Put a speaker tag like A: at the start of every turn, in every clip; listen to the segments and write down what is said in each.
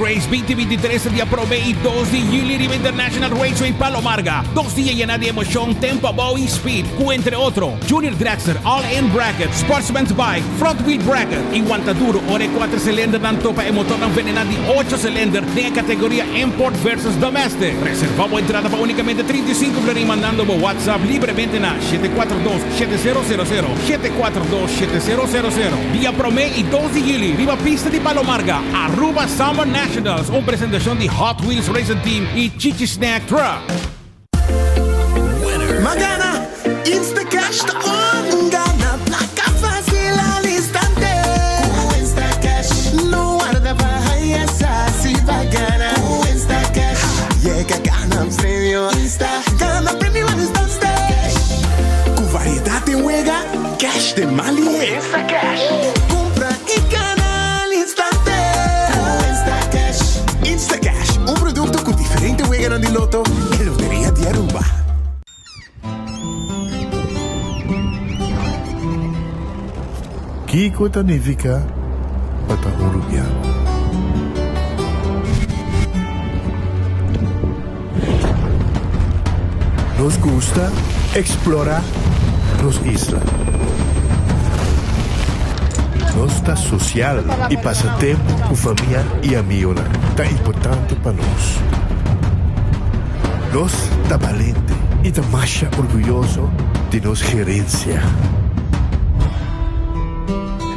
A: Race 2023 ta dia prome y dos di juli riba International Raceway Palo Marga. Dos dia yena di emocion, tempo abou y speed, cu entre otro, Junior Dragster, All In Bracket, Sportsman's Bike, Front Wheel Bracket y wanta duro ora e cuater cilindernan topa e motornan venena di ocho cilinder den e categoria Import versus Domestic. Reserva bo entrada pa unicamente 35 florin mandando bo WhatsApp libremente na 742 7000, 742 7000. Dia prome y dos di juli riba pista di Palo Marga, Aruba Summer Nationals, un presentacion di Hot Wheels Racing Team y Chichi Snack Truck.
B: Ma gana! Instacash ta on! Gana placa facil al instante! Cu Instacash no warda pa haya sa si ba gana. Cu Instacash yega gana premio. Insta gana premio al instante!
C: Cu variedad den wega, cash den man lihe.
B: Instacash cumpra y gana al instante. Cu Instacash.
C: Instacash, un producto cu diferente weganan di loto e Loteria di Aruba.
D: Kiko ta nifiká pa ta un rubiano? Nos gusta eksplorá nos isla. Nos ta sosial i pasa tempu ku famia i amigonan ta importante pa nos. Nos ta balente i ta masha orguyoso di nos gerensia.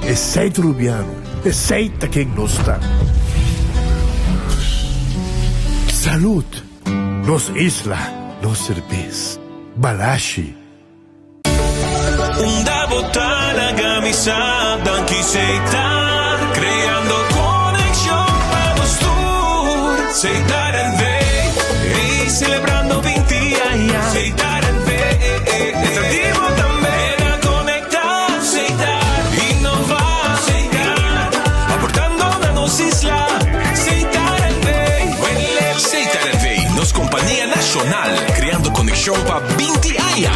D: Esei ta Rubiano, esei ta ken nos ta. Salud! Nos isla, nos serbes. Balashi.
E: Unda bo ta laga mi sa danki Setar creando conexion pa nos tur Setar NV ey celebrando 20 aña Setar NV ta di bo tambe na conecta Setar innova Setar aportando na nos isla Setar NV
F: Setar NV nos compania nacional creando conexion pa 20 aña.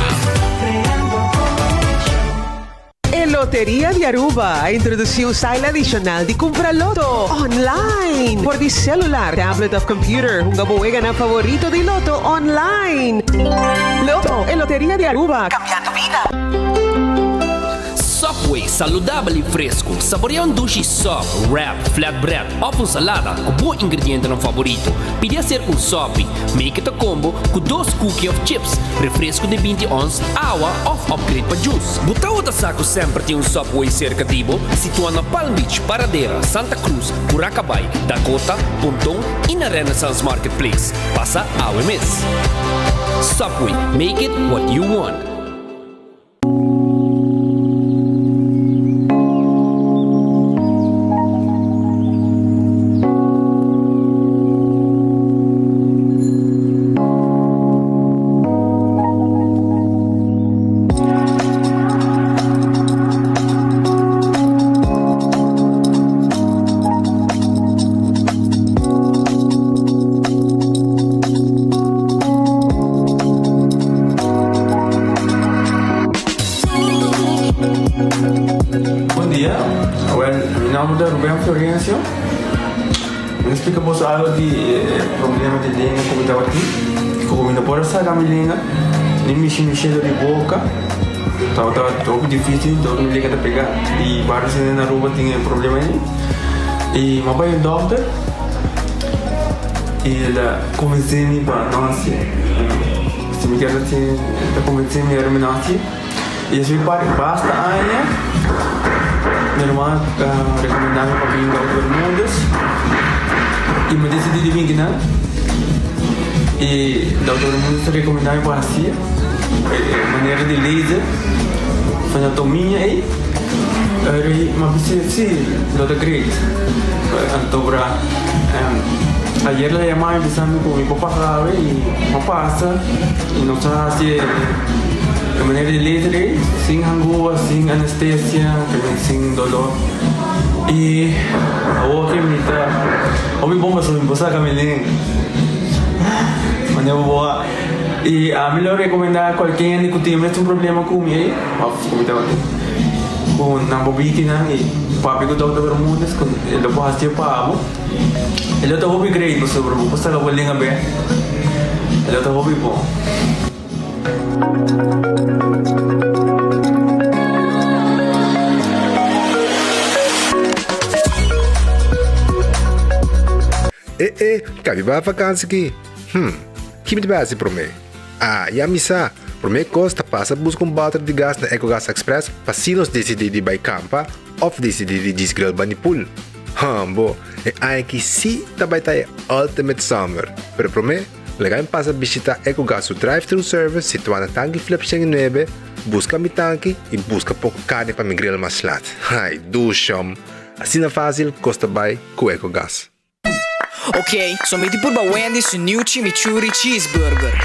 G: E Loteria di Aruba a introduci un style adicional di cumpra loto online. Por di celular, tablet of computer, hunga bo weganan favorito di loto online. Loto, e Loteria di Aruba, cambiando bida.
H: Subway, saludabel y fresco. Saborea un dushi sub, wrap, flatbread of un salada cu bo ingredientenan favorito. Pidi acerca un sopi. Make it a combo cu dos cookie of chips, refresco di 20 ons, awa of upgrade pa juice. Bo tawata sa cu semper tin un Subway cerca di bo? Situa na Palm Beach, Paradera, Santa Cruz, Curacabai, Dakota, Ponton y na Renaissance Marketplace. Pasa awe mes. Subway, make it what you want.
I: Bon dia, awel mi nomber ta Ruben Florencio. Mi ta splika boso algo di e problema di lenga ku mi tabatin. Ku mi no por a saka mi lenga, ni mishi mi shelo di boka. Tabata hopi dificil, dor mi lenga ta pega. I varios hende na Aruba tin e problema ei. I mi a bai un dokter i el a konvensé mi pa no hasi. Si mi kier hasi, el a konvensé mi ora mi no hasi. I esei parti basta aña mi ruman a rekomendá mi pa bin Dokter Bermudez i mi disidí di bin kinan. I Dokter Bermudez a rekomendá mi pa hasi e manera di laser frenatomiña ei. Eri mi a bisa si lo ta great. Anto bra ayer el a yama mi bisa mi ku mi por pasa awe i mi a pasa i nos a hasi e. E manera di laser ei, sin hangua, sin anestesia, también sin dolor. I awor ke mi ta hopi bon pasobra mi por saka mi lenga. Manera bo boa. I ami lo rekomendá kualke hende ku tin e mesun problema ku mi ei, òf ku mi tabatin. Ku nan por biti nan i papia ku Dòkter Bermudez ku e lo por hasié pa bo. E lo ta hopi great pasobra bo por saka bo lenga bek. E lo ta hopi bon.
J: E e, kabi bai vakansi ki? Hm, ki mi ta bai hasi promé? Ah, ya mi sa! Promé kos ta pasa buska un bòter di gas na Ecogas Express pa si nos disidí di bai kampa òf disidí di djis grill bani pool. Hambo, e aña aki sí ta bai ta e ultimate summer! Pero promé, laga mi pasa bishitá Ecogas su drive-thru service situá na Tanki Flip 109, buska mi tanki i buska poko karni pa mi grill mas lat. Ai, dushom! Asina fásil kos ta bai ku Ecogas.
K: Ok, so mi di purba Wendy's su new chimichurri cheeseburger.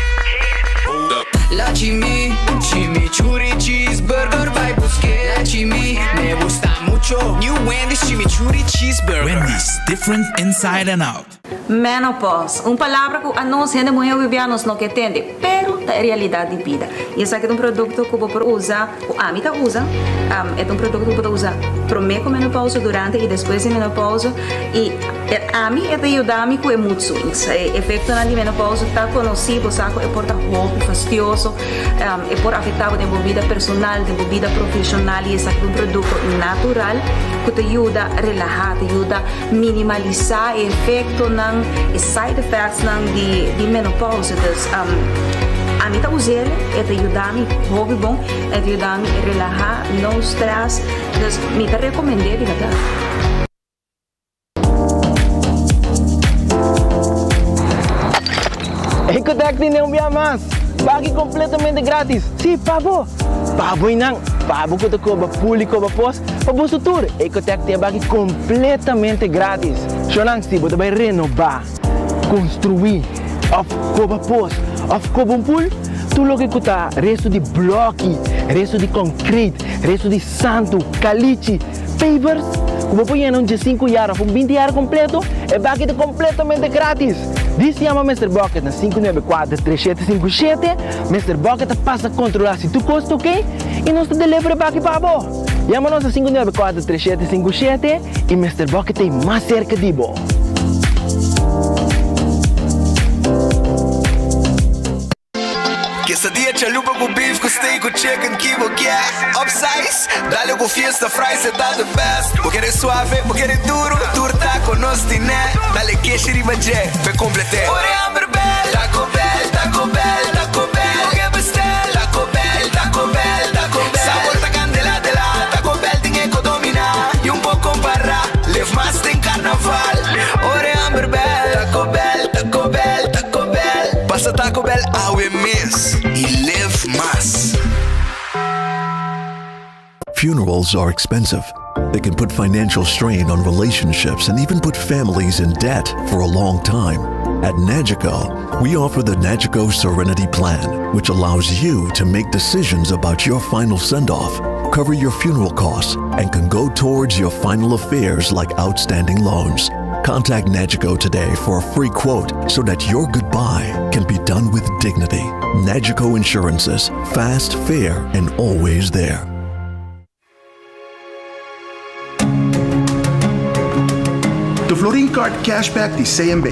K: La chimi, chimichurri cheeseburger bai busk'é. La chimi, me gusta mucho. New Wendy's chimichurri cheeseburger.
L: Wendy's, different inside and out.
M: Menopause, un palabra ku anos hende muhé hopi nos no ke tende, pero ta e realidat di bida. I esaki ta un produkto ku bo por usa, ku ami ta usa, e ta un produkto ku bo ta usa promé ku menopause, durante i despues di menopause. I ami e ta yuda mi ku e mood swings. E efektonan di menopause ta konosí, bo sa ku e por ta hopi fastioso, e por afektá bo den bo bida personal, den bo bida profeshonal i esaki ta un produkto natural ku ta yuda relahá, ta yuda minimalisá e efektonan, e side effectsnan di menopause. Dus ami ta us'el, e ta yuda mi hopi bon, e ta yuda mi relahá, no stress, dus mi ta rekomend'é di bèrdat.
N: Ecotec tene un bia mas! Pagi completamente gratis! Si, pa bo! Pa bo y nan! Pa bo cu ta coba pul y coba pos, pa boso tur! Ecotec tin e baki completamente gratis! Shownan, si bo ta bay renoba, construi, of coba pos, of coba un pul, tur loke cu ta resto di bloki, resto di concrete, resto di santu, calichi, Pavers ku bo por yena un diesinku yar òf un binti yar kompleto, e baki ta kompletamente gratis! Dis yama Mister Bucket na 594 3757, Mister Bucket ta pasa kontrolá si tur kos ta oke i nos ta deliver e baki pa bo! Yama nos na 594 3757 i Mister Bucket ta ei mas serka di bo!
O: Quesadilla chalupa cu beef cu steak cu chicken ki bo kier Upsize, dale cu fiesta fries e ta the best Bo kere suave, bo kere duro, tur taco nos tine Dale keshi riba dje, p'e complete Ora e hamber bel, Taco Bell, Taco Bell, Taco Bell Bo ke bestel, Taco Bell, Taco Bell, Taco Bell Sabor ta candela de la, Taco Bell tin e co domina Y un por compara, live mas den carnaval Ora e hamber bel, Taco Bell, Taco Bell, Taco Bell Pasa Taco Bell awe mes y live mas.
D: Funerals are expensive. They can put financial strain on relationships and even put families in debt for a long time. At Nagico, we offer the Nagico Serenity Plan, which allows you to make decisions about your final send off, cover your funeral costs, and can go towards your final affairs like outstanding loans. Contact Nagico today for a free quote so that your goodbye can be done with dignity. Nagico Insurances, fast, fair, and always there.
C: The Florin Card Cashback di CMB.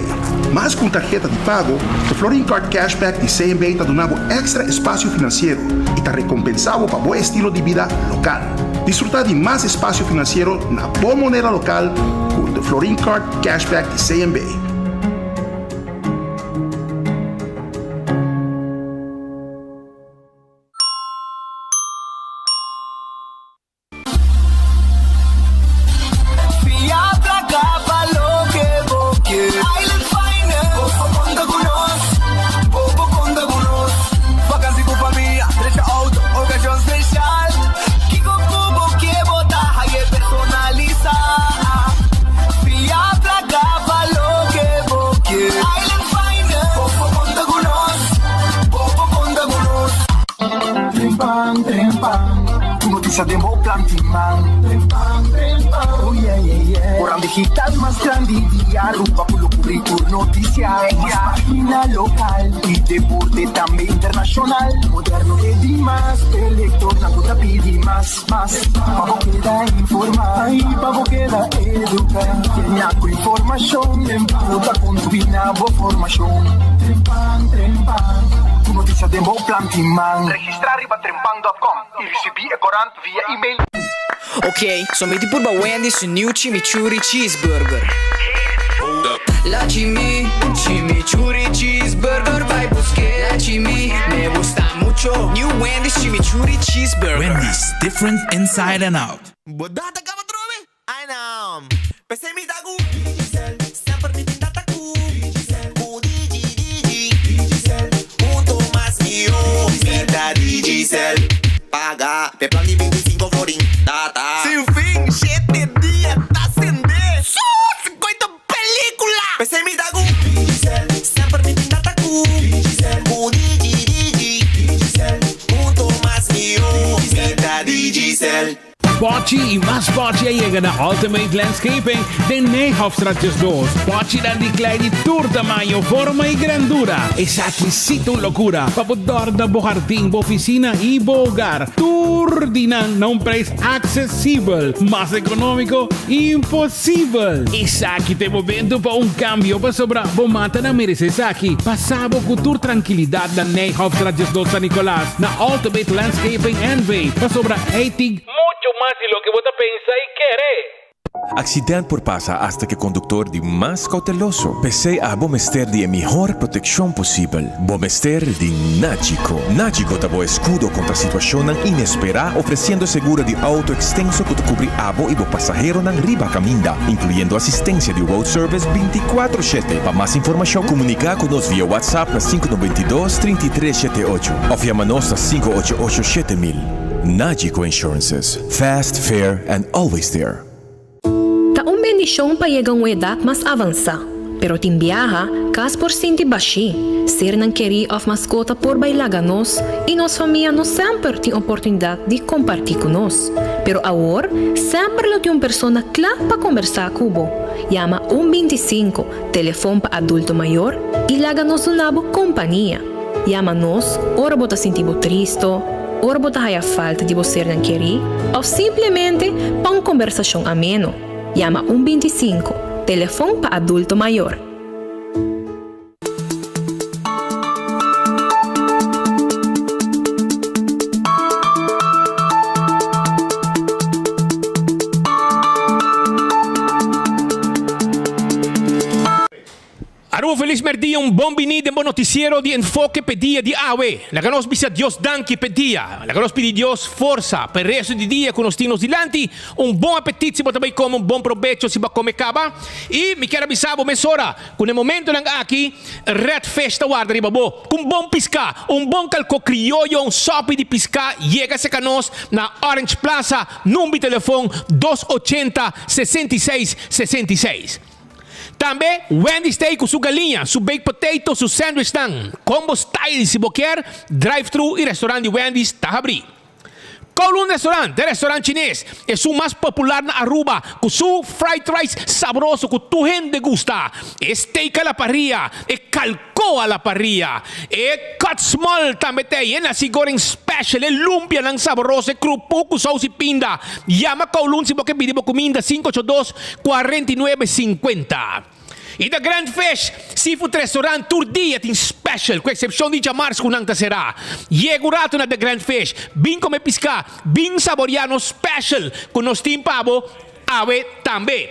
C: Mas ku un tarheta di pago, The Florin Card Cashback di CMB ta duna bo èkstra espasio finansiero i ta rekompensá bo pa bo estilo di bida lokal. Disfrutá di mas espasio finansiero na bo moneda lokal ku The Florin Card Cashback di CMB.
O: Fia placa pa loke bo ke. Island Finance, bo por conta cu nos, bo por conta cu nos. Vakantie cu famia, drecha auto, ocasion special. Kico cu bo ke bo ta haye personalisa. Fia placa pa loke bo ke. Island Finance, bo por conta cu nos, bo por conta cu nos.
B: Trempan, trempan, ku notisia den bo plan tin man. Trempan, trempan, oh yeah, yeah, yeah. Oran digital mas grandi di Aruba ku lo kubri tur notisia. Mas pagina lokal i deporte tambe internashonal. Moderno e dimas, e lektornan ku ta pidi mas.
P: Mas, mas, pa bo keda informá i pa bo keda eduká. Kenia ku informashon den bo ta kontribuí na bo formashon. Trempan, trempan, ku notisia den bo plan tin man.
Q: Registrá riba trempan dòt kòm i risibí e korant via email.
K: Ok, so mi tin purba Wendy's su new chimichurri cheeseburger. La chimi, chimichurri cheeseburger bai busk'é. La chimi, me gusta mucho. New Wendy's chimichurri cheeseburger.
L: Wendy's, different inside and out.
O: Bo data kaba trobe? Ai nan. P'esei mi ta ku Digicel, semper mi tin data ku Digicel, ku Digi Digi Digicel, hunto mas mihó. Mi ta Digicel, paga p'e plan di 25 florin, data. Sin fin, shete dia ta sende. Su, sikoy ta pelicula! P'esei mi ta ku Digicel, semper mi tin data ku Digicel, ku Digi Digi Digicel, hunto mas mihó. Mi ta Digicel.
A: Pochi y mas pochi a yega na Ultimate Landscaping den Nijhofstraat 12. Pochinan di klei di tur tamaño, forma y grandura. Esaki sí ta un locura pa bo dòrda bo hardin, bo oficina y bo hogar. Tur di nan na un prijs accesibel. Mas economico, imposibel! Esaki ta e momento pa un cambio pasobra bo matanan merece esaki. Pasa bo cu tur trankilidad na Nijhofstraat 12 San Nicolas na Ultimate Landscaping NV pasobra ei tin mucho mas di loke bo ta pensa y kere.
F: Accident por pasa hasta cu e conductor di mas cauteloso. P'esey abo mester di e mihor proteccion posibel. Bo mester di Nagico. Nagico ta bo escudo contra situacionnan inespera, ofreciendo seguro di auto extenso cu ta cubri abo y bo pasaheronan riba caminda, incluyendo asistencia di road service binticuatro shete. Pa mas informacion, comunica cu nos via WhatsApp na sinku 92 33 shete ocho of yama nos na 588 7000. Nagico Insurances. Fast, fair and always there.
R: Ta un bendishon pa yega un edat mas avansá, pero tin biaha kas por sinti bashí, sernan kerí òf maskota por bai laga nos i nos famia no semper tin oportunidat di kompartí ku nos. Pero awor semper lo tin un persona kla pa kombersá ku bo. Yama un 25, telefon pa adulto mayor, i laga nos duna bo kompania. Yama nos ora bo ta sinti bo tristo, ora bo ta haya falta di bo sernan kerí òf simplemente pa un kombersashon ameno. Yama un 25, telefon pa adulto mayor.
A: Aruba Feliz Merdia un bon bini den bo noticiero di Enfoke p'e dia di awe. Laga nos bisa Dios danki p'e dia. Laga nos pidi Dios forsa p'e resto di dia ku nos tin nos dilanti. Un bon apetit si bo ta bai kome, un bon probecho si bo a kome kaba. I mi kier a bisa bo mesora ku na e momentonan aki Red Fish ta warda riba bo ku un bon piská, un bon kalkó krioyo, un sòpi di piská. Yega serka nos na Orange Plaza, number di telefon dos ochenta 66 66. Tambe Wendy's ta ei ku su galiña, su baked potato, su sandwichnan, combo style si bo kier, drive thru i restaurant di Wendy's ta habrí. Kowloon Restaurant, e restaurant chines, esun mas popular na Aruba ku su fried rice sabroso ku tur hende gusta, e steak a la parrilla, e kalko a la parrilla, e cut small tambe ta ei, e nasi goreng special, e lumpianan sabroso, e krupu ku sous i pinda. Yama Kowloon si bo ke pidi bo kuminda, 582 49 50. I The Grand Fish Seafood Restaurant tur dia tin special, ku eksepshon di djamars ku nan ta será. Yega un ratu na The Grand Fish, bin kome piská, bin saboriá nos special ku nos tin pa bo awe tambe.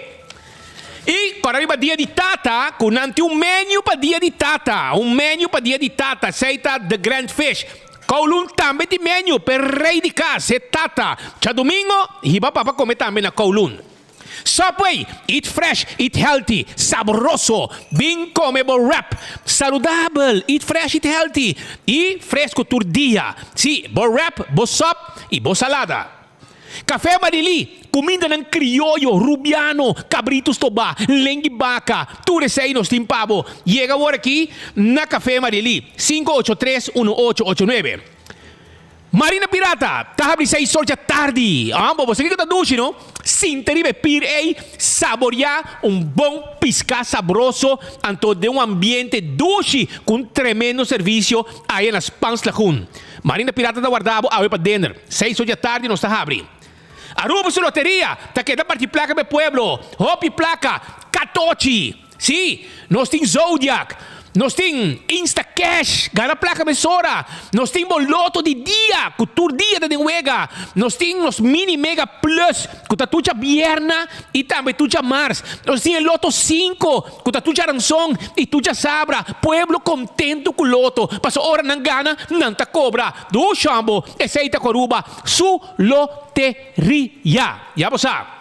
A: I kòrda riba Dia di Tata ku nan tin un menu pa Dia di Tata, un menu pa Dia di Tata, esei ta The Grand Fish. Kowloon tambe tin menu p'e rei di kas, e tata. Djadumingo hiba papa kome tambe na Kowloon. Subway, eat fresh, eat healthy, sabroso! Bin come bo wrap saludabel, eat fresh, eat healthy y fresco tur dia. Sí, bo wrap, bo sop y bo salada. Café Marilí, cumindanan crioyo, rubiano, cabrito stobá, lengui baca, tur esey nos tin pa bo. Yega awor aki na Café Marilí, 583 1889. Marina Pirata ta habri seis or dja tardi. Ah, bo bo sa kiko ta dushi, no? Sinta riba e pir ei, saboriá un bon piská sabroso, anto den un ambiente dushi ku un tremendo servisio aya na Spaans Lagoen. Marina Pirata ta warda bo awe pa dinner. Seis or di atardi nos ta habri. Aruba su loteria ta keda parti plaka pa e pueblo. Hopi plaka. Katochi. Sí, nos tin Zodiac. Nos tin Instacash, gana plaka mesora. Nos tin bo loto di dia, ku tur dia ta den wega. Nos tin nos Mini Mega Plus, ku ta tur djabierna i tambe tur djamars. Nos tin e Loto sinku, ku ta tur djaranson i tur djasabra. Pueblo kontentu ku loto, pasobra ora nan gana, nan ta kobra. Dushambo, esei ta ku Aruba su loteria. Ya bo sa.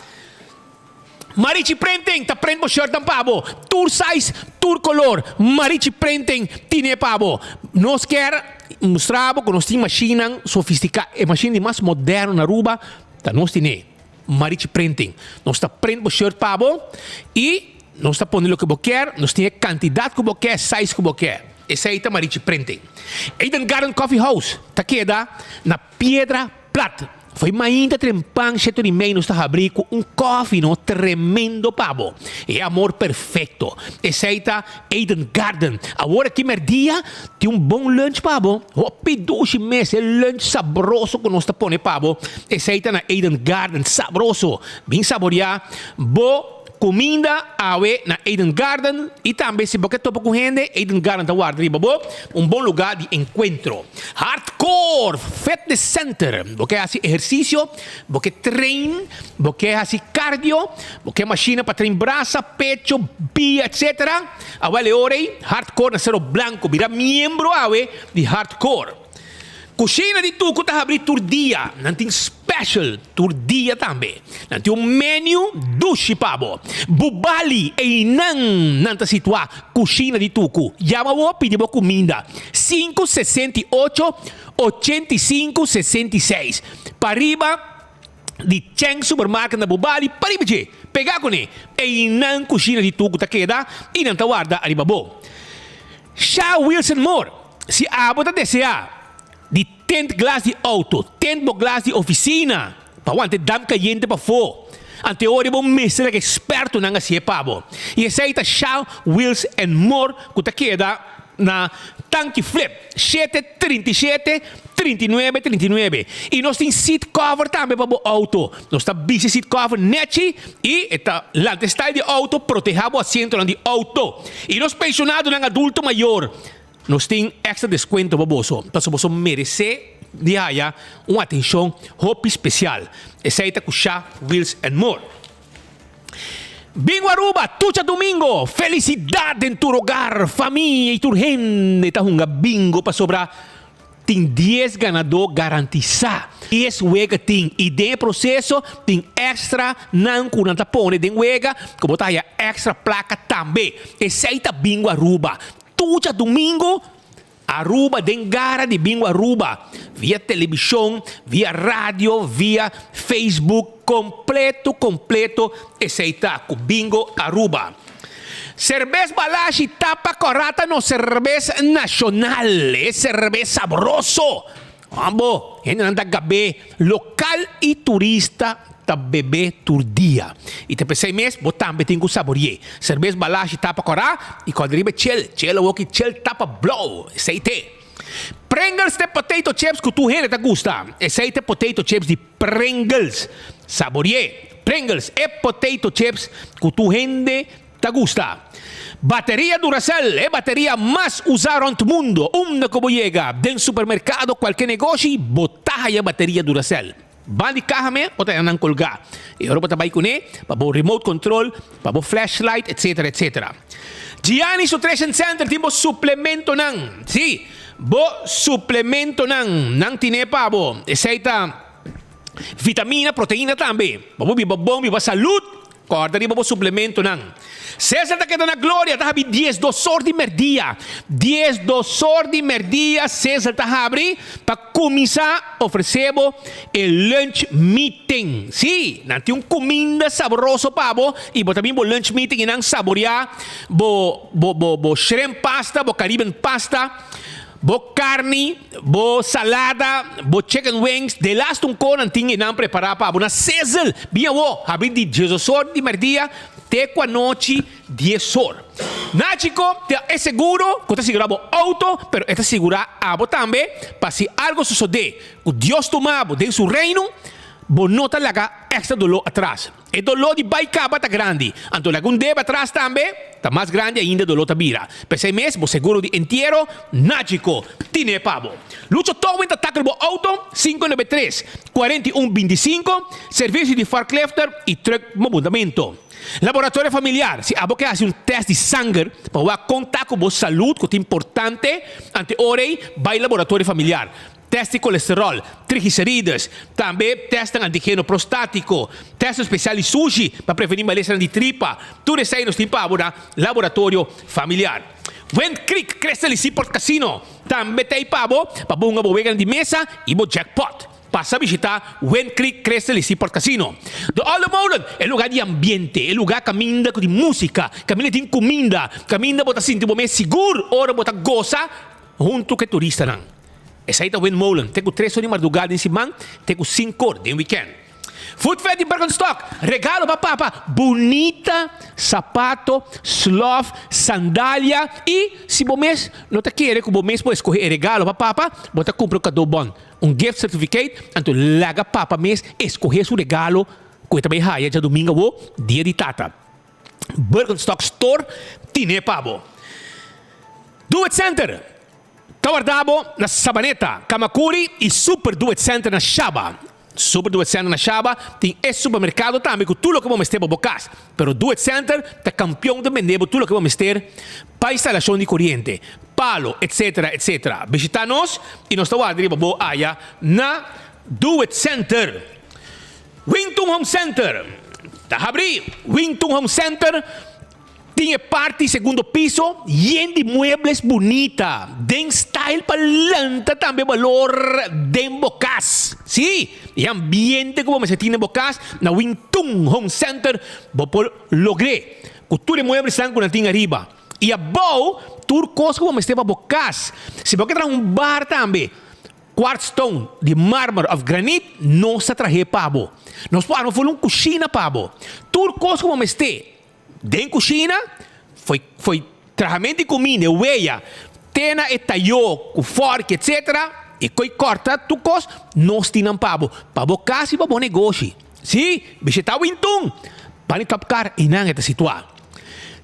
A: Marichi Printing ta print bo shirtnan pa bo. Tur size, tur color. Marichi Printing tine pa bo. Nos kier mustra bo cu nos tin machinenan sofistica. E machine di mas moderno na Aruba ta nos tine. Marichi Printing. Nos ta print bo shirt pa bo y nos ta pone loke bo kier. Nos tin e cantidad cu bo kier, size cu bo kier. Esey ta Marichi Printing. Eden Garden Coffee House ta keda na Piedra Plat. Foi mainta trempan sheto di mei nos ta habri cu un koffie no tremendo pa bo. E amor perfecto. Esey ta Eden Garden. Awor aki merdia tin un bon lunch pa bo. Hopi dushi mes e lunch sabroso cu nos ta pone pa bo. Esey ta na Eden Garden. Sabroso. Bin saboria bo Cuminda awe na Eden Garden y tambe si bo ke topa cu hende, Eden Garden ta warda riba bo, un bon lugar di encuentro. Hardcore Fitness Center, bo ke haci ehercicio, bo ke train, bo ke haci cardio, bo ke machine pa train brasa, pecho, pia etc. Awel e ora ey, Hardcore na Cerro Blanco, bira miembro awe di Hardcore. Cushina di Tucu ta habri tur dia, nan tin special tur dia tambe. Nan tin un menu dushi pa bo. Bubali, einan nan ta situa Cushina di Tucu. Yama bo pidi bo cuminda, 568 85 66. Pariba di Cheng Supermarket na Bubali, pariba dje, pega cune. Einan Cushina di Tucu ta keda y nan ta warda ariba bo. Sha Wilson Moore, Si abo ta deseá di tint glas di outo, tint bo glas di ofisina pa wanta e damp kayente pafó, ante ora bo mester laga ekspertonan hasié pa bo. I esei ta Sha Wheels and More ku ta keda na Tanki Flip, shete 37 39 39. I nos tin seat cover tambe pa bo outo. Nos ta bisti seat cover nechi i e ta lanta e style di outo, protehá bo asientonan di outo. I nos pensionadonan adulto mayor, nos tin extra descuento pa boso, pasobra boso meresé di haya un atencion hopi special. Esei ta cu Sha Wheels and More. Bingo Aruba, tucha domingo! Felicidad den tur hogar, famia y tur hende ta hunga bingo pasobra Tin dies ganadó garantisá. Dies wega tin i den e proseso tin èkstra nan ku nan ta pone den wega ku bo ta haya èkstra plaka tambe. Esei ta Bingo Aruba. Tur djadumingu Aruba den gara di Bingo Aruba via telebishon, via radio, via Facebook kompleto kompleto esei ta ku Bingo Aruba. Serbes Balashi tapa kòrá ta nos serbes nashonal, e serbes sabroso. Abo, hendenan ta gab'é, lokal i turista ta beb'é tur dia. I ta p'esei mes bo tambe tin ku sabori'é. Serbes Balashi tapa kòrá i kòrda riba e chel, chel awoki chel tapa blou, esei t'e. Pringles t'e potato chips ku tur hende ta gusta, esei t'e potato chips di Pringles. Sabori'é. Pringles, e potato chips ku tur hende ta gusta. Bateria Duracell, e bateria mas usá rònt mundu. Unda ku bo yega, den supermerkado, kualke negoshi, bo ta haya bateria Duracell. Ban di kaha me, bo ta haya nan kolgá. E ora bo ta bai kuné pa bo remote control, pa bo flashlight, etcetera, etcetera. Gianni's Nutrition Center tin bo suplementonan. Sí, bo suplementonan. Nan tine pa bo. Esei ta. Vitamina, proteina tambe. Pa bo biba bon, biba salud, corda riba bo suplementonan. Cesar ta keda na Gloria, ta habri diesdos or di merdia. Diesdos or di merdia Cesar ta habri pa cuminsa ofrece bo e lunch meeting. Si, nan tin un cuminda sabroso pa bo y bo ta bin bo lunch meeting y nan saborea bo bo bo bo shrimp pasta, bo Caribbean pasta. Bo carni, bo salada, bo chicken wings, de laatste un ko nan tin e nan prepara pa bo na sizzle. Bin awo, habri di diesosor di merdia Te ku anochi dies or. Nachico ta e seguro ku ta sigurá bo outo, pero e ta sigurá abo tambe pa si algo sosodé ku Dios tuma bo den su reino, bo no ta laga extra doló atras. E doló di bai kaba ta grandi, anto laga un debe atras tambe ta mas grandi ainda doló ta bira. P'esei mes bo seguro di entiero Nachico tine pa bo. Lucho Towing ta tackle bo outo, 593, 41 25, Servicio di forklifter y truck mobundamento. Laboratorio familiar, si abo ke hasi un test di sanger pa wak kon ta ku bo salud ku ta importante, ante ora ei bai laboratorio familiar. Test di kolesterol, triglicerides, tambe testnan antigeno prostatiko, testnan spesial di sushi pa preveni malesanan di tripa, tur esei nos tin pa abo na laboratorio familiar. Wind Creek Crystal y Seaport Casino tambe ta ei pa bo pa bo hunga bo weganan di mesa y bo jackpot. Pasa bishita Wind Creek Crystal y Seaport Casino. De Olde Molen, e lugar di ambiente, e lugar caminda cu tin musica, caminda tin cuminda, caminda bo ta sinti bo mes sigur ora bo ta goza hunto cu e turistanan. Esai ta Wind Molen, te cu tres or di marduga den siman, te cu cinco or den weekend. Food Fair di Birkenstock, regalo pa papa, bunita sapato, slof, sandalia y si bo mes no ta kere cu bo mes por escoge e regalo pa papa, bo ta cumpra un cadeaubon. Un gift certificate, anto laga papa mes escoge su regalo cu e ta bay haya djadomingo awo, dia di tata. Birkenstock Store tine pa bo. Do It Center ta warda bo na Sabaneta, Camacuri y Super Do It Center na Shaba. Super Do It Center na Shaba tin e supermercado tambe cu tur loke bo mester pa bo cas. Pero Do It Center ta campeon den bende bo tur loke bo mester pa instalacion di coriente, palo, etc. Etc. Bishita nos y nos ta warda riba bo aya na Do It Center. Wington Home Center ta habri. Wington Home Center tin e parti segundo piso yen di muebles bunita den style pa lanta tambe balor den bo cas. Sí, e ambiente cu bo mester tin den bo cas na Wington Home Center bo por logr'é cu tur e mueblesnan cu nan tin ariba y abou tur cos cu bo mester pa bo cas. Si bo ke traha un bar tambe. Quartz stone di marmer of granit nos ta trah'é pa bo. Nos por arma for un kushina pa bo. Tur kos ku bo mester den kushina, foi foi trahamentu di kuminda, e weya, te na e tayó ku fòrki etsetera, e koi kòrta tur kos, nos tin nan pa bo, pa bo kas i pa bo negoshi. Sí, bishitá Wintun, Bani Top Car, einan e ta situá.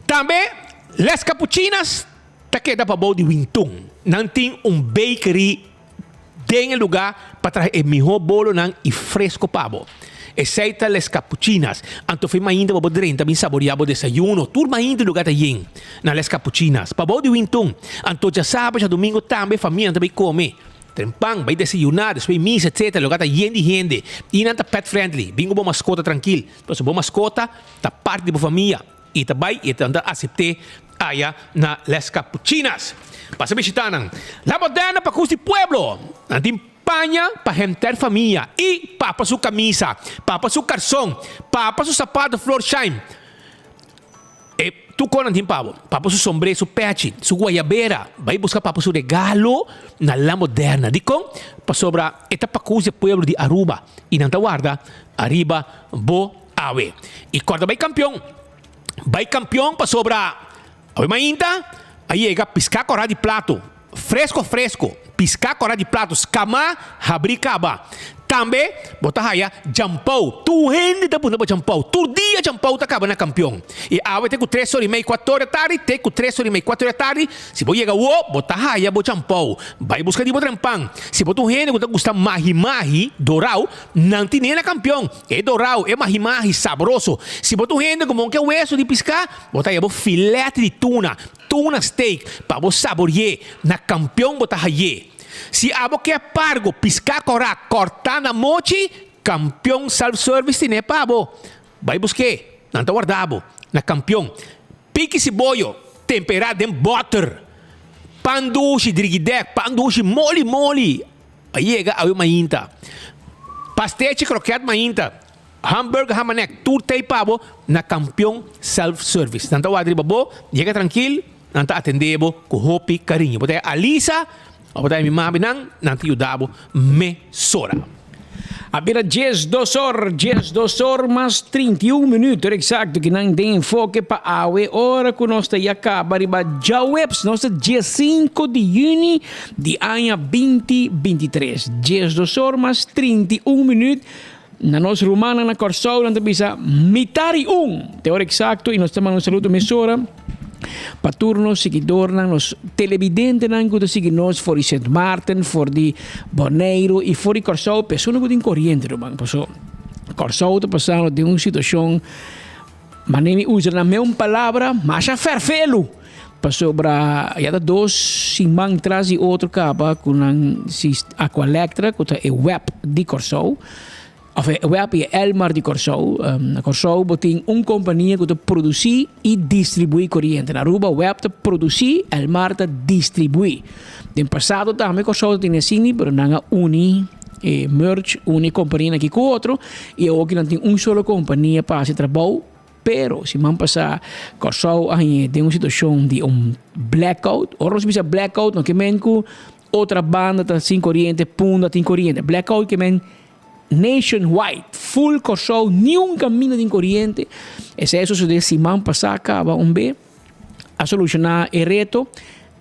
A: Tambe Les Capuchinas. Ta keda pabou di Wintun. Nan tin un bakery den e lugá pa traha e mihó bolonan i fresco pa bo. Esei ta Les Capuchinas. Anto fe mainta bo por drenta bin saboreá bo desayuno. Tur mainta e lugá ta yen na Les Capuchinas. Pabou di Wintun. Anto djasabra, djadumingo tambe famianan ta bai kome. Trempan, bai desayuná, despues misa etcetera. Lugá ta yen di hende. I nan ta pet friendly. Bin ku bo maskota trankil. Pasobra bo maskota ta parti di bo famia. I ta bai i ta asept'é aya na Les Capuchinas. Pasa bishitá nan. La Moderna pa kus di pueblo. Nan tin paña pa henter famia i papa su kamisa, papa su karson, papa su sapato Florsheim. E tur kos nan tin pa bo. Papa su sombré, su pechi, su guayabera. Bai buska papa su regalo na La Moderna. Dikon? Pasobra e ta pa kus di pueblo di Aruba i nan ta warda ariba bo Awe i kòrda bai kampion. Bai kampion pasobra awe mainta a yega piská kòrá di plato fresko fresko, piská kòrá di plato skamá habrí kaba. Tambe bo ta haya djampou. Tur hende ta punda pa djampou. Tur dia djampou ta kaba na kampion. I awe te ku tres ora i mei kuater ora tardi te ku tres ora i mei kuater ora tardi si bo yega awo bo ta haya bo djampou. Bai buska di bo trempan. Si bo ta un hende ku ta gusta mahi mahi dorau nan tine na kampion. E dorau, e mahimahi sabroso. Si bo ta un hende ku mon ke weso di piská, bo ta haya bo filèt di tuna, tuna steak, pa bo sabori'é. Na kampion bo ta hay'é. Si abo ke pargo piská kòrá kòrtá na mochi, Kampion Self Service tine pa bo. Bai busk'é, nan ta warda bo. Na Kampion. Piki siboyo, temperá den bòter. Pan dushi, drigidèk, pan dushi moli moli. A yega awe mainta. Pastechi kroket mainta, hamburger hamanek tur tei pa bo na Kampion Self Service. Nan ta wak riba bo, yega trankil, nan ta atende bo ku hopi kariño. Bo ta e Alisa òf bo ta e mi mami nan, nan ta yuda bo mesora.
S: A bira 12 or, 12 or mas 31 minuut, exacto, ki nan den enfoke pa awe ora ku nos ta ya kaba riba djaweps, nos ta 15 di juni di aña 2023. 12 or mas 31 minuut, na nos rumannan na Kòrsou nan ta bisa mitar i un, te ora exacto, i nos ta manda un saludo mesora. Pa tur nos siguidornan, nos televidentenan ku ta sigui nos for di Sint Maarten, for di Boneiru i for di Kòrsou, persona ku tin koriente ruman. Paso Kòrsou ta pasando den un situashon, manera mi usa nan meun palabra, masha fèrfelu. Pasobra ya ta dos siman tras di otro kaba ku nan Aqualectra, ku ta e web di Kòrsou, Of e web i e Elmar di Kòrsou. Na Kòrsou bo tin un kompania ku ta produsí i distribuí koriente. Na Aruba web ta produsí, Elmar ta distribuí. Den pasado tambe Kòrsou ta tene asini, pero nan a uni e merge, uni e kompanianan aki ku otro i awoki nan tin un solo kompania pa hasi trabou. Pero siman pasá Kòrsou a hañ'é den un situashon di un blackout. Ora nos bisa blackout no ke men ku otra banda ta sin koriente, Punda tin koriente. Blackout ke men Nationwide, full Kòrsou, niun kaminda tin koriente. Esei a sosodé siman pasá kaba un be. A solushoná e reto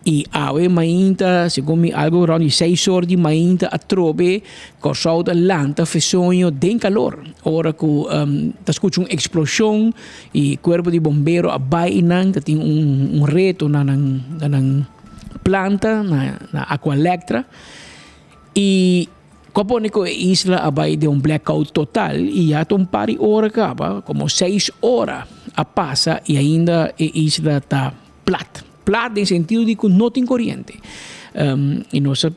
S: i awe mainta, segun mi algu rònt di seis or di mainta atrobe Kòrsou ta lanta fesoño den kalor. Ora ku ta skucha un eksploshon i kuerpo di bombero a bai einan ta tin un reto na nan na nan planta na Aqualectra i. Ku a pone ku e isla a bai den un blackout total i ya ta un par di ora kaba, komo seis ora a pasa i ainda e isla ta plat. Plat den sentido di ku no tin koriente. I nos ta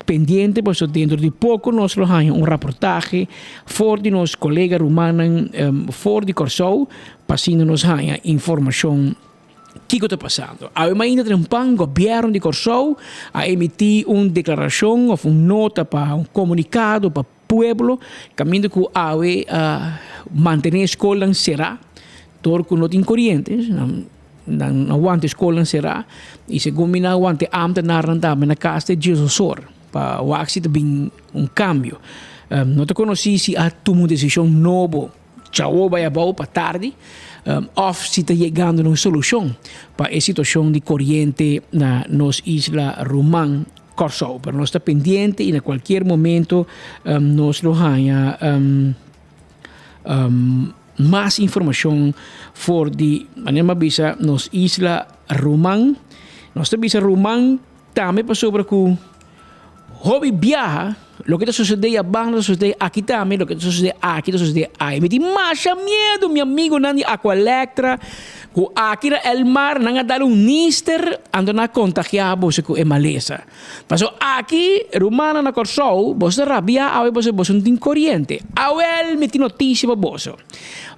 S: pendiente pasobra dentro di poko nos lo haña un raportahe for di nos kolega rumannan for di Kòrsou pa asina nos haña informashon. Kiko ta pasando? Awe mainta trempan gobièrnu di Kòrsou a emití un deklarashon òf un nota pa un komunikado pa pueblo kaminda ku awe a mantené skolnan será dor ku no tin koriente. Nan a wanta e skolnan será i segun mi nan a wanta e ámtenarnan tambe na kas te diesosor pa wak si ta bin un kambio. No ta konosí si a tuma un desishon nobo. Chao bai abou pa tardi of si ta yegando na un solucion pa e situacion di coriente na nos isla ruman Corsou. Pero nos ta pendiente y na cualkier momento nos lo haña mas informacion for di manera mi a bisa nos isla ruman. Nos ta bisa ruman tambe pasobra cu. Hopi biaha, loke ta sosodé ya banda ta sosodé aki tambe, loke ta sosodé aki ta sosodé ai. Mi tin masha miedu, mi amigonan di Aqualectra, ku aki na El Mar nan a dal un nister, anto nan a kontagiá boso ku e malesa. Pasobra aki, rumannan na Kòrsou, boso ta rabiá awe pasobra boso no tin koriente. Awèl mi tin notisia pa boso.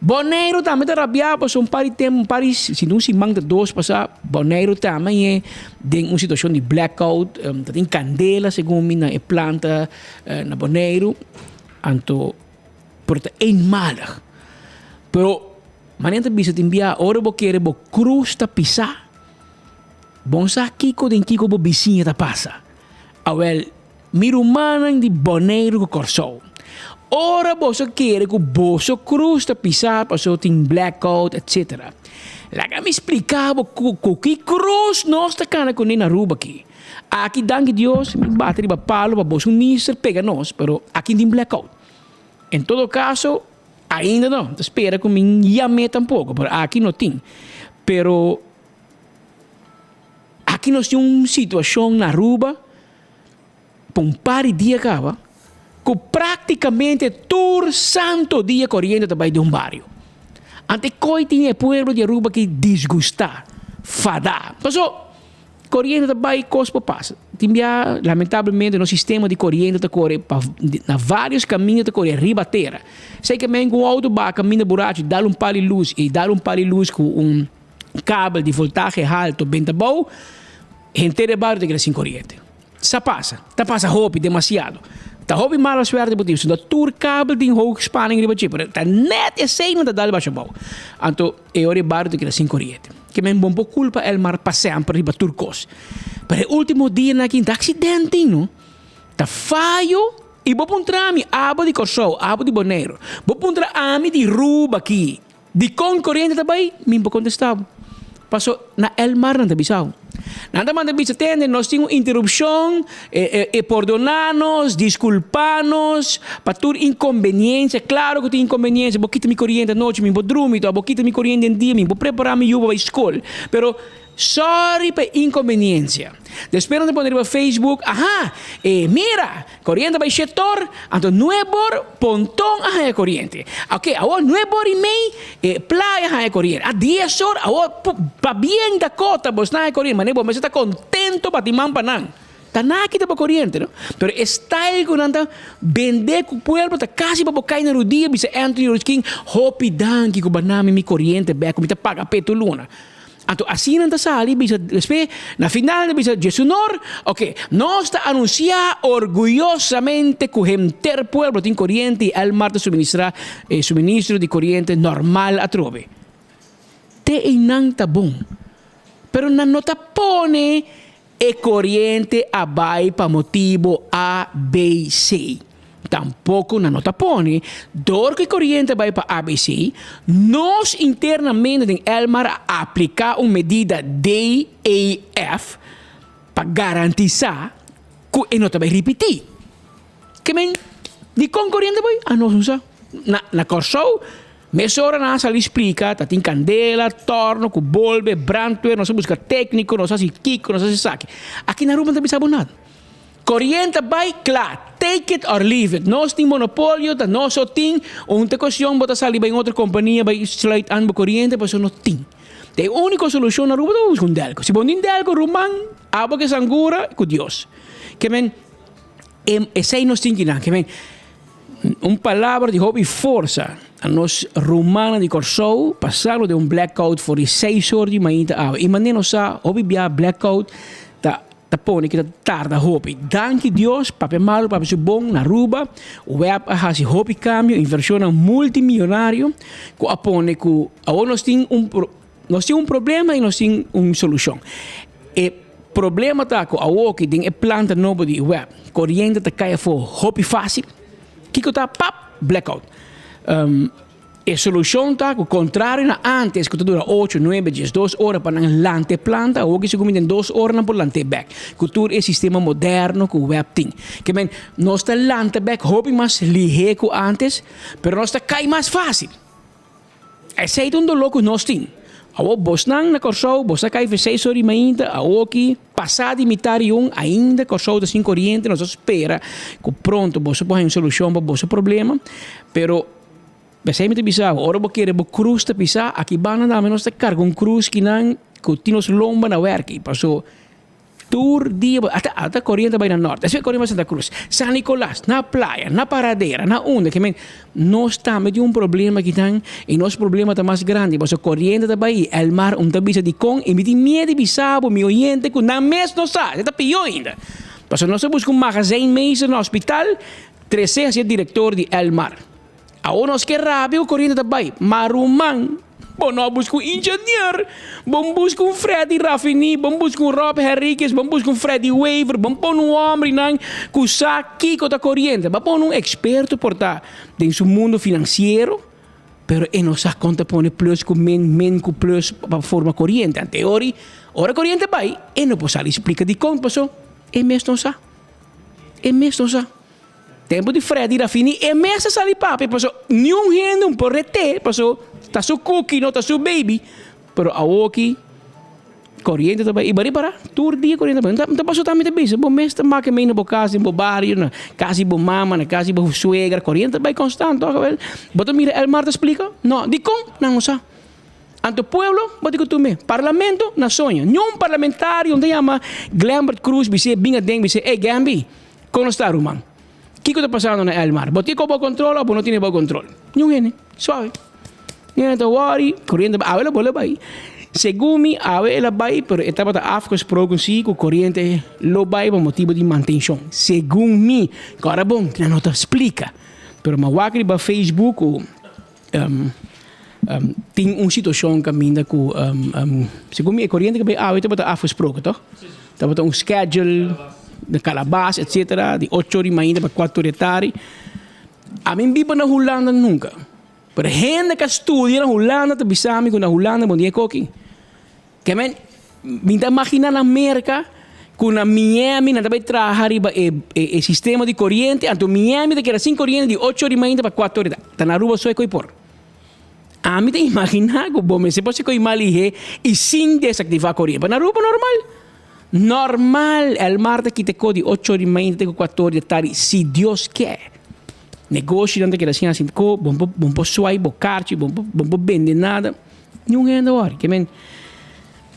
S: Boneiru tambe ta rabiá pasobra un par di tempu, un par di, si no un siman ta dos pasá, Boneiru tambe e den un situashon di blackout, ta tin kandela segun mi na e planta na Boneiru, anto por ta eenmalig. Pero manera ta bisa tin bia ora bo kere bo krus ta pisá, bo no sa kiko den kiko bo bisiña ta pasa. Awèl. Mi rumannan di Boneiru ku Kòrsou, ora boso kere ku boso krus ta pisá pasobra tin blackout etc. Laga mi splika bo ku ku ki krus nos ta kana kuné na Aruba aki. Aki danki Dios mi bati riba palo pa boso minister pega nos pero aki tin blackout. En todo kaso ainda no ta spera ku mi yam'é tampoko pero aki no tin. Pero aki nos tin un situashon na Aruba. Pa un par di dia kaba ku práktikamente tur santo dia koriente ta bai den un bario. Ante koi tin e pueblo di Aruba ki disgustá, fadá. Paso koriente ta bai kos por pasa. Tin bia lamentablemente nos sistema di koriente ta kore pa na vários kaminda ta kore riba tera. Esei ke men ku un outo baha kaminda burachi dal un pal di lus i dal un pal di lus ku un kabel di voltahe halto benta abou, henter e bario ta keda sin koriente. Sa pasa. Ta pasa hopi, demasiado. Ta hopi mala suerte bo tin, pasobra tur kabel tin hoogspanning riba dje, pero ta net esei nan ta dal basha abou. Anto e ora e bario ta keda sin koriente. Ke men bon por kulpa Elmar pa semper riba tur kos. Pero e ultimo dianan aki ta aksidente no. Ta fayo. I bo puntra mi, abo di Kòrsou, abo di Boneiru, bo puntra ami di Ruba aki, dikon koriente ta bai? Mi por kontestá bo. Paso na Elmar nan ta bisa bo. Nan ta manda bisa, tende, nos tin un interupshon, e pordoná nos, diskulpá nos pa tur inkonbeniensia. Klaro ku tin inkonbeniensia, bo kita mi koriente anochi, mi por drumi, bo kita mi koriente den dia, mi por prepará mi yu pa bai skol. Pero Sorry pa e inconveniencia. Despues nan ta pone riba Facebook, aha, e mira, coriente a bay shetor, anto nuebor Ponton a haña coriente. Ok, awor nuebor y mei e Playa a haña coriente. A dies or, awor pabien Dakota bos nan haña coriente, mane bo mester ta contento bati man pa nan. Ta nan a kita bo coriente, no? Pero e style cu nan ta bende cu pueblo ta casi pa bo cay na rudia bisa Anthony Roskin, hopi danki cu bo a nami mi coriente bek cu mi ta paga pe tur luna. Anto asina nan ta sali bisa despues na final nan ta bisa Jesunor, ok, nos ta anunsiá orguyosamente ku henter pueblo tin koriente i Elmar ta suministrá e suministro di koriente normal atrobe. Te einan ta bon, pero nan no ta pone E koriente a bai pa motibo A, B, C. Tampoko nan no ta pone, dor ku e koriente a bai pa A, B, C, nos internamente den Elmar a apliká un medida D, E, F pa garantisá ku e no ta bai ripití. Ke men, dikon koriente bai? Anos no sa. Na na Kòrsou mesora nan a sali splika ta tin kandela, tòrno ku bolbe, brandweer, nos a buska tékniko, nos a hasi kiko, nos a hasi esaki. Aki na Aruba no ta bisa bo nada. Koriente a bai, kla, take it or leave it. Nos tin monopolio, ta nos so tin, un ta kuestion bo ta sali bai un otro kompania bai sluit an bo koriente, pasobra no tin. Ta e úniko solushon na Aruba ta bo buska un delko. Si bo no tin delko, ruman, abo ke sangura ku Dios. Ke men. Esei nos tin ki nan. Ke men, un palabra di hopi forsa a nos rumannan di Kòrsou pasando den un blackout for di seis or di mainta awe. I manera nos sa hopi bia blackout ta ta pone ki ta tarda hopi. Danki Dios, papia malu papia su bon, na Aruba web a hasi hopi kambio, invershonnan multimillonario ku a pone ku awor nos tin un Nos tin un problema y nos tin un solucion. E problema ta cu awoki den e planta nobo di web, coriente ta cay afo hopi facil. Kico ta? Pap! Blackout. E solucion ta cu contrario na antes cu ta dura ocho, nuebe, diesdos ora pa nan lanta e planta, awoki si cuminda den dos ora nan por lant'e bek. Cu tur e sistema moderno cu web tin. Ke men, nos ta lanta bek hopi mas lihe cu antes, pero nos ta cay mas facil. Esei ta un doló ku nos tin. Awor bosnan na Kòrsou, bos a kai for seis ora di mainta, awoki pasá di mitar i un, ainda Kòrsou ta sin koriente, nos ta spera ku pronto boso por haña un solushon pa boso problema, pero p'esei mi ta bisa bo, ora bo kere bo krus ta pisá, aki banda tambe nos ta karga un krus kinan ku tin nos lomba na wèrki, paso. Tur dia bo ata ata koriente bai na nort, esei koriente bai Santa Cruz, San Nicolas, na playa, na Paradera, na unda ke men nos tambe tin un problema kinan i nos problema ta mas grandi pasobra koriente ta bai i Elmar un ta bisa dikon i mi tin miedu di bisa bo mi oyente ku nan mes no sa esei ta pió ainda pasobra nos a buska un magazijnmeester na hospital trese hasi e direktor di Elmar. Awor nos ke rabia ku koriente ta bai, ma ruman, bo no a buska un ingenier, bo buska un Freddy Raffini, bo buska un Rob Henriquez, bo buska un Freddy Wever, bo pone un hombrinan ku sa kiko ta koriente, bo pone un eksperto por ta den su mundo finansiero, pero e no sa kon ta pone plus ku min, min ku plus pa forma koriente. Ante ori, ora koriente bai, e no por sali splika dikon, paso e mes no sa, e mes no sa. Tempu di Freddy Rafini e mes a sali papia paso niun hende un por ret'é paso ta su cookie no ta su baby pero awoki coriente ta bai i bari para tur dia coriente ta bai no ta paso tambe ta bisa bo mes ta make mei na bo cas den bo bario na cas di bo mama na cas di bo suegra coriente ta bai constant toch awel bo ta mira Elmar ta splica no dikon nan no sa anto pueblo bo tin ku tum'é parlamento na soña niun parlamentario no ta yama Glenbert Croes bis'é bin aden bis'é ey Gamby Kon nos ta, ruman? Kiko ta pasando na Elmar? Bo tin ko bo kontrol of bo no tene bo kontrol? Niun hende. Suave. Niun hende ta wòri. Koriente bai. Awe lo bo lo bai. Segun mi, awe el a bai, pero e tabata afgesproken si ku koriente lo bai pa motibu di mantenshon. Segun mi. Kòrda bon, nan no ta splika. Pero mi a wak riba Facebook ku tin un situashon kaminda ku segun mi e koriente ku bai awe tabata afgesproken, tòg? Tabata un schedule. Na Calabas etc. Di ocho ora di mainta pa cuatro ora di tardi. Ami no biba na Hulanda nunca. Pero hende cu a studia na Hulanda ta bisa mi cu na Hulanda bo no tin e koki. Ke men, mi ta imagina na Merca cu na Miami nan ta bay traha riba e e sistema di coriente, anto Miami ta keda sin coriente di ocho ora di mainta pa cuatro ora di tardi. Ta na Aruba so e koe por. Ami ta imagina cu bo mester por haci koe mal lihe y sin desactiva coriente. Pa na Aruba normal. Normal! Elmar ta kita e ko di ocho ora di mainta te ku kuater ora di tardi, si Dios ke. Negoshinan ta keda sin hasi ko, bo no bo no por swai bo karchi, bo no bo no por bende nada. Niun hende wòrdu. Ke men,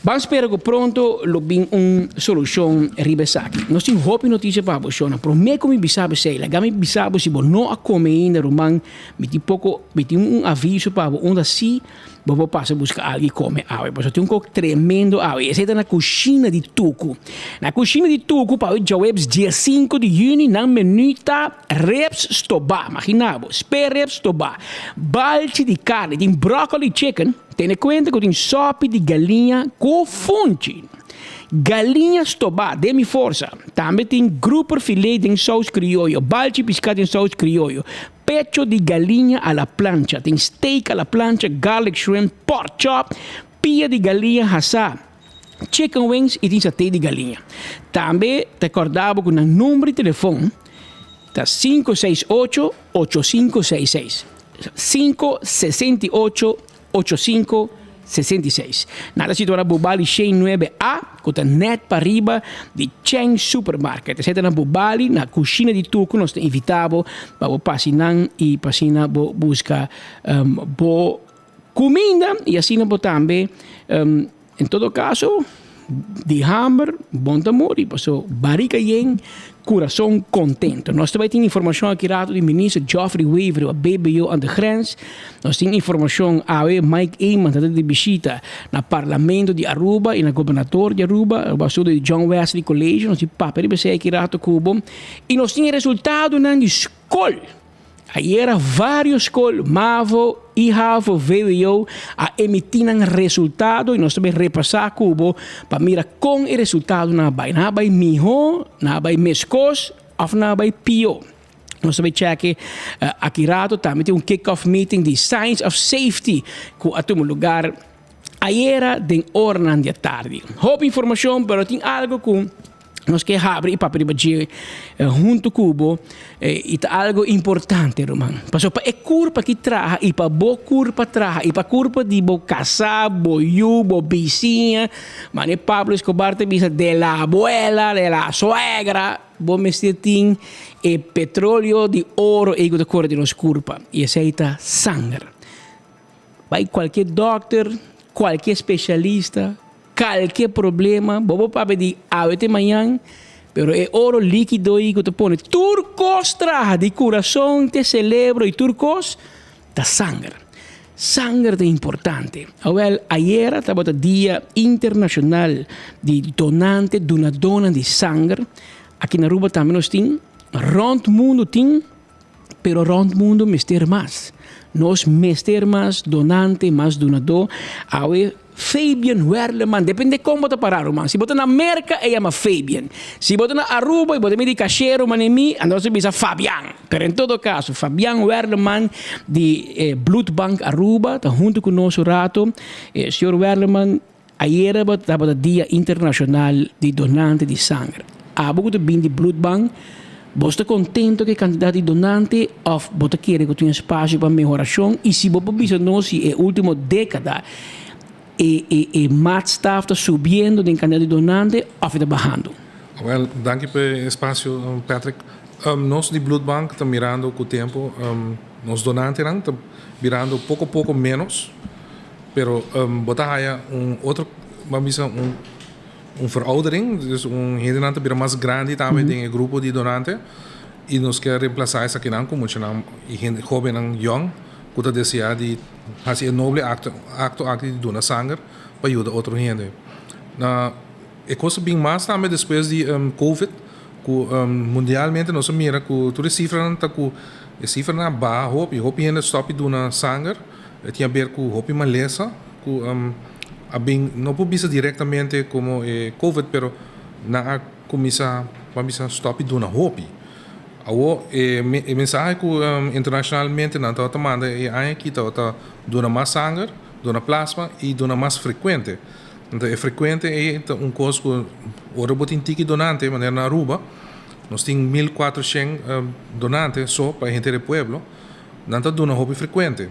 S: ban spera ku pronto lo bin un solushon riba esaki. Nos tin hopi notisia pa bo, shona. Promé ku mi bisa bo esei, laga mi bisa bo si bo no a kome ainda, ruman, mi tin poko, mi tin un aviso pa bo unda si Bo por pasa buska algu i kome awe. Pasobra tin un kok tremendo awe. Esei ta na kushina di Tuku. Na kushina di Tuku pa awe djaweps dia sinku di yüni nan menú ta ribs stobá. Magina bo, spare ribs stobá, balchi di karni, tin broccoli chicken, tene kuenta ku tin sòpi di galiña ku funchi. Galiña stobá den mi forsa. Tambe tin grouper filet den sous krioyo, balchi piská den sous krioyo, Pecho di galiña a la plancha, tin steak a la plancha, garlic shrimp, pork chop, pia di galiña hasá, chicken wings y tin saté di galiña. Tambe ta corda bo cu nan number di telefon ta 568 8566, 568 8566. Nan ta situa na Bubali Shane nuebe A, ku ta nèt pariba di Cheng Supermarket. Esei ta na Bubali, na kushina di Tuku. Nos ta invitá bo pa bo pasa nan i pa asina bo buska bo kuminda i asina bo tambe En todo caso, di hamber bon ta muri, paso barica yen, curason contento. Nos ta bay tin informacion aki rato di Minister Geoffrey Wever riba BBO aan de grens. Nos tin informacion awe Mike Eman ta di bishita na Parlamento di Aruba y na Gobernador di Aruba, riba asunto di John Wesley College. Nos tin papia riba esey aki rato cu bo. Y nos tin e resultadonan di scol. Ayera varios skol, mavo, IHAVO, vwo, a emití nan resultado i nos ta bai repasá ku bo pa mira kon e resultadonan a bai. Nan a bai mihó, nan a bai meskos òf nan a bai pió. Nos ta bai chèke aki rato. Tambe tin un kick-off meeting di Science of Safety ku a tuma lugar ayera den oranan di atardi. Hopi informashon pero tin algu ku. Nos ke habri i papia riba dje huntu ku bo i ta algo importante ruman. Pasobra pa e kurpa ki traha i pa bo kurpa traha i pa kurpa di bo kasá, bo yu, bo bisiña, manera Pablo Escobar ta bisa de la abuela, de la suegra, bo mester tin e petroleo di oro ei ku ta kore den nos kurpa i esei ta sanger. Bai kualke dòkter, kualke spesialista. Kalke problema, bo por papia di awe te mañan, pero e oro likido ei ku ta pone tur kos traha, di kurason te selebro i tur kos, ta sanger. Sanger ta importante. Awel, ayera tabata dia internashonal di donante, dunadónan di sanger. Aki na Aruba tambe nos tin, rònt mundu tin. Pero rond mundo mester mas. Nos mester mas donante, mas dunadó. Awe Fabian Werleman, depende kon bo ta pará ruman. Si bo ta na Merka e yama Fabian. Si bo ta na Aruba i bo ta midi kashero manera mi, anto nos ta bisa Fabian. Pero en todo kaso, Fabian Werleman di Bloedbank Aruba ta huntu ku nos un rato. Señor Werleman, ayera tabata dia internashonal di donante di sanger. Abo ku ta bin di Bloedbank, bo sta kontento ku e kantidat di donante òf bo ta kere ku tin espasio pa mehorashon? I si bo por bisa nos si e último dékada e e e maatstaf ta subiendo den kantidat di donante òf e ta bahando?
T: Wèl, danki pa e espasio, Patrick. Nos di Bloedbank ta mirando ku tempu nos donantenan ta birando poko poko ménos. Pero bo ta haya un otro, bo a bisa un un veroudering, dus un hendenan ta bira mas grandi tambe den e grupo di donante y nos kier reemplasa esakinan cu muchanan y hende hobennan yong cu ta desea di haci e noble acto acto aki di duna sanger pa yuda otro hende. Na e cos a bin mas tambe despues di covid cu mundialmente nos a mira cu tur e cifranan ta cu e cifranan a baha hopi, hopi hende a stop di duna sanger. E tin haber ku hopi malesa ku a bin, no por bisa direktamente komo e covid, pero nan a kuminsá. ban bisa stòp di duna hopi. Awor e e mensahe ku internashonalmente nan tabata manda e aña aki tabata duna mas sanger, duna plasma i duna mas frekuente. Anto e frekuente ei ta un kos ku ora bo tin tiki donante manera na Aruba nos tin 1400 donante so pa henter e pueblo, nan ta duna hopi frekuente.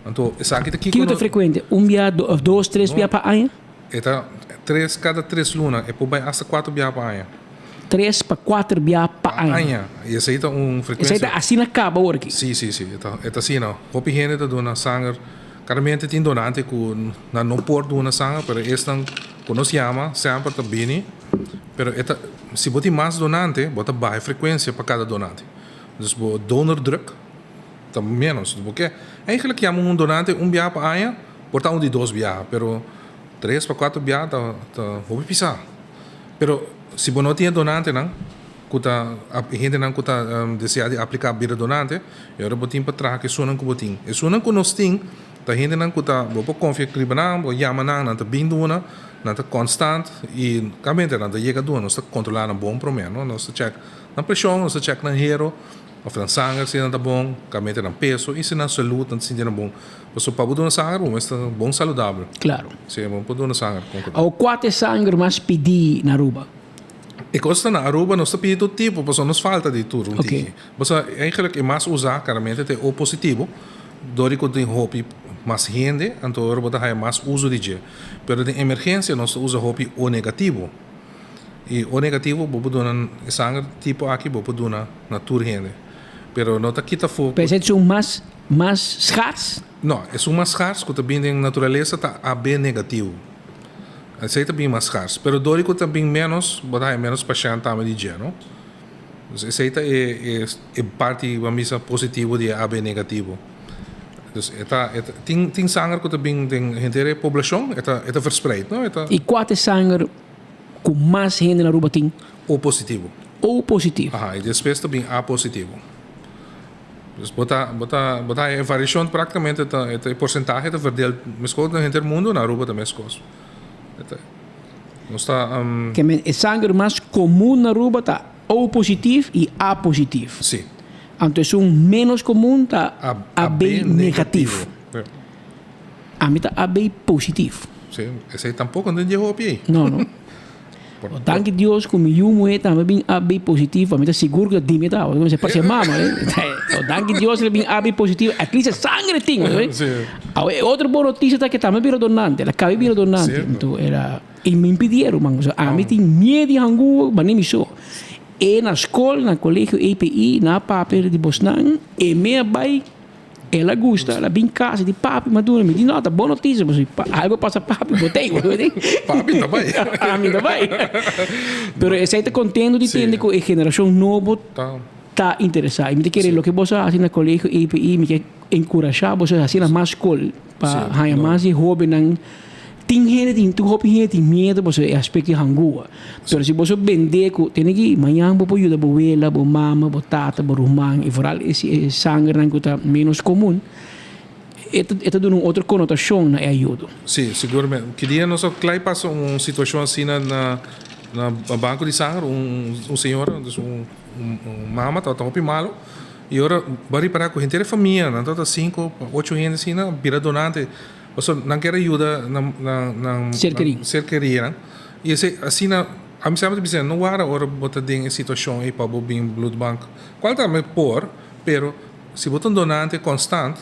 T: Anto esaki ta kiko
S: Kiko ta frekuente? Un bia, of dos, tres bia pa aña?
T: E ta tres kada tres luna, e por bai asta kuater bia pa aña.
S: Tres pa kuater bia pa aña.
T: Aña. I esei ta un frekuensia.
S: Esei ta asina kaba awor aki?
T: Si, si, si. E ta, e ta asina. Hopi hende ta duna sanger. Karamente tin donante ku nan no por duna sanger, pero esnan ku nos yama semper ta bini. Pero e ta, si bo tin mas donante, bo ta baha e frekuensia pa kada donante. Dus bo donordruk ta ménos. Bo ke eigenlijk yama un donante un biaha pa aña, por ta un di dos biaha, pero tres pa kuater biaha ta ta hopi pisá. Pero si bo no tin e donantenan ku ta hendenan ku ta deseá di apliká bira donante, e ora bo tin pa traha ku esunnan ku bo tin. Esunnan ku nos tin ta hendenan ku ta bo por konfia riba nan, bo yama nan, nan ta bin duna, nan ta konstant i kamente nan ta yega duna. Nos ta kontrolá nan bon promé, no? Nos ta chèk nan preshon, nos ta chèk nan hero òf nan sanger si nan ta bon, kamente nan peso i si nan salud nan ta sinti nan bon. Pasobra pa bo duna sanger bo mester ta bon saludabel.
S: Claro.
T: Si, bo por duna sanger kon ku.
S: Awo kua ta e sanger mas pidi na Aruba?
T: E kos ta na Aruba nos ta pidi tur tipo pasobra nos falta di tur un tiki. Pasobra eigenlijk e mas usa karamente ta e O positivo dor di ku tin hopi mas hende anto ora bo ta haya mas uso di dje. Pero den emergensia nos ta usa hopi O negativo. I O negativo bo por duna e sanger tipo aki bo por duna na tur hende. Pero no ta kita afó ku.
S: Pero esei ta un mas Mas schaars?
T: No, esun mas schaars ku ta bin den naturalesa ta AB negativo. Esei ta bin mas schaars. Pero dor di ku ta bin ménos, bo ta haña ménos pashènt tambe di dje, no? Dus esei ta e e parti, bo a bisa, positivo di e AB negativo. Dus e ta, e ta, tin tin sanger ku ta bin den henter e poblashon, e ta e ta verspreid, no? E ta.
S: I kua ta e sanger ku mas hende na Aruba tin?
T: O positivo.
S: O positivo.
T: Aha, i despues ta bin A positivo. Dus bo ta bo ta bo ta haña e variashon praktikamente ta e porsentahe ta verdeel meskos na henter mundu na Aruba ta meskos. E ta nos ta.
S: Ke men e sanger mas komun na Aruba ta O positief i A positief.
T: Si.
S: Anto esun ménos komun ta AB negatief. Ami ta AB positief.
T: Si, esei tampoko no tin dje hopi ei.
S: No no. Danki Dios ku mi yu muhé tambe bin AB positivo. Mi ta sigur ku ta di mi ta. Pasobra mi sa parse mama. Danki Dios el a bin AB positivo. At least e sangre tin. Awe e otro bon notisia ta ku e tambe bira donante. El a kabi bira donante. Anto el a i mi pidié ruman. Pasobra ami tin miedu di hangu manera mi so. E na skol na kolegio EPI nan a papia di bosnan. E me a bai. El a gusta, el a bin casa di papi ma duna mi di no ta bon noticia pasobra si algo pasa papi bo ta ey
T: Papi ta bay.
S: Ami ta bay. Pero esey ta contento di tende cu e generacion nobo ta interesa y mi ta kere loke boso a haci na colegio EPI mi ke encurasha boso haci na mas scol pa haya mas di hobennan. Tin hende tin tur hopi hende tin miedo pasobra e aspecto di hangua. Pero si boso bende cu tene ki mañan bo por yuda bo wela, bo mama, bo tata, bo ruman y vooral e e sangernan cu ta menos comun, e ta e ta duna un otro conotacion na e ayudo.
T: Si, siguramente. Ki dia nos a klai pasa un situacion asina na na banco di sanger, un un señora, dus un un mama tabata hopi malo y ora bo a ripara cu henter e famia, nan tabata cinco, ocho hende asina, bira donante. Pasobra nan kier a yuda nan nan
S: Ser kerí.
T: ser kerínan. I esei asina ami semper ta bisa no wara ora bo ta den e situashon ei pa bo bin bloedbank. Kual tambe por, pero si bo ta un donante konstant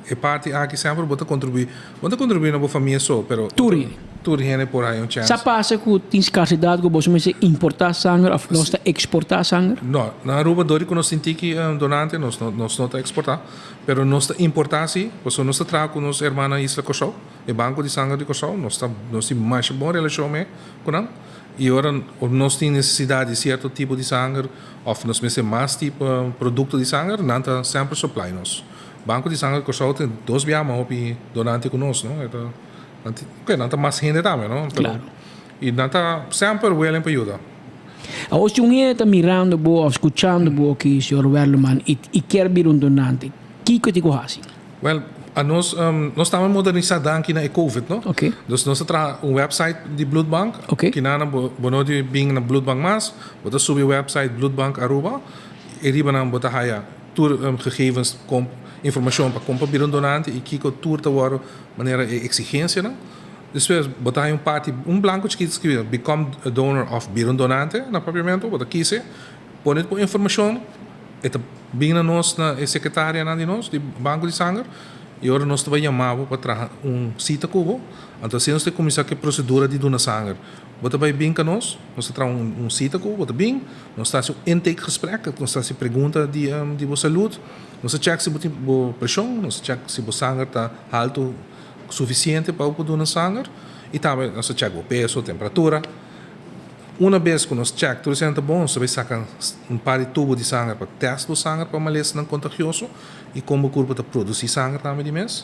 T: e parti aki semper bo ta kontribuí. Bo no ta kontribuí na bo famia so, pero
S: Tur hende.
T: tur hende por haña un chèns.
S: Sa pasa ku tin skarsidat ku boso mester importá sanger òf nos ta eksportá sanger?
T: No, na Aruba dor di ku nos tin tiki donante nos no nos no ta eksportá. Pero nos ta importá si, pasobra nos ta traha ku nos hermana Isla Kòrsou, e Banko di Sanger di Kòrsou, nos ta nos tin masha bon relashon me ku nan i ora nos tin nesesidat di sierto tipo di sanger òf nos mester mas tipo produkto di sanger, nan ta semper supply nos. Banko di Sanger di Kòrsou tin dos biaha mas hopi donante ku nos, no? E ta nan tin oke nan ta mas hende tambe, no? Pero i nan ta semper willing pa yuda.
S: Awor si un hende ta mirando bo of scuchando bo aki, señor Werleman, y y kier bira un donante, kico e tin cu haci?
T: Wel, Anos nos taba modernisá danki na e covid no. Dus nos a traha un website di Bloedbank. Kinan bo bo no di bin na Bloedbank mas, bo ta subi e website Bloedbank Aruba i riba nan bo ta haya tur gegevens kon informashon pa kon pa bira un donante i kiko tur ta wòrdu manera e eksigensianan. Despues bo ta haya un parti un blanko chikito skibí become a donor òf bira un donante na papiamentu bo ta kise pone bo informashon. E ta bin na nos na e sekretarianan di nos di Banko di Sanger i ora nos ta bai yama bo pa traha un sita ku bo, anto asina nos ta kuminsá ku e prosedura di duna sanger. Bo ta bai bin ka nos, nos ta traha un sita ku bo, bo ta bin, nos ta hasi un intakegesprek, nos ta hasi pregunta di di bo salud, nos ta chèk si bo tin bo preshon, nos ta chèk si bo sanger ta haltu sufisiente pa bo por duna sanger i tambe nos ta chèk bo peso, temperatura. Una bes ku nos chèk tur esei ta bon, nos ta bai saka un par di tubo di sanger pa tèst bo sanger pa malesanan kontagioso i kon bo kurpo ta produsí sanger tambe di mes.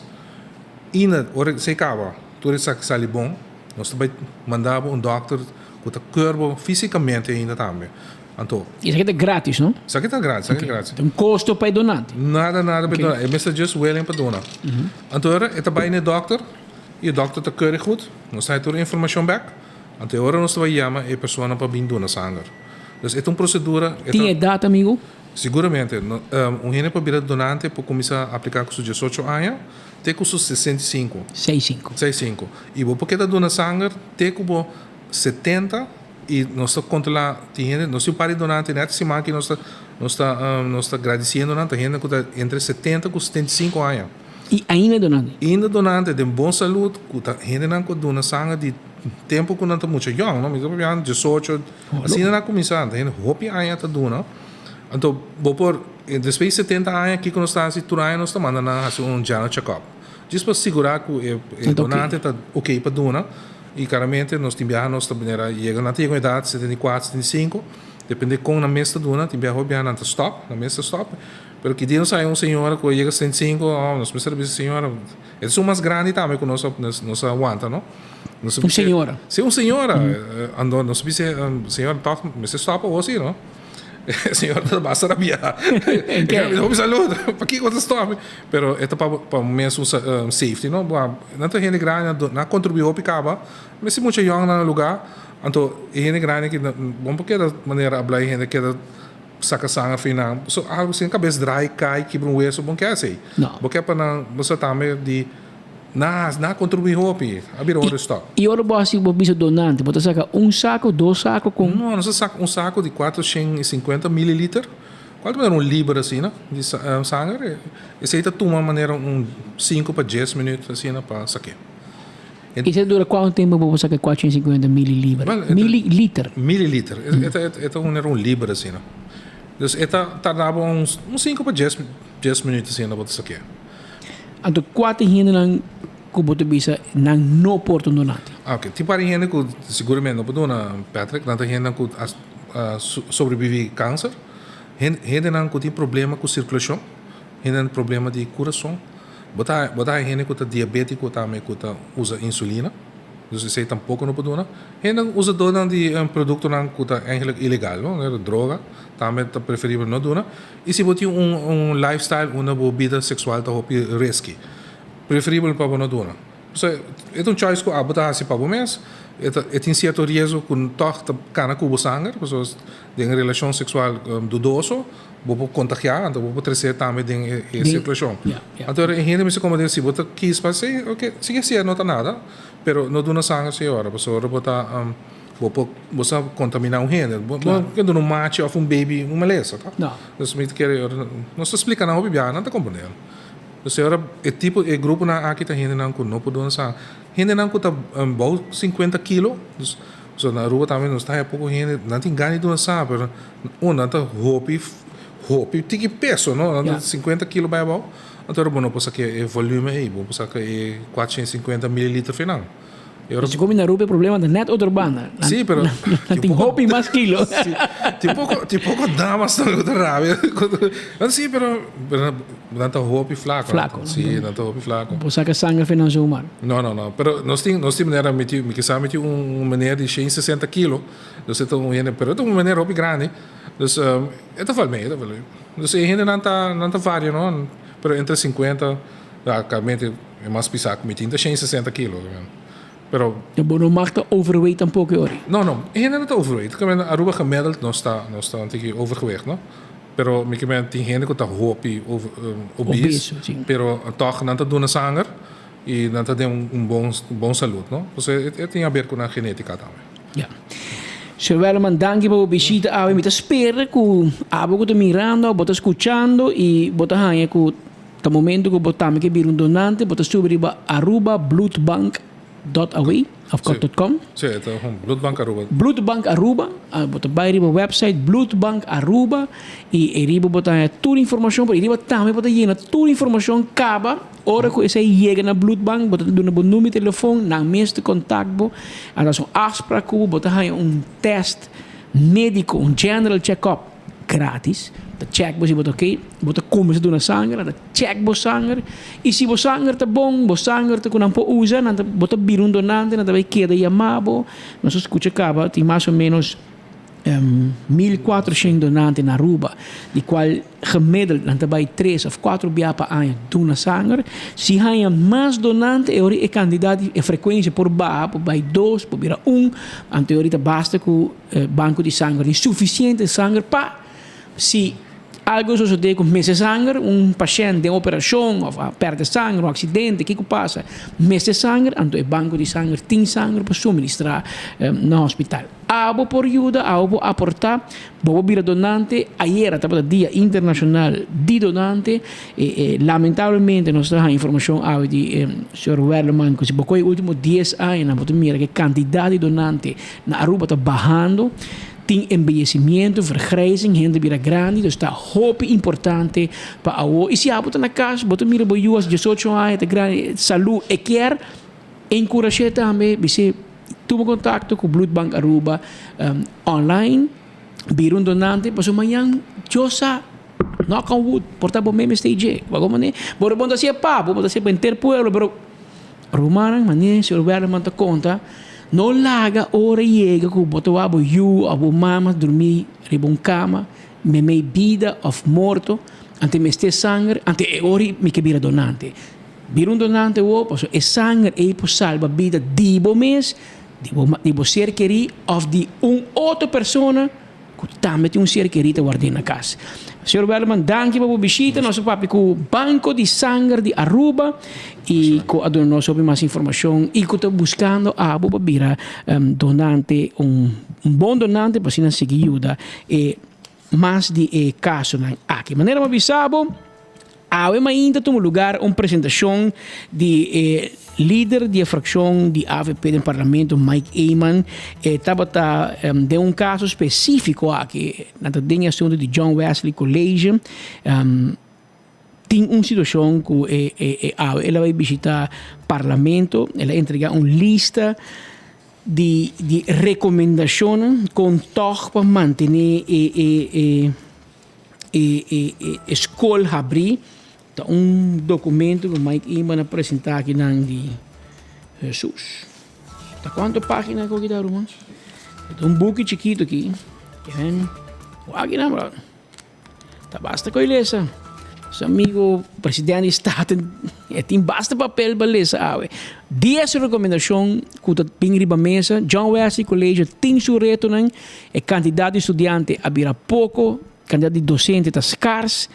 T: I na ora esei kaba, tur esaki sali bon, nos ta bai manda bo un dòkter ku ta keur bo físikamente ainda tambe. Anto.
S: Esaki ta grátis, no?
T: Esaki ta grátis, esaki ta grátis.
S: Ta un kosto pa e donante?
T: Nada, nada pa e donante. E mester just willing pa duna. Anto ora e ta bai na e dòkter i e dòkter ta keur e goed, nos ta haña tur e informashon bèk. Anto e ora nos ta bai yama e persona pa bin duna sanger. Dus e ta un procedura. E
S: Tin
T: ta.
S: edad, amigo?
T: Siguramente. No, un hende pa bira donante por cuminsa aplica cu su diesocho aña te cu su 65.
S: Seis sinku.
T: Seis sinku. Y bo por keda duna sanger te cu bo 70 y nos ta controla tin hende, nos tin un par di donante net siman aki nos ta nos ta nos ta gradiciendo nan, ta hende cu ta entre 70 cu 75 aña.
S: Y ainda donante?
T: Ainda donante den bon salud cu ta hendenan cu a duna sanger di tempo cu nan ta mucha yong, no? Mi ta papia diesocho, asina nan a cuminsa, ta hende hopi aña ta duna. Anto bo por, despues di 70 aña kico nos ta haci? Tur aña nos ta manda nan haci un general check-up. Djis pa sigura cu e donante ta ok pa duna y claramente nos tin biaha nos ta manera yega, nan ta yega un edad 74, 75, depende con nan mes ta duna, tin biaha hopi biaha nan ta stop, nan mes ta stop. Pero ki dia nos haya un señora cu a yega 75, oh, nos mester a bisa señora, e ta esun mas grandi tambe cu nos a nos a wanta, no? Nos a
S: Un señora.
T: Si, un señora. Anto nos a bisa, señora, toch mester stop awor si, no? E señora ta basta rabia.
S: En ke?
T: Hopi salud, pakiko bo ta stop? Pero e ta pa pa mes un safety, no? Bo a, nan ta hende grandi, nan a contribui hopi caba, mester mucha yong na nan lugar, anto e hende grandi aki, bon por keda manera a blai hende keda Saka sanger fi nan. So algo sin kabes draai, kai, kibra un weso, bon ke asei.
S: No.
T: Bo ke pa nan bo sa tambe di na na kontribuí hopi, a bira ora di stòp.
S: I ora bo hasi bo bisa donante, bo ta saka un sako, dos sako kon?
T: No, nos ta saka un sako di 450 mililiter, kual ta manera un liber asina di sanger. Esei ta tuma manera un sinku pa dies minüt asina pa sak'é.
S: I ta dura kuantu tempu bo por saka 450 mililiter? Mililiter.
T: Mililiter. E ta un un liber asina. Dus e ta tarda bo un sinku pa dies dies minuut asina bo ta sak'é.
S: Anto kua ta e hendenan ku bo ta bisa nan no por ta un donante?
T: Oke, tin par di hende ku siguramente no por duna, Patrick. Nan ta hendenan ku a sobrevivi kanser. Hendenan ku tin problema ku sirkulashon. Hendenan problema di kurason. Bo ta bo ta haña hende ku ta diabétiko tambe ku ta usa insulina, dus esei tampoko no por duna. Hende usadónan di produktonan ku ta eigentlik ilegal, no, manera droga, tambe ta preferibel no duna. I si bo tin un un lifestyle unda bo bida seksual ta hopi risky, preferibel pa bo no duna. Pasobra e ta un choice ku abo ta hasi pa bo mes, e ta e tin sierto riesgo ku tòg ta kana ku bo sanger, pasobra den relashon seksual dudoso, Bo por kontagiá, anto bo por tresé tambe den e sirkulashon. Anto e hende mester komprendé si bo ta kis pa hasi, oke, sigui hasié no ta nada, pero no duna sanger si e ora, pasobra bo ta bo por bo sa kontaminá un hende. Bo no ke duna un machi òf un baby un malesa, ta? Dus mi ta kere ora nos ta splika nan hopi biaha, nan ta komprendé. Dus e ora e tipo e gruponan aki ta hendenan ku no por duna sanger. Hendenan ku ta bou sinkuenta kilo, dus pasobra na Aruba tambe nos ta haña poko hende, nan tin gana di duna sanger, pero Un nan ta hopi hopi tiki peso no, nan ta 50 kilo bai abou, anto ora bo no por saka e volume ei, bo por saka e 450 mililiter fe nan.
S: E ora. Si komi na Aruba e problema ta net otro banda.
T: Si, pero
S: Nan tin hopi mas kilo.
T: Si, tin poko tin poko damas tambe ku ta rabia. Nan si, pero nan ta hopi flako.
S: Flako.
T: Si, nan ta hopi flako.
S: Bo por saka sanger fe nan zomaar.
T: No, no, no, pero nos tin nos tin manera mi tin mi kisa mi tin un meneer di 160 kilo. Dus e ta un hende, pero e ta un meneer hopi grandi. Dus e ta val mee, e ta val mee. Dus e hendenan ta, nan ta varia no, pero entre 50. Realmente e mas pisá ku mi tin ta 160 kilo. Pero.
S: Bo no mag ta overweight tampoco e ora.
T: No, no. E hende no ta overweight. Ke men Aruba gemiddeld nos ta nos ta un tiki overgewicht, no? Pero mi ke men tin hende ku ta hopi over obese.
S: Obeso, si.
T: Pero tòg nan ta duna sanger i nan ta den un bon bon salud, no? Entonces e tin haber ku nan genetica tambe.
S: Ya. Señor Werleman, danki pa bo bishita awe. Mi ta spera ku abo ku ta mirando, bo ta skuchando i bo ta haña ku Ta momento ku bo tambe ke bira un donante, bo ta subi riba arubabloedbank dot awe of
T: Sí.
S: dot com.
T: Sí, e ta un Bloedbank Aruba.
S: Bloedbank Aruba, ah, bo ta bai riba website Bloedbank Aruba i e riba bo ta haña tur informashon, pero e riba tambe bo ta yena tur informashon kaba ora ku esei yega na Bloedbank, bo ta duna bo number di telefon, nan mes ta kontakt bo, anto un afsprak ku bo, bo ta haña un test médiko, un general check-up. Gratis. Ta check bo si bo ta ok. Bo ta cuminsa duna sanger, nan ta check bo sanger. Y si bo sanger ta bon, bo sanger ta cu nan por usa, nan ta, bo ta bira un donante, nan ta bay keda yama bo. Nos a scucha caba tin mas o menos 1400 donante na Aruba, di cual gemiddeld nan ta bay tres of cuatro bia pa aña duna sanger. Si haya mas donante e ora e cantidad, e frecuencia por baha, por bay dos, por bira un. Anto e ora ta basta cu. Banco di sanger tin suficiente sanger pa si algo sosode cu mester sanger, un pashent den operacion of a perde sanger, un accidente, kico pasa, mester sanger, anto e banco di sanger tin sanger pa suministra na hospital. Abo por yuda, abo por aporta, bo por bira donante. Ayera tabata dia internacional di donante. Lamentablemente nos ta haña informacion awe di señor Werleman cu si bo coge e ultimo dies añanan bo ta mira cu e cantidad di donante Na Aruba ta bahando, tin embeyecimiento, vergrijzing, hende bira grandi, dus ta hopi importante pa awo. Y si abo ta na cas, bo ta mira bo yu as diesocho aña, ta grandi, salud, e kier encurashe tambe, bis'e tuma contacto cu Bloedbank Aruba online, bira un donante, pasobra mañan Dios sa, knock on wood, por ta bo mes mester dje. Bo bo no ta haci'e pa bo, bo ta haci'e pa henter pueblo, pero. Rumannan, manera señor Werleman ta konta, no laga ora yega ku bo ta wak bo yu òf bo mama drumí riba un kama meimei bida òf morto, ante mester sanger, ante e ora mi ke bira donante. Bira un donante awor pasobra e sanger ei por salba bida di bo mes, di bo di bo ser kerí òf di un otro persona ku tambe tin un ser kerí ta ward'é na kas. Señor Werleman, danki pa bo bishita. Nos a papia ku Banko di Sanger di Aruba i ku a duna nos hopi mas informashon i ku ta buskando abo pa bira donante, un bon donante pa asina sigui yuda e mas di e kasonan aki. Manera mi a bisa bo, Awe mainta tuma lugar un presentacion di e lider di e fraccion di avp den parlamento Mike Eman. E tabata den un caso specifico aki, nan ta den e asunto di John Wesley College. Tin un situacion cu e e awe el a bay bishita parlamento, el a entrega un lista di di recomendacionnan con tog pa mantene e e e. E e e skol habrí ta un dokumento ku Mike Eman a presentá akinan di Hesus. Ta kuantu página ku aki ta ruman? E ta un buki chikitu aki. Wak akinan bro. Ta basta ku e lesa. Su amigo presidente di Staten e tin basta papel pa lesa awe. Dies rekomendashon ku ta bin riba mesa. John Wesley College tin su retonan. E kantidat di studiante a bira poko, kantidat di dosente ta skars,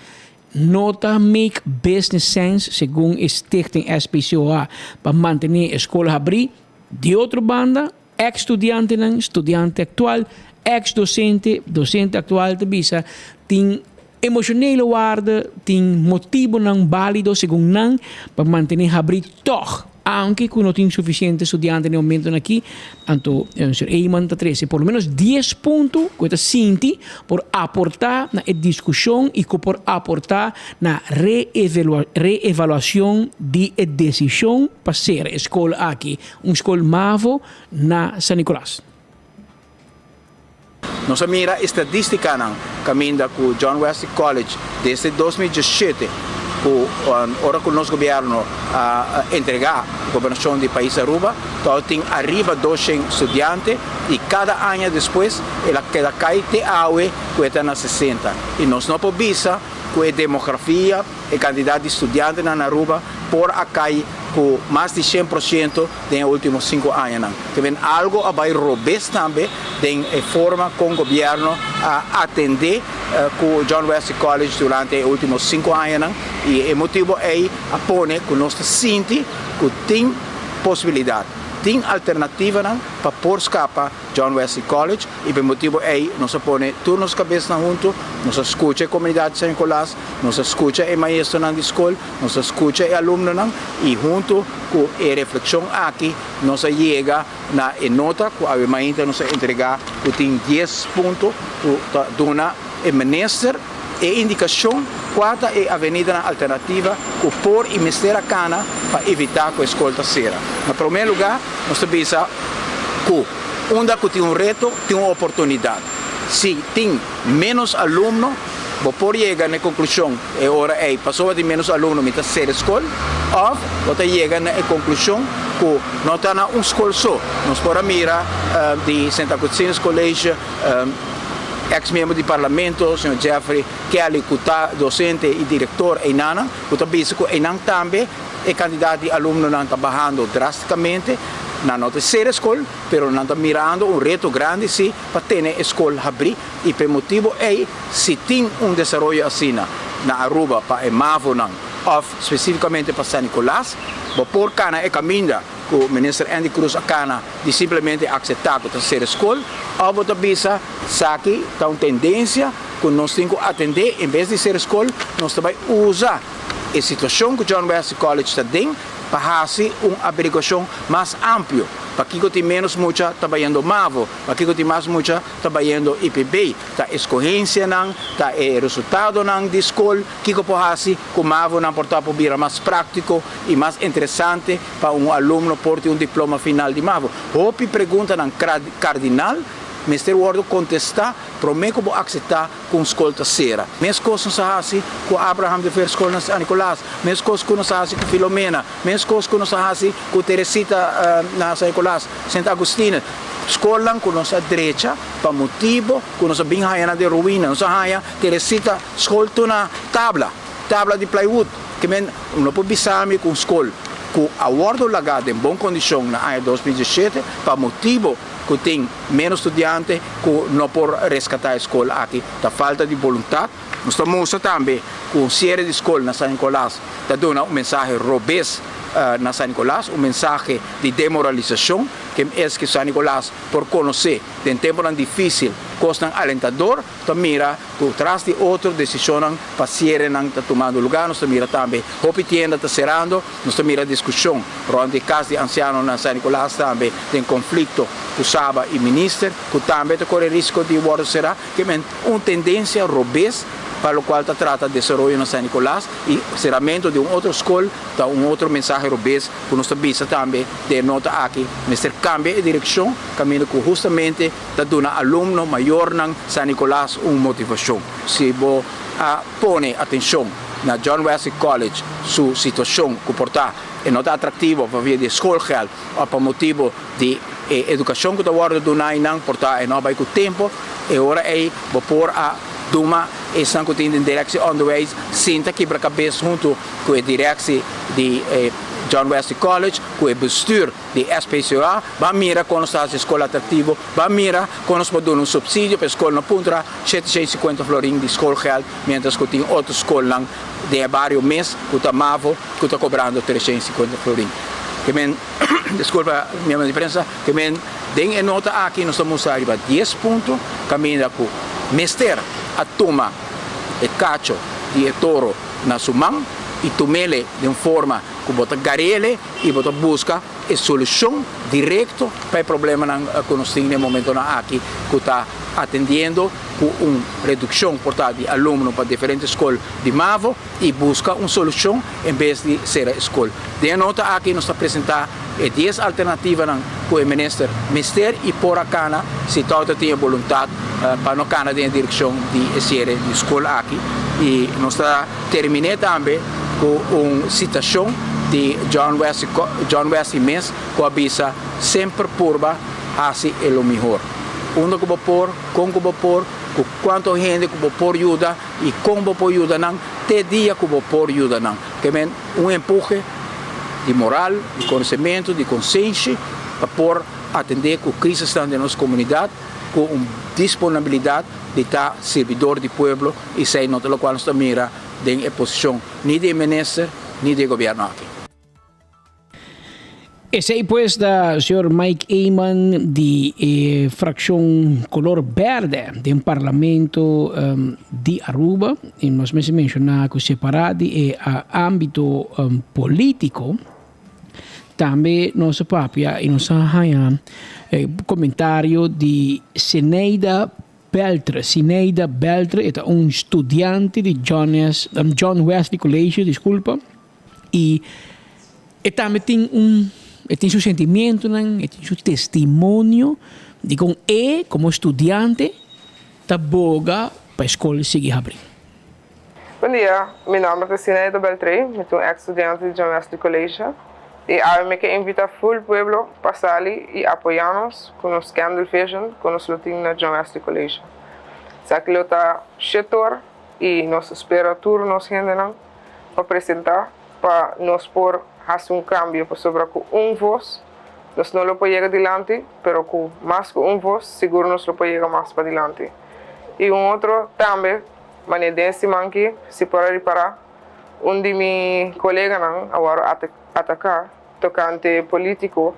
S: no ta make business sense segun e stichting SPCOA pa mantené e skol habrí. Di otro banda, eks studiantenan, studiante aktual, eks dosente, dosente aktual ta bisa tin emoshonele waarde, tin motibonan bálido segun nan pa mantené habrí tòg. Aunke ku no tin sufisiente studiante na e momentonan aki, anto señor Eman ta trese por lo menos dies punto ku e ta sinti por aportá na e diskushon i ku por aportá na reevaluashon di e desishon pa sera e skol aki, un skol mavo na San Nicolas.
U: Nos a mira e stadistikanan kaminda ku John Wesley College desde 2017 ku ora ku nos gobierno a entrega gobernashon di pais Aruba tòg tin ariba 200 studiante i kada aña despues el a keda kai te awe ku e ta na 60 i nos no por bisa. ku e demografia, e kantidat di studiantenan na Aruba por a kai ku mas di 100% den e ultimo sinku añanan. Te men algo a bai robes tambe den e forma kon gobierno a atende ku John Wesley College durante e ultimo sinku añanan i e motibo ei a pone ku nos ta sinti ku tin posibilidat, tin alternativanan pa por skapa John Wesley College y pa e motibo ey nos a pone tur nos cabesnan hunto, nos a scucha e comunidad di San Nicolas, nos a scucha e maestronan di scol, nos a scucha e alumnonan y hunto cu e reflexion aki nos a yega na e nota cu awe mainta nos a entrega cu tin dies punto cu ta duna e minister e indicacion cua ta e avenidanan alternativa cu por y mester a cana pa evita cu e scol ta cera. Na prome lugar nos ta bisa cu unda cu tin un reto tin un oportunidad. Si tin menos alumno bo por yega na e conclusion e ora ey pasobra tin menos alumno mi ta cera e scol of bo ta yega na e conclusion cu no ta na un scol so. Nos por a mira di Sint Augustinus College Ex miembro di parlamento, señor Jeffrey Kelly cu ta docente y director eynannan, cu ta bisa cu eynan tambe e cantidad di alumnonan ta bahando drasticamente. Nan no ta cera e scol, pero nan ta mirando un reto grandi si pa tene e scol habri y p'e motibo ey si tin un desaroyo asina na Aruba pa e mavonan of specificamente pa San Nicolas, bo por cana e caminda cu Minister Endy Croes a cana di simplemente acepta cu ta cera scol of bo ta bisa saki ta un tendencia cu nos tin cu atende en bes di cera scol nos ta bay usa e situacion cu John Wesley College ta den pa haci un averiguacion mas amplio pakico tin menos mucha ta bayendo mavo pakico tin mas mucha ta bayendo IPB ta escogencianan ta e resultadonan di scol kico por haci cu mavonan por ta por bira mas practico y mas interesante pa un alumno por tin un diploma final di mavo. Hopi preguntanan cardinal mester wordo contesta prome cu bo acepta cu un scol ta cera. Mescos nos a haci cu Abraham de Veer School na San Nicolas, mescos cu nos a haci cu Filomena, mescos cu nos a haci cu Teresita na San Nicolas, Sint Augustine. Scolnan cu nos a drecha pa motibo cu nos a bin haya nan den ruina. Nos a haya Teresita School tur na tabla, tabla di plywood. Ke men no por bisa mi ku un skol ku a wòrdu lagá den bon kondishon na aña 2017 pa motibu ku tin ménos studiante ku no por reskatá e skol aki ta falta di boluntat. Nos ta mustra tambe ku un siere di skol na San Nicolas ta duna un mensahe robes na San Nicolas, un mensahe di demoralisashon. Ken es ku San Nicolas por konosé den tempunan difísil kosnan alentador ta mira Ku tras di otro desishonnan pa sierenan ta tumando lugá, nos ta mira tambe hopi tienda ta serando, nos ta mira diskushon rònt di kas di ansiano na San Nicolas tambe den konflikto ku Saba i minister ku tambe ta kore risko di wòrdu será, ke men un tendensia robes pa lokual ta trata desaroyo na San Nicolas i seramentu di un otro skol ta un otro mensahe robes ku nos ta bisa tambe den e nota aki mester kambia e direkshon kaminda ku hustamente ta duna alumno, mayornan San Nicolas un motivacion. Si bo a pone atencion na John Wesley College su situacion cu por ta e no ta atractivo pa via di e schoolgeld of pa motibo di e educacion cu ta wordo duna einan por ta e no a bay cu tempo, e ora ey bo por a duma esnan cu tin den directie onderwijs sinta kibra cabes hunto cu e directie di e John Wesley College cu e bestuur. di SPCOA, ban mira kon nos ta hasi e skol atraktivo, ban mira kon nos por duna un supsidio pa e skol no puntra 750 florin di schoolgeld, mientras ku tin otro skolnan den e bario mes ku ta mavo ku ta kobrando 350 florin. Ke men, diskulpa miembro di prensa, ke men den e nota aki nos ta mustra riba dies punto kaminda ku mester a tuma e kacho di e toro na su man i tumele den forma ku bo ta garele i bo ta buska e solushon direkto pa e problemanan ku nos tin den e momentonan aki ku ta atendiendo ku un redukshon por ta di alumno pa diferente skol di mavo i buska un solushon en bes di sera e skol. Den e nota aki nos ta presentá e dies alternativanan ku e minister mester i por a kana si tòg ta tin e boluntat pa no kana den e direkshon di e siere di skol aki i nos ta terminé tambe ku un sitashon di John Wesley, John Wesley mes ku a bisa, Semper purba hasi e lo mihor. Unda ku bo por, kon ku bo por, ku kuantu hende ku bo por yuda i kon bo por yuda nan te dia ku bo por yuda nan. Ke men un empuhe di moral, di konosementu, di konsenshi pa por atendé ku krisisnan den nos komunidat ku un disponibilidat di ta sirbidor di pueblo i esei no ta lokual nos ta mira den e posishon ni di e minister ni di e gobièrnu aki.
S: Esey pues ta señor Mike Eman di e fraccion color berde den parlamento di Aruba. Y nos mester menciona cu separa di e ambito politico, tambe nos a papia y nos a haya comentario di Zenaida Beltre. Zenaida Beltre e ta un studiante di John Wesley College, disculpa. Y e tambe tin un, e tin su sentimientonan, e tin su testimonio di con e como studiante ta boga pa e scol sigui habri.
E: Bon dia, mi nomber ta Sineida Beltré, mi ta un ex studiante di John Wesley College y awe mi ke invita full pueblo pa sali y apoya nos cu nos Candle Vision cu nos lo tin na John Wesley College. Esaki lo ta shetor y nos ta spera tur nos hendenan pa presentá pa nos por hasi un kambio pasobra ku un vos nos no lo por yega dilanti pero ku mas ku un vos sigur nos lo por yega mas padilanti. I un otro tambe manera den e siman aki si por a ripará un di mi koleganan a wòrdu ataká tokante polítiko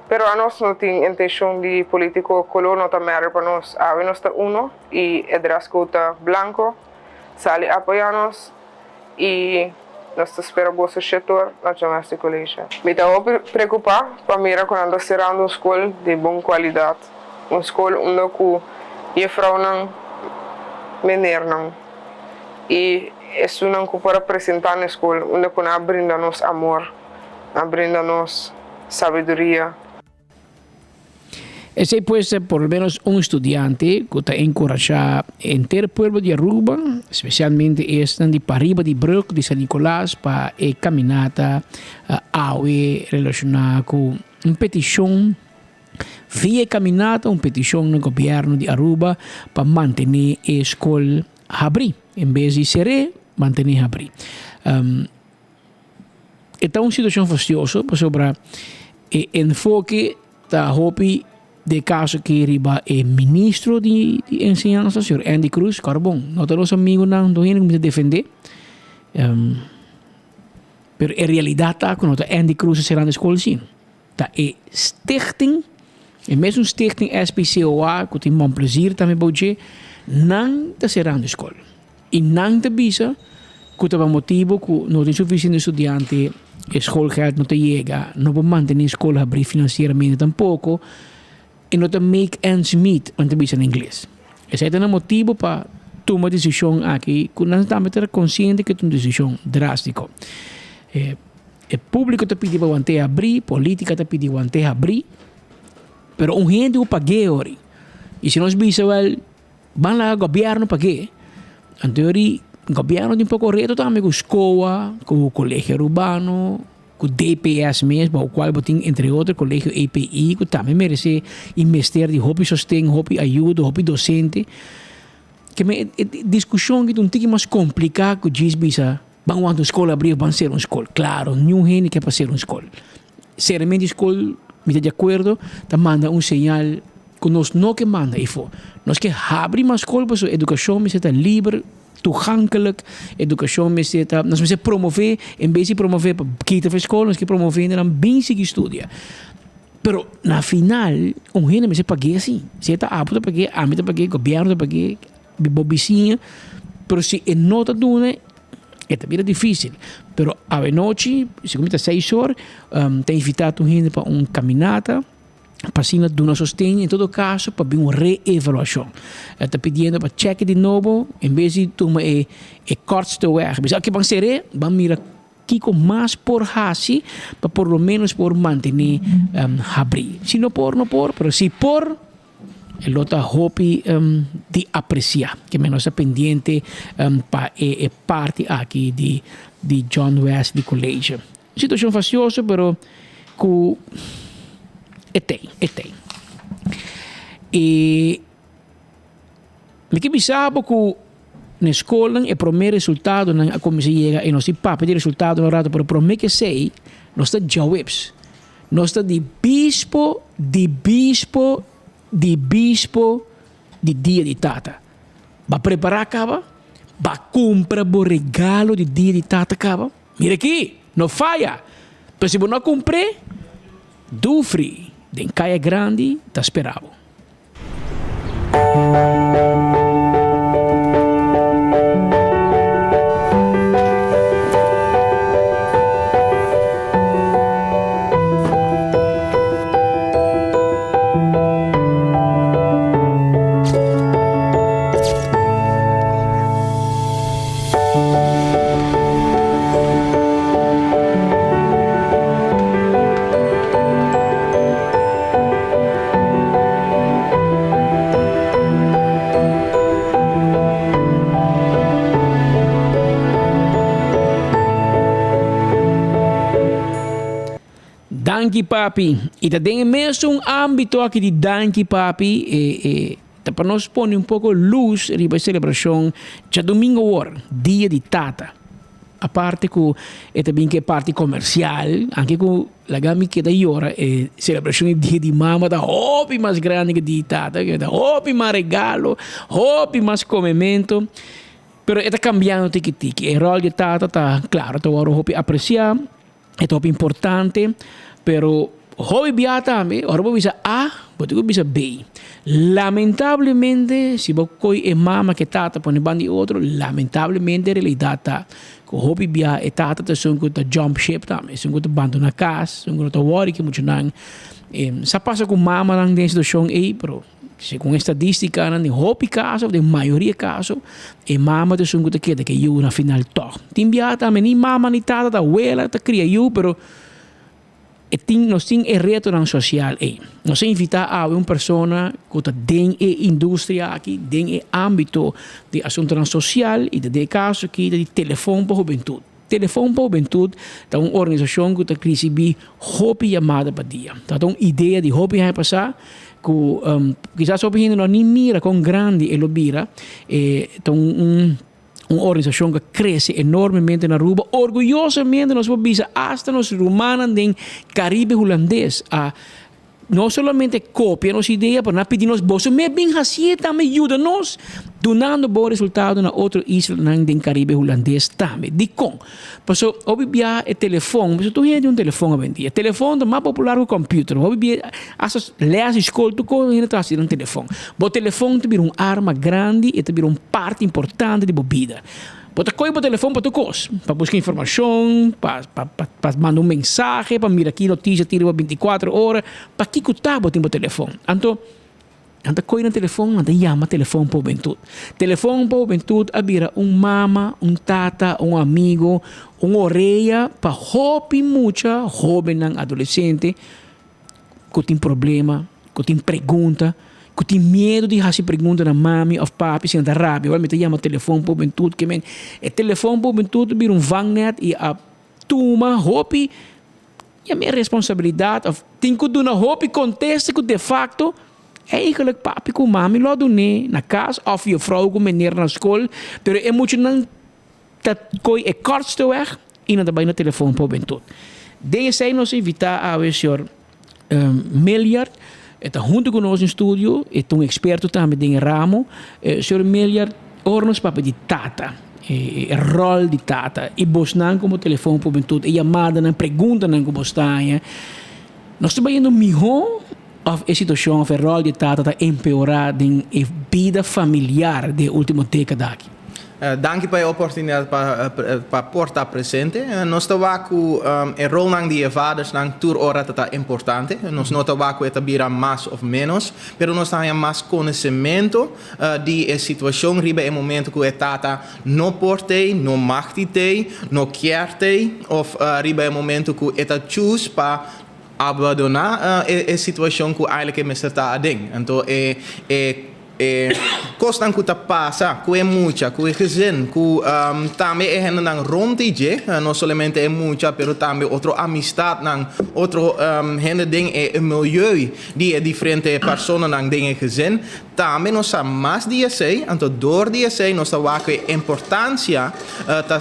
E: pero anos no tin intenshon di polítiko kolor no ta matter pa nos awe nos ta uno i e dress code ta blanko. Sali apoyá nos i nos ta spera boso shetor na John College. Mi ta hopi preokupá pa mira ku nan ta serando un skol di bon kualidat, un skol unda ku jefrounan, menernan i esunnan ku por a presentá na e skol unda ku nan a brinda nos amor, nan a brinda nos sabiduria.
S: Esei pues ta por lo menos un studiante cu ta encurasha henter pueblo di Aruba, especialmente esnan di pariba di brug di San Nicolas pa e caminata awe relaciona cu un peticion via e caminata, un peticion na gobierno di Aruba pa mantene e scol habri en bes di cere, mantene habri. E ta un situacion fastioso pasobra e enfoke ta hopi den e caso aki riba e ministro di enseñansa señor Andy Croes. Kòrda bon, no ta nos amigonan tur hende ku mi ta defende pero e realidad ta ku no ta Andy Croes a serando e skol si. Ta e stichting, e mesun stichting SPCOA ku tin Mon Plaisir tambe bou dje, nan ta serando e skol. I nan ta bisa ku ta pa motibu ku no tin sufisiente studiante, e schoolgeld no ta yega, no por mantené skol habrí finansieramente tampoko, i no ta make ends meet, nan ta bisa na ingles. Esei ta nan motibu pa tuma desishon aki ku nan tambe ta konsiente ku ta un desishon drástiko. E públiko ta pidi pa want'é habrí, polítika ta pidi want'é habrí, pero un hende ku pag'é ori. I si nos bisa wèl. Ban laga gobierno pag'é. Anto yori gobierno tin poko reto tambe ku SCOA, ku Colegio Arubano, ku DPS mes, bou kual bo tin entre otro Colegio EPI ku tambe meresé i mester di hopi sosten, hopi ayudo, hopi dosente. Ke men e diskushon aki ta un tiki mas kompliká ku djis bisa ban wanta un skol abrí of ban sera un skol. Klaro, niun hende ke pa sera un skol. Seramente di skol mi ta di akuerdo ta manda un señal ku nos no ke manda efo. Nos ke habri mas skol pasobra edukashon mester ta liber, toegankelijk, edukashon mester ta, nos mester promové, en bes di promové pa kita for skol, nos ke promové hendenan bin sigui studia. Pero na final un hende mester pag'é si. Si e ta abo ta pag'é, ami ta pag'é, gobièrnu ta pag'é, bo bisiña, pero si e no ta duna e ta bira dificil. Pero awenochi, segun mi ta seis or, ta invita tur hende pa un caminata pa asina duna sosten en todo caso pa bin un reevaluacion. E ta pidiendo pa check di nobo en bes di tuma e e kortste weg. Bisa oke ban sere, ban mira kiko mas por haci pa por lo menos por mantene habri. Si no por, no por, pero si por. E lo ta hopi di aprecia. Ke men nos ta pendiente pa e parti aki di di John Wesley College. Un situacion fastioso pero cu e tey, e tey. E. Mi ke bisa bo ku na e skolnan e promé resultadonan a kuminsá yega i nos tin papia di resultadonan un ratu pero promé ke esei nos ta djaweps. Nos ta di bispo di bispo di bispo di dia di tata. Ba prepará kaba? Ba kumpra bo regalo di dia di tata kaba? Mira aki, no faya! Pero si bo no a kumpr'é, Dufri den Kaya Grandi ta spera bo. Danki papi. I ta den e mesun ámbito aki di danki papi e e ta pa nos pone un poko lus riba e selebrashon djadumingu awor, dia di tata. Aparte ku e ta bin ku e parti komersial, anke ku laga mi keda yora e selebrashon di dia di mama ta hopi mas grandi ku di tata, ta hopi mas regalo, hopi mas komementu, pero e ta kambiando tiki tiki. E ròl di tata ta klaro ta wòrdu hopi apresiá. E ta hopi importante, pero hopi bia tambe ora bo bisa A, bo tin ku bisa B. Lamentablemente, si bo koi e mama ku e tata pone banda di otro, lamentablemente e realidat ta ku hopi bia e tata ta esun ku ta jump ship tambe, esun ku ta bandona kas, esun ku no ta wòri ku e muchanan. Sa pasa ku mamanan den e situashon ei, pero. Segun estadístikanan den hopi kaso, den mayoria kaso, e mama ta esun ku ta keda ku e yu na final tòg. Tin biaha tambe ni mama ni tata ta wela ta kria yu, pero e tin nos tin e retonan sosial ei. Nos a invitá awe un persona ku ta den e industria aki, den e ámbito di asuntunan sosial i ta den e kaso aki ta di Telefon pa Hubentut. Telefon pa Hubentut ta un organisashon ku ta risibí hopi yamada pa dia. Ta un idea di hopi aña pasá ku kisas hopi hende no a ni mira kon grandi e lo bira. E ta un un organisashon ku a krese enormemente na Aruba. Orguyosamente nos por bisa asta nos rumannan den Karibe Hulandes a No solamente copia nos idea, pero nan pidi nos, boso me bin hacié tambe, yuda nos, dunando bon resultado na otro islanan den Caribe Hulandes tambe. Dicon? Paso hopi bia e telefon, paso tur hende tin un telefon awendia. Telefon ta mas popular cu computer. Hopi bia, hasta les di scol, tur cos hende ta haci den telefon. Bo telefon ta bira un arma grandi, e ta bira un parti importante di bo bida. Bo ta kohe bo telefon pa tur kos, pa buska informashon, pa pa manda un mensahe, pa mira ki notisia tin riba bintikuater ora, pa kiko ta bo tin bo telefon. Anto, nan ta kohe nan telefon, nan ta yama Telefon pa Hubentut. Telefon pa Hubentut a bira un mama, un tata, un amigo, un orea pa hopi mucha, hobennan, adolesente ku tin problema, ku tin pregunta, ku tin miedu di hasi pregunta na mami òf papi si nan ta rabia. Wèl mi ta yama Telefon pa Hubentut ke men e Telefon pa Hubentut a bira un vangnet i a tuma hopi yam'é responsabilidat òf tin ku duna hopi kontesta ku defakto eigenlik papi ku mami lo a dun'é na kas òf jufrou ku mener na skol pero e muchanan Ta koy e kortste weg y nan ta bay na Telefon pa Hubentud. Den esey nos a invita awe señor Milliard, e ta hunto cu nos den studio, e ta un experto tambe den e ramo. Señor Milliard, ora nos papia di tata, e rol di tata y bosnan como Telefon pa Hubentud, e yamadanan, preguntanan cu bos ta haña, nos ta bayendo miho of e situacion of e rol di tata ta empeora den e bida familiar den e ultimo decada aki?
G: Danki pa e oportunidat pa por ta presente. Nos ta wak ku e rolnan di e vadersnan tur ora ta ta importante. Nos no ta wak ku e ta bira mas òf ménos, pero nos ta haña mas konosementu di e situashon riba e momento ku e tata no por t'ei, no mag di t'ei, no kier t'ei òf riba e momento ku e ta chus pa abandoná e situashon ku eigenlijk e mester ta aden. Anto e e. E kosnan ku ta pasa ku e mucha, ku e gezin, ku tambe e hendenan rond di dje, no solamente e mucha pero tambe otro amistatnan, otro hende den e milieu di e diferente personanan den e gezin, tambe nos sa mas di esei, anto dor di esei nos ta wak ku e importansia ta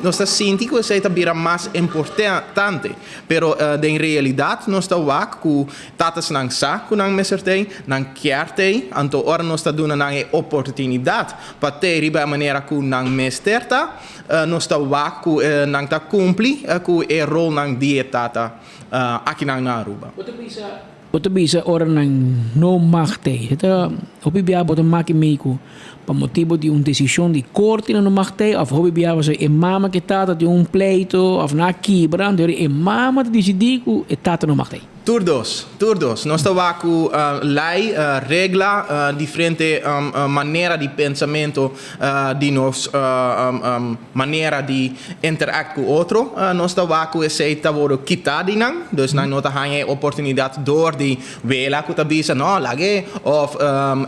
G: nos ta sinti ku esei ta bira mas importante, pero den realidat nos ta wak ku Tatasnan sa ku nan mester tei, nan kier tei, anto ora nos ta duna nan e oportunidat pa tei riba e manera ku nan mester ta, nos ta wak ku nan ta kumpli ku e rolnan di e tata akinan na Aruba.
S: Bo ta bisa, bo ta bisa ora nan no mag tei. E ta hopi bia bo ta maki mei ku pa motibu di un desishon di korte nan no mag tei òf hopi bia pasobra e mama ku e tata tin un pleito òf nan a kibra, anto e mama ta disidí ku e tata no mag tei.
G: Tur dos, tur dos. Nos ta wak ku lei, regla, diferente manera di pensamento di nos manera di interact ku otro. Nos ta wak ku esei ta wòrdu kitá di nan, dus nan no ta haña e oportunidat dor di wela ku ta bisa no lag'é òf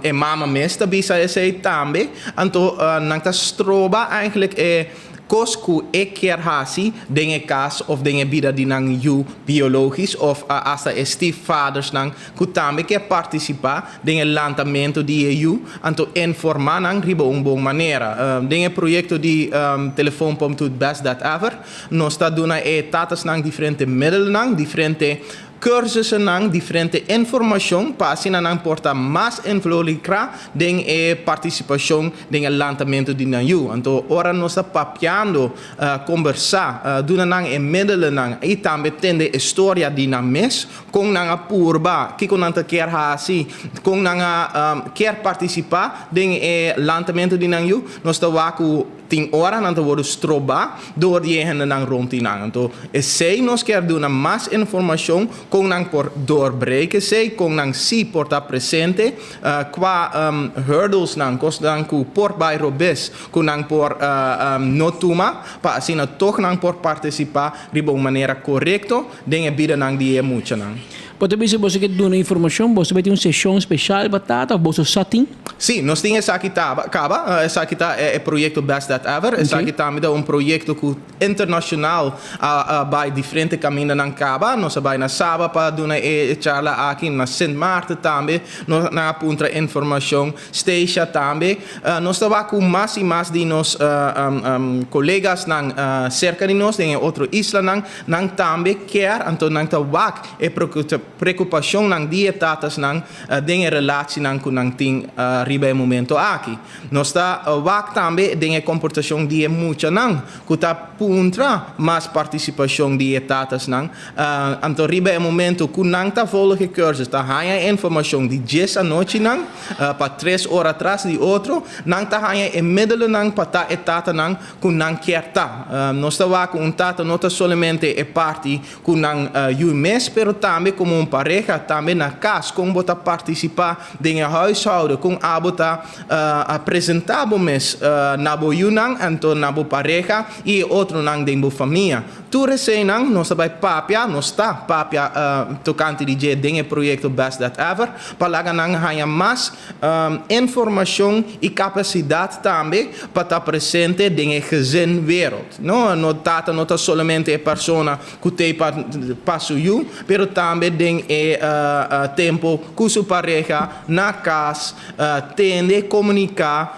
G: e mama mes ta bisa esei tambe. Anto nan ta stroba eigenlijk e Kos ku e kier hasi den e kas of den e bida di nan yu biologis of asta e stiefvadersnan ku tambe kier partisipá den e lantamentu di e yu, anto informá nan riba un bon manera. Den e proyekto di Telefoonpomp Toet Best Dat Ever nos ta duna e tatasnan diferente middelnan, diferente Cursusennan diferente informacion pa asina nan por ta mas involucra den e participacion den e lantamento di nan yu. Anto ora nos ta papiando, combersa, duna nan e middelennan y tambe tende e storia di nan mes, con nan a purba, kico nan ta kier haci, con nan a kier participa den e lantamento di nan yu, nos ta wak cu Tin ora nan ta wordu strobá dor di e hendenan rond di nan. Anto esei nos kier duna mas informashon kon nan por doorbreek esei, kon nan sí por ta presente, kua hurdlesnan, kosnan ku por bai robes ku nan por no tuma pa asina tog nan por partisipá riba un manera korekto den e bidanan di e muchanan.
S: Bo ta bisa boso ke duna informashon, boso bai tin un seshon speshal pa tata òf boso sa tin?
G: Sí, nos tin esaki taba, kaba. Esaki ta e proyekto Best That Ever. Esaki tambe ta un proyekto ku internashonal a bai diferente kamindanan kaba. Nos a bai na Saba pa duna e charla aki, na Sint Maarten tambe nos nan a puntra informashon, Statia tambe. Nos ta wak ku mas i mas di nos kolegasnan serka di nos den e otro islanan, nan tambe kier, anto nan ta wak e preokupashonnan di e tatasnan den e relacinan cu nan tin riba e momento aki. Nos ta wak tambe den e comportacion di e muchanan cu ta puntra mas participacion di e tatasnan. Anto riba e momento cu nan ta volg e cursus ta haya e informacion di djes anochinan pa tres ora tras di otro, nan ta haya e middelennan pa ta e tatanan cu nan kier ta. Nos ta wak cu un tata no ta solamente e parti Ku nan yu mes, pero tambe komo un pareha, tambe na kas, kon bo ta partisipá den e huishouden, kon abo ta presentá bo mes na bo yunan, anto na bo pareha i e otronan den bo famia. Tur eseinan nos ta bai papia, nos ta papia tokante di dje den e proyekto Best That Ever, pa laga nan haña mas informashon i kapasidat tambe pa ta presente den e gezinwereld. No, no tata no ta solamente e persona ku t'ei pa pa su yu, pero tambe den e tempu ku su pareha na kas, tende, komuniká,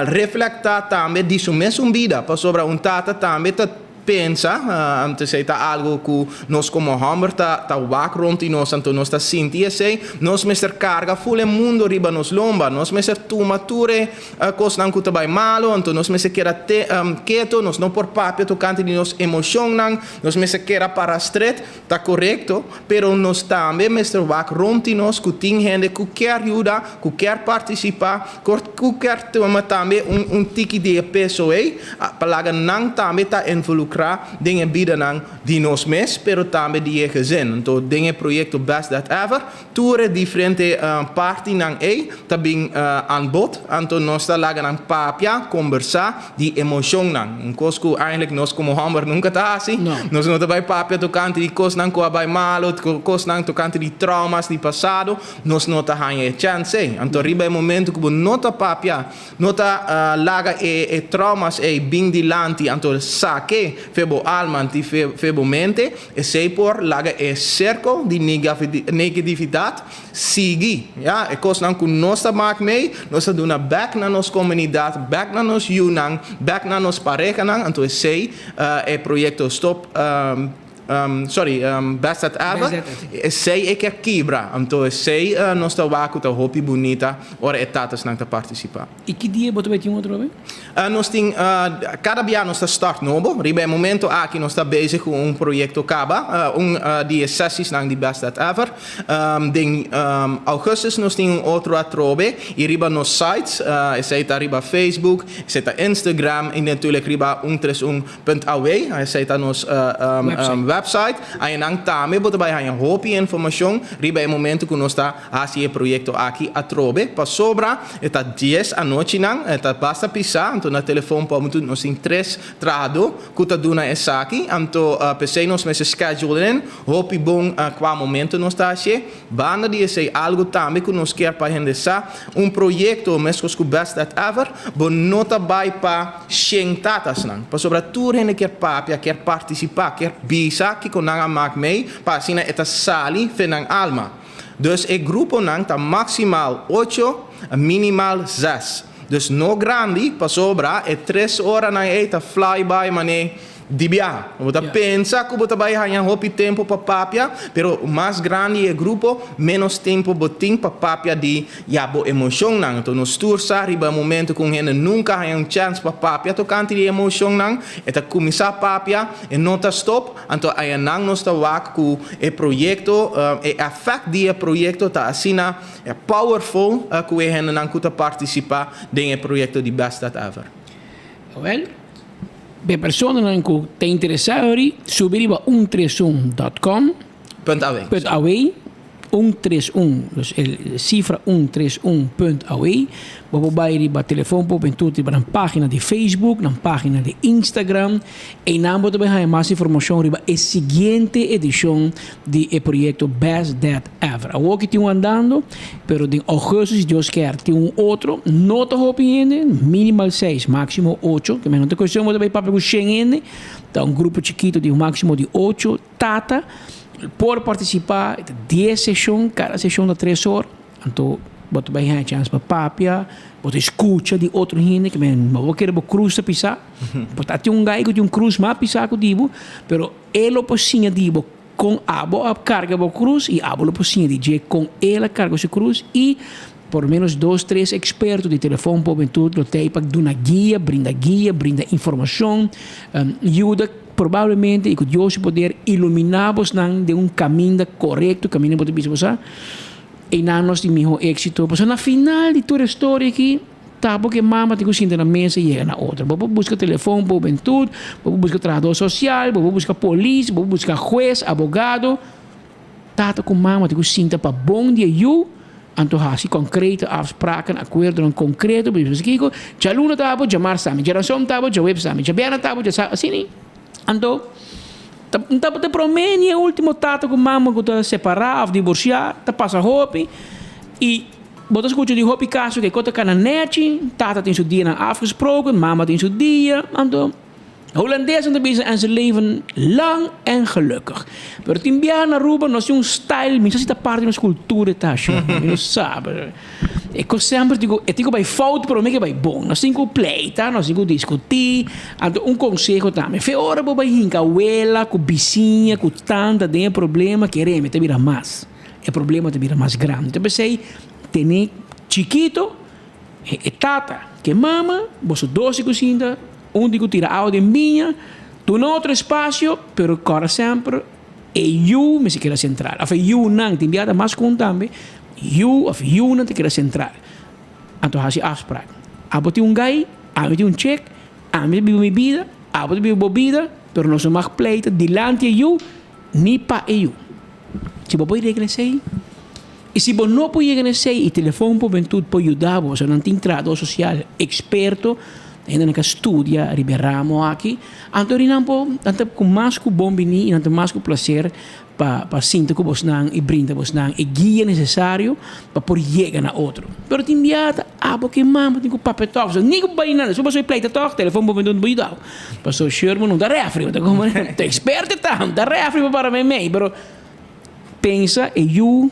G: reflektá tambe di su mesun bida, pasobra un tata tambe ta pensa, anto esei ta algu ku nos komo hòmber ta ta wak rònt di nos, anto nos ta sinti esei, nos mester karga ful e mundu riba nos lomba, nos mester tuma tur e Kosnan ku ta bai malu, anto nos mester keda ketu, nos no por papia tokante di nos emoshonnan, nos mester keda para stret, ta korekto, pero nos tambe mester wak rònt di nos ku tin hende ku kier yuda, ku kier partisipá, ku kier tuma tambe un tiki di e peso ei, pa laga nan tambe ta involukrá. involukrá den e bidanan di nos mes pero tambe di e gezin. Anto den e proyekto Best Dad Ever tur e diferente partinan ei ta bin aan bod, anto nos ta laga nan papia, kombersá di emoshonnan. Un kos ku eindelijk nos komo hòmber nunka ta hasi. Nos no ta bai papia tokante di kosnan ku a bai malu, kosnan tokante di traumas di pasado, nos no ta haña e chèns ei. Anto riba e momento ku bo no ta papia, No ta laga e traumas ei bin dilanti anto sake fe bo alma anti fe bo mente, esei por laga e serko di negatividat sigui. Ya, e kosnan ku nos ta mak mei, nos ta duna bek na nos komunidat, bek na nos yunan, bek na nos parehanan, anto esei e proyekto Stop. Sorry, Best That Ever, esei e ke kibra. Anto esei nos ta wak ku ta hopi bunita ora e tatasnan ta partisipá.
S: I ki dia bo ta bai tin un otro awe?
G: Nos tin, kada bia nos ta start nobo. Riba e momento aki nos ta bezig ku un proyekto kaba, un di e sesisnan di Best That Ever. Den augustus nos tin un otro atrobe i riba nos sites, esei ta riba Facebook, esei ta Instagram i natuurlijk riba un tres un. Punt aw, esei ta nos website. Ayanan tambe bo ta bai haña hopi informashon riba e momento ku nos ta hasi e proyekto aki atrobe. Pasobra e ta dies anochinan, e ta basta pisá, anto na telefon por mutu nos tin tres trahadó ku ta duna esaki. Anto p'esei nos mester schedule in hopi bon kua momento nos ta hasié. Banda di esei algu tambe ku nos kier pa hende sa, un proyekto meskos ku Best That Ever, bo no ta bai pa shen tatasnan, pasobra tur hende kier papia, kier partisipá, kier bisa kiko nan a mak mei pa asina e ta sali fe nan alma. Dus e gruponan ta maksimal ocho, minimal zes. Dus no grandi, pasobra e tres oranan ei ta fly by man'é Di biaha. Bo ta pensa ku bo ta bai haña hopi tempu pa papia, pero mas grandi e grupo, ménos tempu bo tin pa papia di ya bo emoshonnan. Anto nos tur sa riba e momento ku un hende nunka haña un chèns pa papia tokante di e emoshonnan, e ta kuminsá papia, e no ta stòp, anto ayanan nos ta wak ku e proyekto, e èfèkt di e proyekto ta asina powerful ku e hendenan ku ta partisipá den e proyekto di Best That Ever.
S: Awèl, p'e personanan ku ta interesá ori, subi riba un tres un dòt kòm.
G: Punt aw.
S: Punt aw, un tres un, dus e sifra un tres un punt aw. Bo por bai riba Telefon pa Hubentud riba nan página di Facebook, nan página di Instagram. Einan bo ta bai haña mas informashon riba e siguiente edishon di e proyekto Best Dad Ever. Awor ki tin un andando, pero den augustus si Dios kier tin un otro. No ta hopi hende, minimal seis, maximo ocho. Ke men no ta cuestion bo ta bay papia cu shen hende. Ta un grupo chikito di un maximo di ocho tata por participa. E ta dies sesion, cada sesion ta tres or. Anto bo ta bay haña chance pa papia, bo ta scucha di otro hende. Ke men bo kere bo cruz ta pisa. Por ta tin un guy cu tin un cruz mas pisa cu di bo, pero e lo por siña di bo. Kon abo a karga bo krus i abo lo por siña di dje kon el a karga su krus i por lo menos dos tres eksperto di Telefon pa Hubentud lo tei pa duna guia, brinda guia, brinda informashon, yuda probablemente i ku Dios su poder iluminá bosnan den un kaminda korekto, kaminda bo ta bisa bo sa einan nos tin mihó éksito. Pasobra na final di tur e storia aki. Ta bo ke mama tin ku sinta na mesa i yega na otro. Bo por buska telefon pa hubentut, bo por buska trahador sosial, bo por buska polis, bo por buska hues, abogado. Tata ku mama tin ku sinta pa bon di e yu, anto hasi konkrete afspraken, akuerdonan konkreto, bo bisa kiko, djaluna ta bo, djamars ta mi, djaranson ta bo, djaweps ta mi, djabièrnè ta bo, djasabra, asina ei. Anto, ta ta promé ni e último tata ku mama ku ta separá òf divorsiá, ta pasa hopi i. Bo ta skucha di hopi kaso ke kota kana nechi, tata tin su dianan afgesproken, mama tin su dia, anto Holandesnan ta bisa en ze leven lang en gelukkig. Pero tin biaha na Aruba nos tin un style, mi sa si ta parti di nos cultura e ta asha, mi no sa, pero e kos semper tin ku, e tin ku bai fout prome ke bai bon. Nos tin ku pleita, nos tin ku diskutí, anto un konseho tambe, fe ora bo bai hinka wela ku bisiña, ku tanta den e problema, kereme ta bira mas. E problema ta bira mas grandi. Ta p'esei tene chikito e tata ku e mama, boso dos di ku sinta, un di ku tira awa den biña, duna otro espasio, pero kòrda semper e yu mester keda sentral. Òf e yunan, tin bia ta mas ku un tambe, yu òf yunan ta keda sentral. Anto hasi afsprak. Abo tin un gai, ami tin un chek, ami ta biba mi bida, abo ta biba bo bida. Pero nos no mag pleita dilanti e yu ni pa e yu. Si bo por regla esei, i si bo no por yega na esei i Telefon Hubentud por yuda bo, pasobra nan tin trahadó sosial eksperto, hendenan ku a studia riba e ramo aki, anto ri nan por, nan ta ku mas ku bon bini i nan ta mas ku plaser pa pa sinta ku bosnan i brinda bosnan e guia nesesario pa por yega na otro. Pero tin bia ta abo ku e mama tin ku papia tòg, pasobra ni ku bai nada, su pasobra e pleita tòg, telefon bo bendun bo yuda bo. Pasobra Sherman no ta refri, bo ta komprende? Ta eksperto e ta, no ta refri pa para meimei, pero pensa e yu,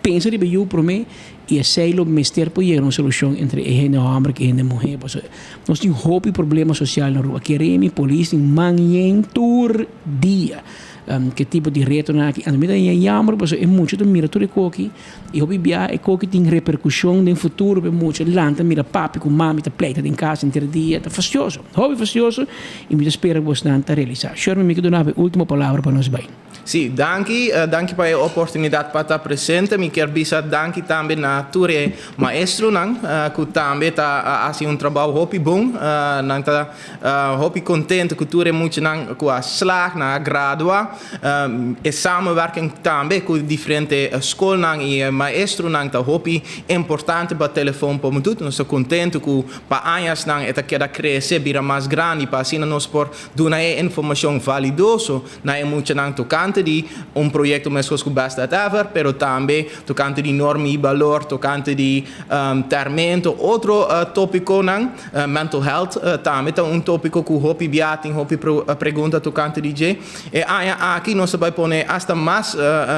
S: pensa riba e yu promé i esei lo mester por yega na un solushon entre e hende hòmber ku e hende muhé, pasobra nos tin hopi problema sosial na Aruba. Keremi polis tin man yen tur dia. Ke tipo di retonan aki. Anto mi ta haña jammer pasobra e mucha ta mira tur e koki i hopi bia e koki tin reperkushon den futuro pa e mucha lanta mira papi ku mami ta pleita den kas henter dia. Ta fastioso, hopi fastioso i mi ta spera ku bosnan ta realisá. Sherman mi ke duna bo e ultimo palabra pa nos bai.
G: Sí, danki. Danki pa e oportunidat pa ta presente. Mi kier bisa danki tambe na tur e maestronan ku tambe ta hasi un trabou hopi bon. Nan ta Hopi contento cu tur e muchanan cu a slaag, nan a gradua. E samenwerking tambe cu diferente scolnan y e maestronan ta hopi importante pa Telefon pa Hubentud. Nos ta contento cu pa añasnan e ta keda crece, bira mas grandi pa asina nos por duna e informacion validoso na e muchanan tocante di un proyecto mescos cu Best Dad Ever, pero tambe tocante di norma y balor, tocante di termento, otro topiconan. Mental health tambe ta un topico cu hopi bia tin hopi pregunta tocante di dje. E aña aki nos ta bay pone hasta mas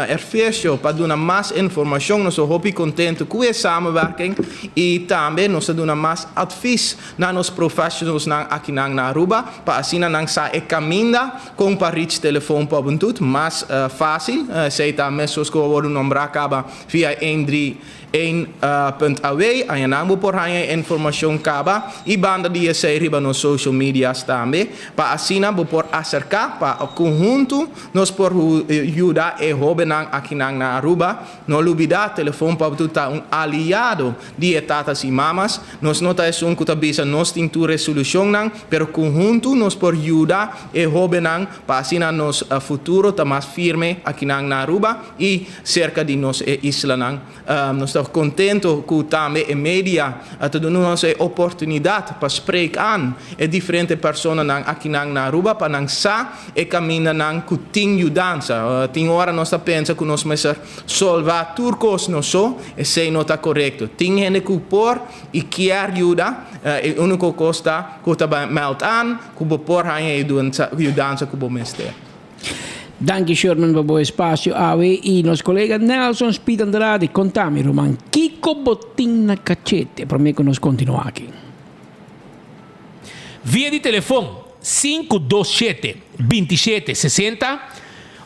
G: erfecio pa duna mas informacion. Nos ta hopi contento cu e samenwerking y tambe nos ta duna mas advies na nos professionalsnan akinan na Aruba pa asina nan sa e caminda con pa reach telefon pa Hubentud mas facil. Esey ta mescos cu a wordo nombra caba via een drie Een punt aw, añanan bo por haña e informashon kaba i banda di esei riba nos social medias tambe, pa asina bo por aserká pa ku huntu nos por yuda e hóbennan akinan na Aruba. No lubidá, Telefon pa Bo ta un aliado di e tatas i mamas. Nos no ta esun ku ta bisa nos tin tur e solushonnan, pero ku huntu nos por yuda e hóbennan pa asina nos futuro ta mas firme akinan na Aruba i Serka di nos e islanan. Nos ta kontento ku tambe e media ta duna nos e oportunidat pa spreek aan e diferente personanan akinan na Aruba pa nan sa e kamindanan ku tin yudansa. Tin ora nos ta pensa ku nos mester solva tur kos nos so, esei no ta korekto. Tin hende ku por i kier yuda, e uniko kos ta ku ta meld aan ku bo por haña e yudansa ku bo mester.
S: Danki Sherman pa bo espacio awe y nos colega Nelson Speed Andrade conta mi ruman kico bo tin na cachete prome cu nos continua aki.
A: Via di telefon 527 27 60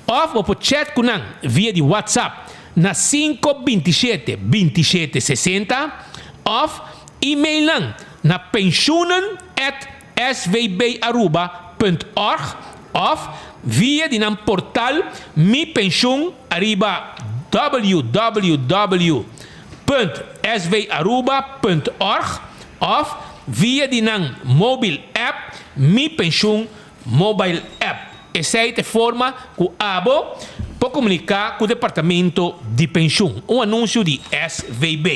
A: of bo por chat cu nan via di WhatsApp na 527 27 60 of email nan na pensioenen at svbaruba punt org òf via di nan portal Mi Penshun ariba www punt svaruba punt org òf via di nan mobil app Mi Penshun Mobile App. Esei ta e forma ku abo por komuniká ku Departamento di Penshun. Un anunsio di SVB.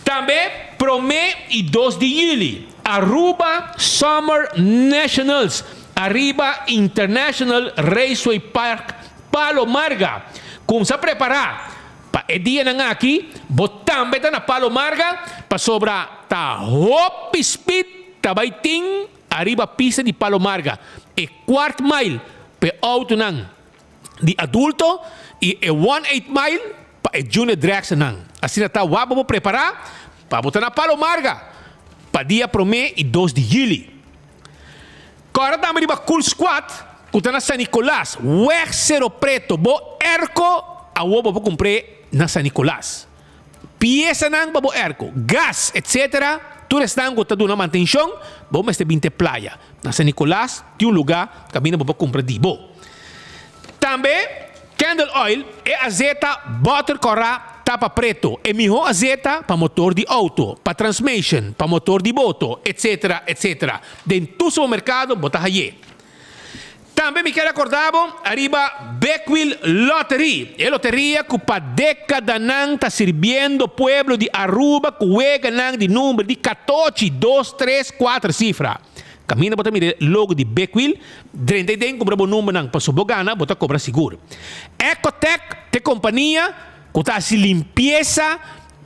A: Tambe promé i dos di yüli, Aruba Summer Nationals ariba International Raceway Park Palo Marga. Kumsa prepará pa e dianan aki, bo tambe ta na Palo Marga pasobra ta hopi speed ta bai tin ariba pista di Palo Marga. E kwart mile pa e autonan di adulto y e one eight mile pa e junior dragsternan. Asina ta wak bo por prepara pa bo ta na Palo Marga pa dia prome y dos di juli. Kòrda tambe riba Cool Squad ku ta na San Nicolas, weg Cero Preto. Bo airco awor bo por kumpr'é na San Nicolas. Piesanan pa bo airco, gas etc. Tur esnan ku ta duna mantenshon bo mester bin te playa. Na San Nicolas tin un luga kaminda bo por kumpra di bo. Tambe candle oil, e azeta boter kòrá tapa preto, e mihó azeta pa motor di outo, pa transmission, pa motor di boto, etc. Etc. Den tur supermerkado bo ta hay'é. Tambe mi kier acorda bo ariba Big Wheel Lottery, e loteria cu pa decadanan ta sirbiendo pueblo di Aruba cu weganan di number di catochi, dos, tres, cuater cifra. Caminda bo ta mira e logo di Big Wheel, drenta y den cumpra bo numbernan paso bo gana bo ta cobra sigur. Ecotec ta e compania cu ta haci limpieza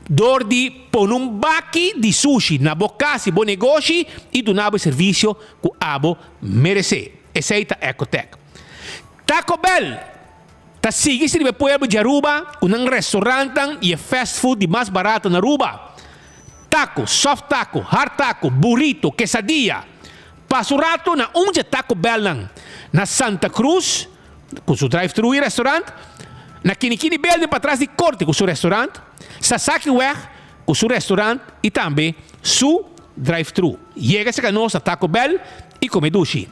A: dor di pone un baki di sushi na bo cas y bo negoshi y duna bo e servicio cu abo merece. Esey ta Ecotec. Taco Bell ta sigui sirbi e pueblo di Aruba cu nan restaurantnan y e fast food di mas barato na Aruba. Taco, soft taco, hard taco, burrito, quesadilla. Pasa un rato na un dje Taco Bellnan na Santa Cruz cu su drive thru y restaurant, na Kinikini Building patras di Corte cu su restaurant, Sasaki Weg cu su restaurant y tambe su drive thru. Yega cerca nos na Taco Bell y come dushi.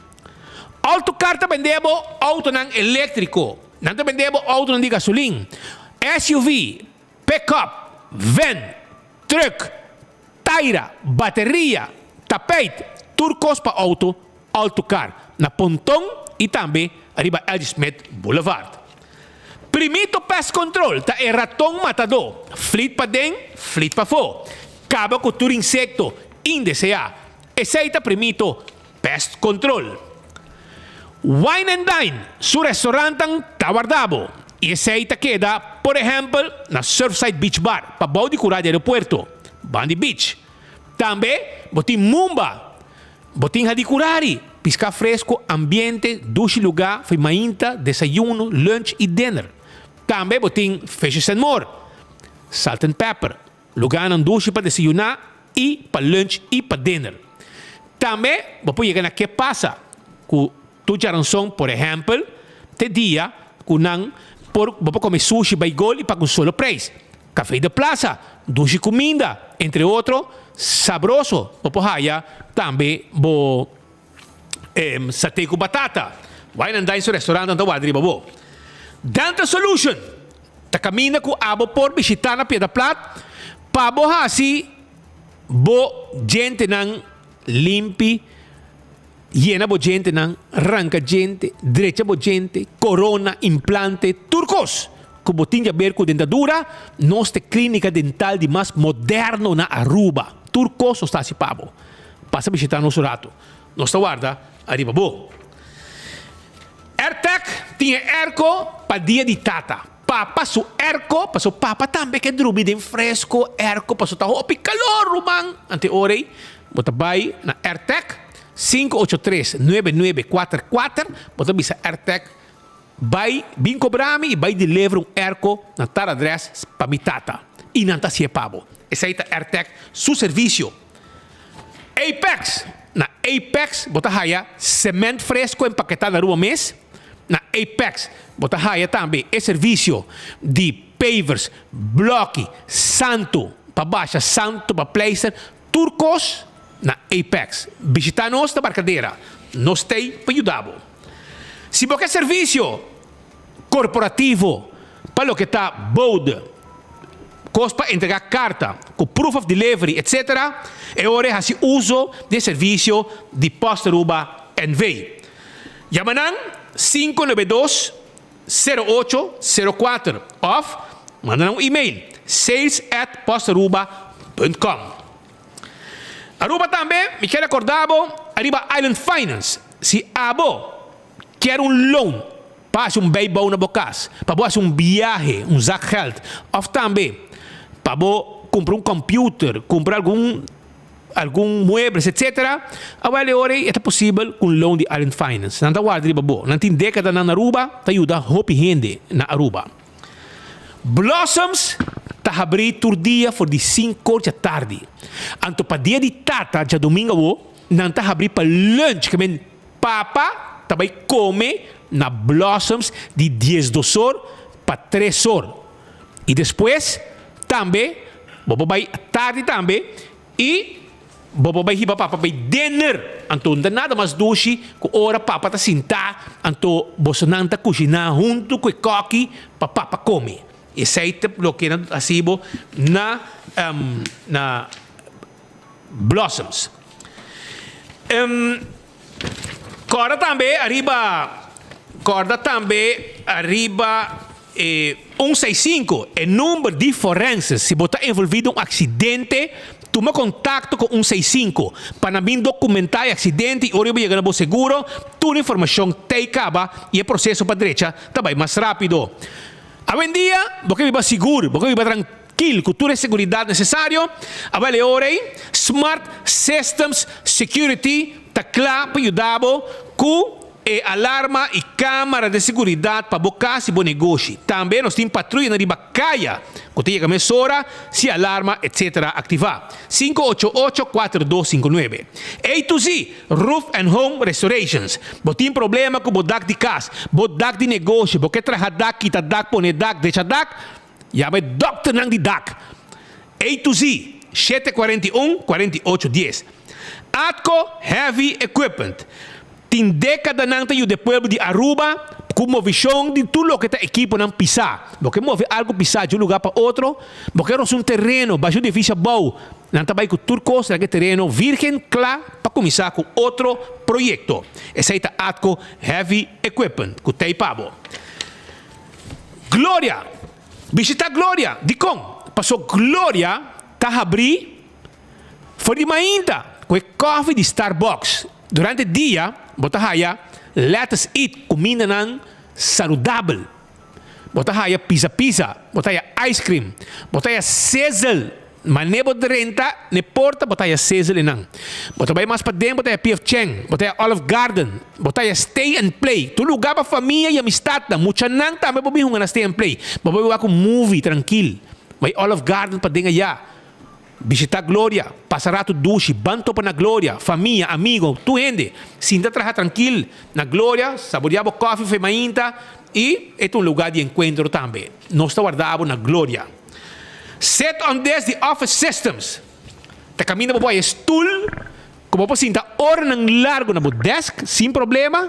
A: Autocar ta bende bo autonan electrico, nan ta bende bo autonan di gasolin, SUV, pick-up, van, truck, taira, bateria, tapijt, tur cos pa auto, Autocar, na Ponton y tambe riba L. Smith Boulevard. Primito Pest Control ta e raton matadó, flit paden, flit pafó. Caba cu tur insecto indeseá. Esey ta Primito Pest Control. Wine and Dine su restaurantnan ta warda bo y esey ta keda por ehempel na Surfside Beach Bar pabou di cura di aeropuerto, bandi beach. Tambe bo tin Mumba, bo tin Hadicurari, pisca fresco, ambiente, dushi luga fo'i mainta, desayuno, lunch y dinner. Tambe bo tin Fishes and More, Salt and Pepper, luganan dushi pa desayuna y pa lunch y pa dinner. Tambe bo por yega na Ke Pasa cu Tur djaranson, por ehèmpel, t'e dia ku nan por bo por kome sushi bai gol i paga un solo preis. Café de Plaza, dushi kuminda, entre otro, sabroso. Bo por haya tambe bo saté ku batata. Wine and Dine su restaurantnan ta warda riba bo. Dental Solution ta kaminda ku abo por bishitá na Piedra Plat pa bo hasi bo djentenan limpi. Yena bo djentenan, ranka djente, drecha bo djente, korona, implante, tur kos ku bo tin di aber ku dentadura, nos ta e klínika dental di mas moderno na Aruba. Tur kos nos ta hasi pa bo. Pasa bishita nos un ratu. Nos ta warda ariba bo. Airtec tin e airco pa dia di tata. Papa su airco, paso papa tambe ke drumi den fresco airco paso ta hopi calor ruman. Ante ora ei bo ta bai na Airtec 583 9944 bo ta bisa Airtec bai bin cobra mi y bai deliver un airco na tal adres pa mi tata y nan ta hacié pa bo. Esei ta Airtec su servicio. Apex, Na Apex bo ta haya cement fresco empaketá na Aruba mes. Na Apex bo ta haya tambe e servisio di pavers, bloki, santu pa basha, santu pa pleister, tur kos na Apex. Bishitá nos na Barcadera, nos t'ei pa yuda bo. Si bo ke servisio korporativo pa loke ta bode, kos pa entregá karta ku proof of delivery etc. E ora e hasi uso di e servisio di Post Aruba NV. Yama nan 592 08 04 òf manda nan un email sales at postaruba punt com. Aruba tambe mi kier rekorda bo ariba Island Finance si abo kier un loan pa hasi un bijbouw na bo kas, pa bo hasi un biahe, un zakgeld, òf tambe pa bo kumpra un kòmpiuter, kumpra algun algun muebles etsetera, awel e ora ei e ta posibel ku un loan di Island Finance. Nan ta warda riba bo. Nan tin dékadanan na Aruba ta yuda hopi hende na Aruba. Blossoms ta habrí tur dia for di sinkor djatardi. Anto pa dia di tata djadumingu awo nan ta habrí pa lunch, ke men Papa ta bai come na Blossoms di diesdos or pa tres or. Y despues tambe bo por bai tardi tambe y bo por bai hiba papa bai dinner. Anto no ta nada mas dushi cu ora papa ta sinta anto bosonan ta cushina hunto cu e koki pa papa come. Esey ta loke nan ta haci bo na na. Blossoms. Kòrda tambe ariba Kòrda tambe ariba e un seis sinku, e number di forenses. Si bo ta envolví den un aksidente, tuma kontakto ku un seis sinku pa nan bin dokumentá e aksidente i ora bo yega na bo seguro, tur informashon t'ei kaba i e proseso pa drecha ta bai mas rápido. Awendia bo ke biba sigur, bo ke biba trankil ku tur e seguridat nesesario. Awel e ora ei Smart Systems Security ta kla pa yuda bo ku e alarma i kámara di seguridat pa bo kas i bo negoshi. Tambe nos tin patruyanan riba kaya ku ta yega mesora si alarma etc. Aktivá. 588 4259. A to Z, Roof and Home Restorations. Bo tin problema ku bo dak di kas, bo dak di negoshi, bo ke traha dak, kita dak, pone dak, drecha dak? Yama e dòkternan di dak. A to Z, 741 48 dies. Atco Heavy Equipment tin dékadanan ta yuda e pueblo di Aruba ku movishon di tur loke ta ekiponan pisá. Bo ke move algu pisá di un lugá pa otro, bo ke rosa un tereno, basha un edifisio abou, nan ta bai ku tur kos laga e tereno virgen kla pa kuminsá ku otro proyekto. Esei ta Atco Heavy Equipment ku t'ei pa bo. Gloria! Bishitá Gloria! Dikon? Paso Gloria ta habrí for di mainta ku e kòfi di Starbucks. Durante dia bo ta haya Let Us Eat kumindanan saludabel. Bo ta haya pizza pizza, bo ta haya ice cream, bo ta haya sizzle. Mane bo drenta n'e porta bo ta haya sizzle einan. Bo ta bai mas paden bo ta haya PF Chang, bo ta haya Olive Garden, bo ta haya Stay and Play. Tur lugar pa famia y amistadnan. Muchanan tambe por bin hunga na Stay and Play. Bo por bai wak un movie trankil. Bai Olive Garden paden aya. Bishita Gloria, pasa rato dushi, ban topa na Gloria, famia, amigo, tur hende. Sinta traha trankil na Gloria, saborea bo kofi fe mainta y e ta un lugar di encuentro tambe. Nos ta warda bo na Gloria. Sit on this di Office Systems ta caminda bo por haya stoel cu bo por sinta oranan largo na bo desk sin problema,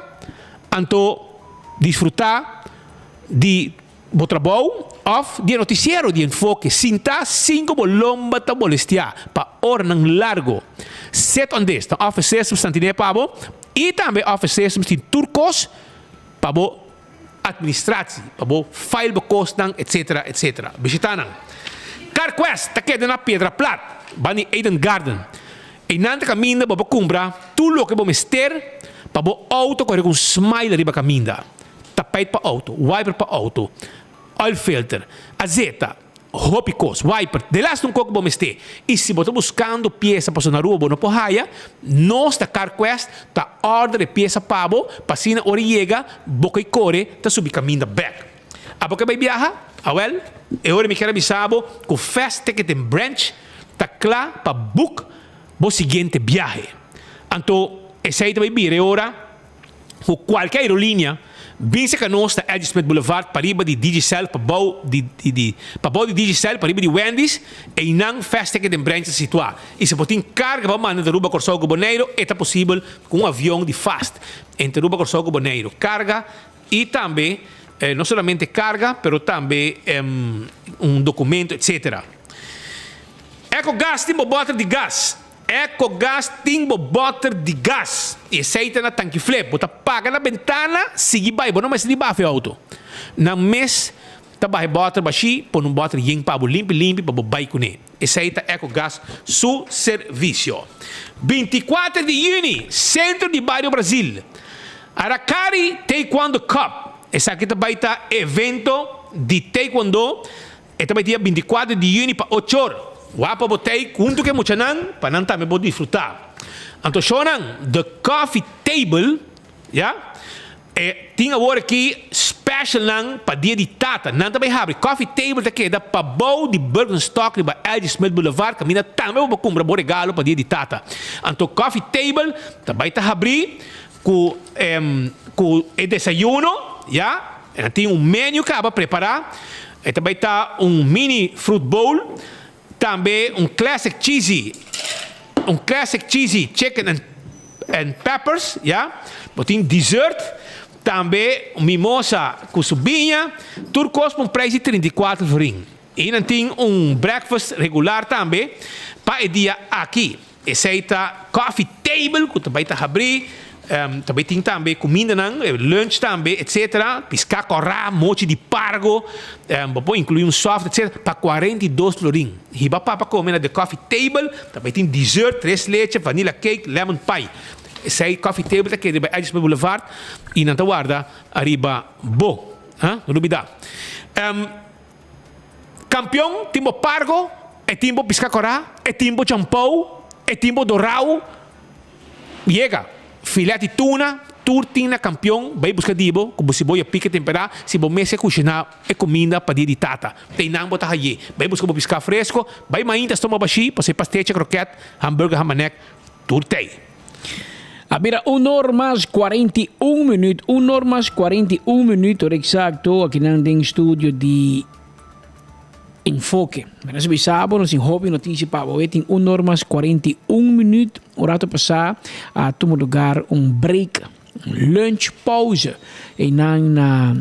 A: anto disfruta di bo trabou of di e noticiero di Enfoke sinta sin cu bo lomba ta molestia pa oranan largo. Sit on this ta Office Systems ta tine pa bo y tambe Office Systems tin tur cos pa bo administratie, pa bo file bo cosnan etc. Etc. Bishita nan. CarQuest ta keda na Piedra Plat, banda di Eden Garden. Einan ta caminda bo por cumpra tur loke bo mester pa bo auto core cu un smile riba caminda. Tapijt pa auto, wiper pa auto, oil filter, azeta, hopi kos, wiper, delaste un kos ku bo mester. I si bo ta buskando piesa pasobra na Aruba bo no por haya, nos ta CarQuest ta order e piesa pa bo pa asina ora e yega bo kai kore ta subi kaminda bek. Abo ke bai biaha? Awel, e ora mi kier a bisa bo ku Fast Ticketing Branch ta kla pa book bo siguiente biahe. Anto esei ta bai bira e ora Ku kualke aerolínea, bin serka nos na Eddy Smith Boulevard pariba di Digicel pabou di di pabou di Digicel pariba di Wendy's, einan Fast Ticket den Branch ta situá. I si bo tin karga pa manda entre Aruba, Kòrsou ku Boneiru, e ta posibel ku un avion di Fast entre Aruba, Kòrsou ku Boneiru. Karga i tambe no solamente karga pero tambe un dokumento etcetera. Ecogas tin bo bòter di gas. Ecogas tin bo bòter di gas i esei ta na tanki flip. Bo ta paga na bentana, sigui bai. Bo no mester di bafa e outo. Nan mes ta baha e bòter bashí, pone un bòter yen pa bo limpi limpi pa bo bai kuné. Esei ta Ecogas su servisio. Bintikuater di yüni, Sentro di Bario Brazil, Aracari Taekwondo Cup. Esaki ta bai ta evento di taekwondo. E ta bai dia binticuater di juni pa ochor. Wak pa bo tei huntu ku e muchanan pa nan tambe por disfrutá. Anto shownan The Coffee Table, ya, e tin awor aki specialnan pa dia di tata. Nan ta bai habri. Coffee Table ta keda pabou di Birkenstock riba LG Smith Boulevard kaminda tambe bo por kumpra bo regalo pa dia di tata. Anto Coffee Table ta bai ta habri ku ku e desayuno, ya. Nan tin un menu kaba prepará. E ta bai ta un mini fruit bowl, tambe un classic cheesy, un classic cheesy chicken and and peppers, ya. Bo tin dessert, tambe un mimosa ku su biña, tur kos pa un prijs di 34 florin. I nan tin un breakfast regular tambe pa e dia aki. Esei ta coffee table ku ta bai ta habrí. Ta bay tin tambe cumindanan, lunch tambe, etc. Pisca cora, mochi di pargo, bo por inclui un soft, etc. Pa 42 florin. Hiba papa come na The Coffee Table, ta bay tin dessert, tres leche, vanilla cake, lemon pie. Esey Coffee Table ta keda riba Edgeworth Boulevard y nan ta warda ariba bo. Ha? No lubida. Campeon, tin bo pargo, e tin bo pisca cora, e tin bo champou, e tin bo dorao. Yega, filet di tuna, tur tin na kampion, bai buska di bo, ku bo siboya pika temperá, si bo mester kushiná e kuminda pa dia di tata. Te einan bo ta hay'é. Bai buska bo piská fresko, bai mainta stoma bashí, pas'é pastecha, kroket, hamburger, hamanek, tur t'ei.
S: A bira un or mas 41 minuut, un or mas 41 minuut, ora eksakto, akinan den studio di. Enfoke. Mi nos bisa bo, nos tin hopi noticia pa bo. Tin un or mas 41 minuut. Un rato pasá a tuma lugar un break, un lunch pauze. Einan na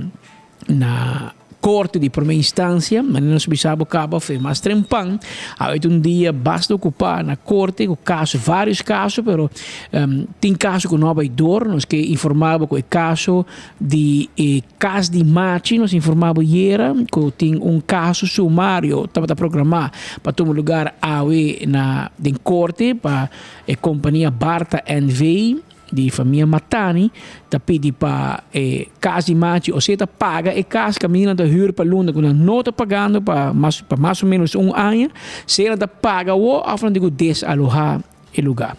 S: na corte di prome instancia. Manera nos bisa bo caba fe mas trempan. Awe ta un dia basta ocupa na corte cu caso, varios caso, pero tin caso cu no a bay door. Nos ke informa bo cu e caso di e Cas di Machi nos informa bo yera cu tin un caso sumario tabata programa pa tuma lugar awe na den corte pa e compania Barta NV di famia Matani ta pidi pa e Cas di Machi osea ta paga e cas caminda nan ta huur pa luna cu nan no ta pagando pa mas pa mas o menos un aña sea nan ta paga awo of nan tin cu desaloha e lugar.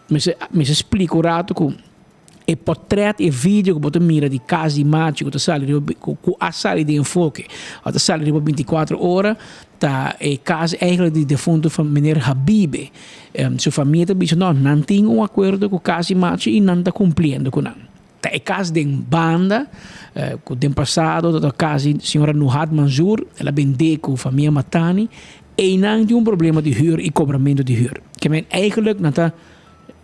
S: Mester mester splica un rato cu. E portret, e video ku bo ta mira di kas di machi ku ta sali riba ku a sali den enfoke a ta sali riba bintikuater ora ta e kas eigenlijk di defuntu van meneer Habibe. Su famia ta bisa no nan tin un akuerdo ku kas di machi i nan ta kumpliendo ku nan. Ta e kas den banda ku den pasado ta kas di señora Nuhad Manzoor el a bende ku famia Matani einan tin un problema di hür i kobramentu di hür. Ke men eigenlijk nan ta.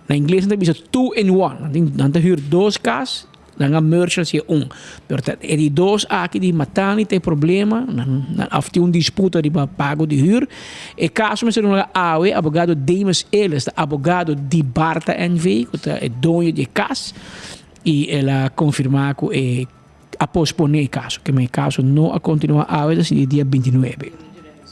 S: Na ingles nan ta bisa two in one. Nan tin nan ta hür dos kas, nan a merge hacia un. Pero ta e di dos aki di Matani ta e problema, nan nan of tin un disputa riba pago di hür. E kaso mester duna awe, abogado Demus Ellis ta abogado di Barta NV, ku ta e doño di e kas, i el a konfirmá ku e a posponé e kaso, ke men e kaso no a kontinuá awe ta sigui dia bintinuebe.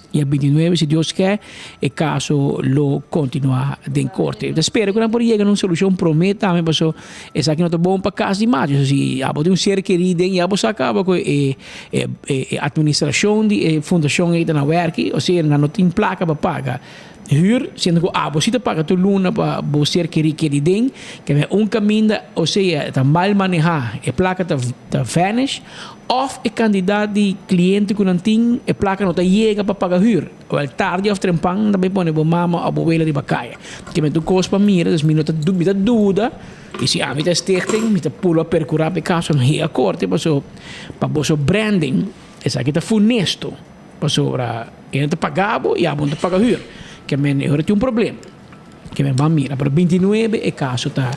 S: Dia bintinuebe si Dios ke e kaso lo kontinuá den korte. Ta spera ku nan por yega na un solushon promé tambe paso esaki no ta bon pa kas di macho. Si abo tin un ser kerí den ya bo sa kaba ku e e administrashon di e fundashon ei ta na wèrki osea nan no tin plaka pa paga. Huur, siendo cu abo si ta paga tur luna pa bo ser keri keri den, keme un caminda osea ta mal maneha e placa ta ta vanish of e cantidad di cliente cu nan tin e placa no ta yega pa paga huur. Wel tardi of trempan nan ta bay pone bo mama of bo wela riba caya. Keme tur cos pa mira dus mi no ta mi ta duda y si ami ta e stichting mi ta purba percura pa e caso no yega corte paso pa boso branding esaki ta funesto. Pasobra e no ta paga bo i abo no ta paga hür. Ke men e ora tin un problem. Ke men ban mira. Pero bintinuebe e kaso ta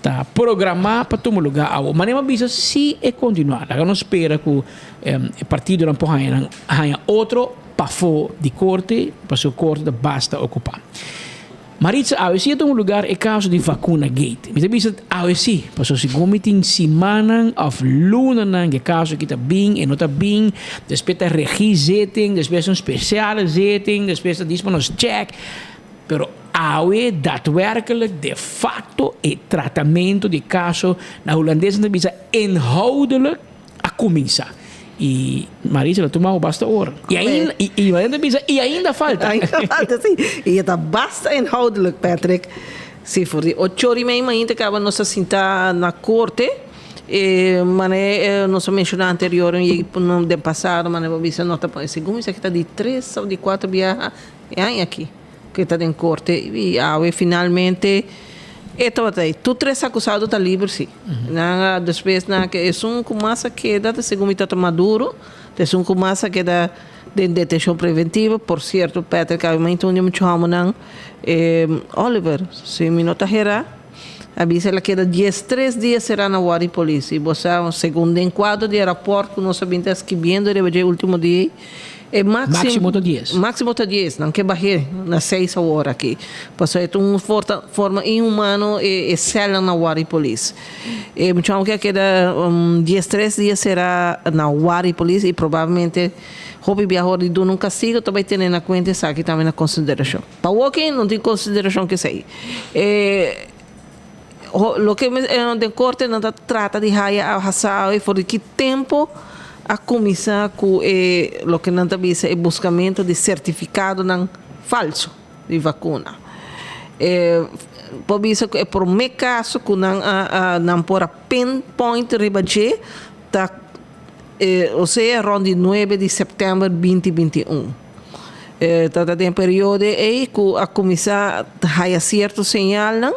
S: ta programá pa tuma lugá awo. Manera mi a bisa si e kontinuá. Laga nos spera ku e partidonan por haña nan haña otro pafó di korte pasobra korte ta basta okupá. Maritza, awe si a tuma lugar e caso di vacuna gate. Mi ta bisa awe si, pasobra segun mi tin simannan of lunanan ku e caso aki ta bin, e no ta bin, despues ta regie zitting, despues un speciale zitting, despues ta dis pa nos check. Pero awe daadwerkelijk de facto e tratamento di e caso, na Hulandes nan ta bisa inhoudelijk, a cuminsa. Y Marisa lo tuma basta ora. Y ainda, y, y Mariana bisa, y ainda falta.
H: Ainda falta, sí. Y e ta basta inhoudelijk, Patrick. Sí, for di ocho ora y mei mainta caba nos a sinta na corte. E mane nos a menciona anterior den pasado, mane bo bisa no ta pone segun esaki ta di tres of di cuatro biaha e aña aki. Ke ta den korte i awe finalmente e tabata ei. Tur tres akusado ta liber si. Nan a despues nan a ke esun ku mas a keda ta segun mi tata Maduro, ta esun ku mas a keda den detenshon preventiva. Por sierto Patrick awe mainta un di muchu hòmbernan Oliver si mi no ta hera. A bisa el a keda diestres dia será na warda di polis i bo sa segun den kuadro di e rapòrt ku nos a bin ta skibiendo riba dje último dia ei, e
S: Máksimo ta dies.
H: Máksimo ta dies, nan ke bah'é na seis awor aki. Pasobra e ta un forma inhumano e sèlnan na warda di polis. E muchanan ke a keda diestres dia será na warda di polis i probablemente hopi biaha ora di duna un kastigo ta bai tene na kuenta esaki tambe na konsiderashon. Pa woki no tin konsiderashon ku esei. E loke den korte nan ta trata di haya a hasawi for di ki tempu a kuminsá ku e loke nan ta bisa e buskamentu di sertifikadonan falsu di vakuna. E por bisa ku e promé kaso ku nan a nan por a pinpoint riba dje ta osea rònt di nuebe di sèptèmber binti 21. Ta ta den periodo ei ku a kuminsá haya sierto señalnan.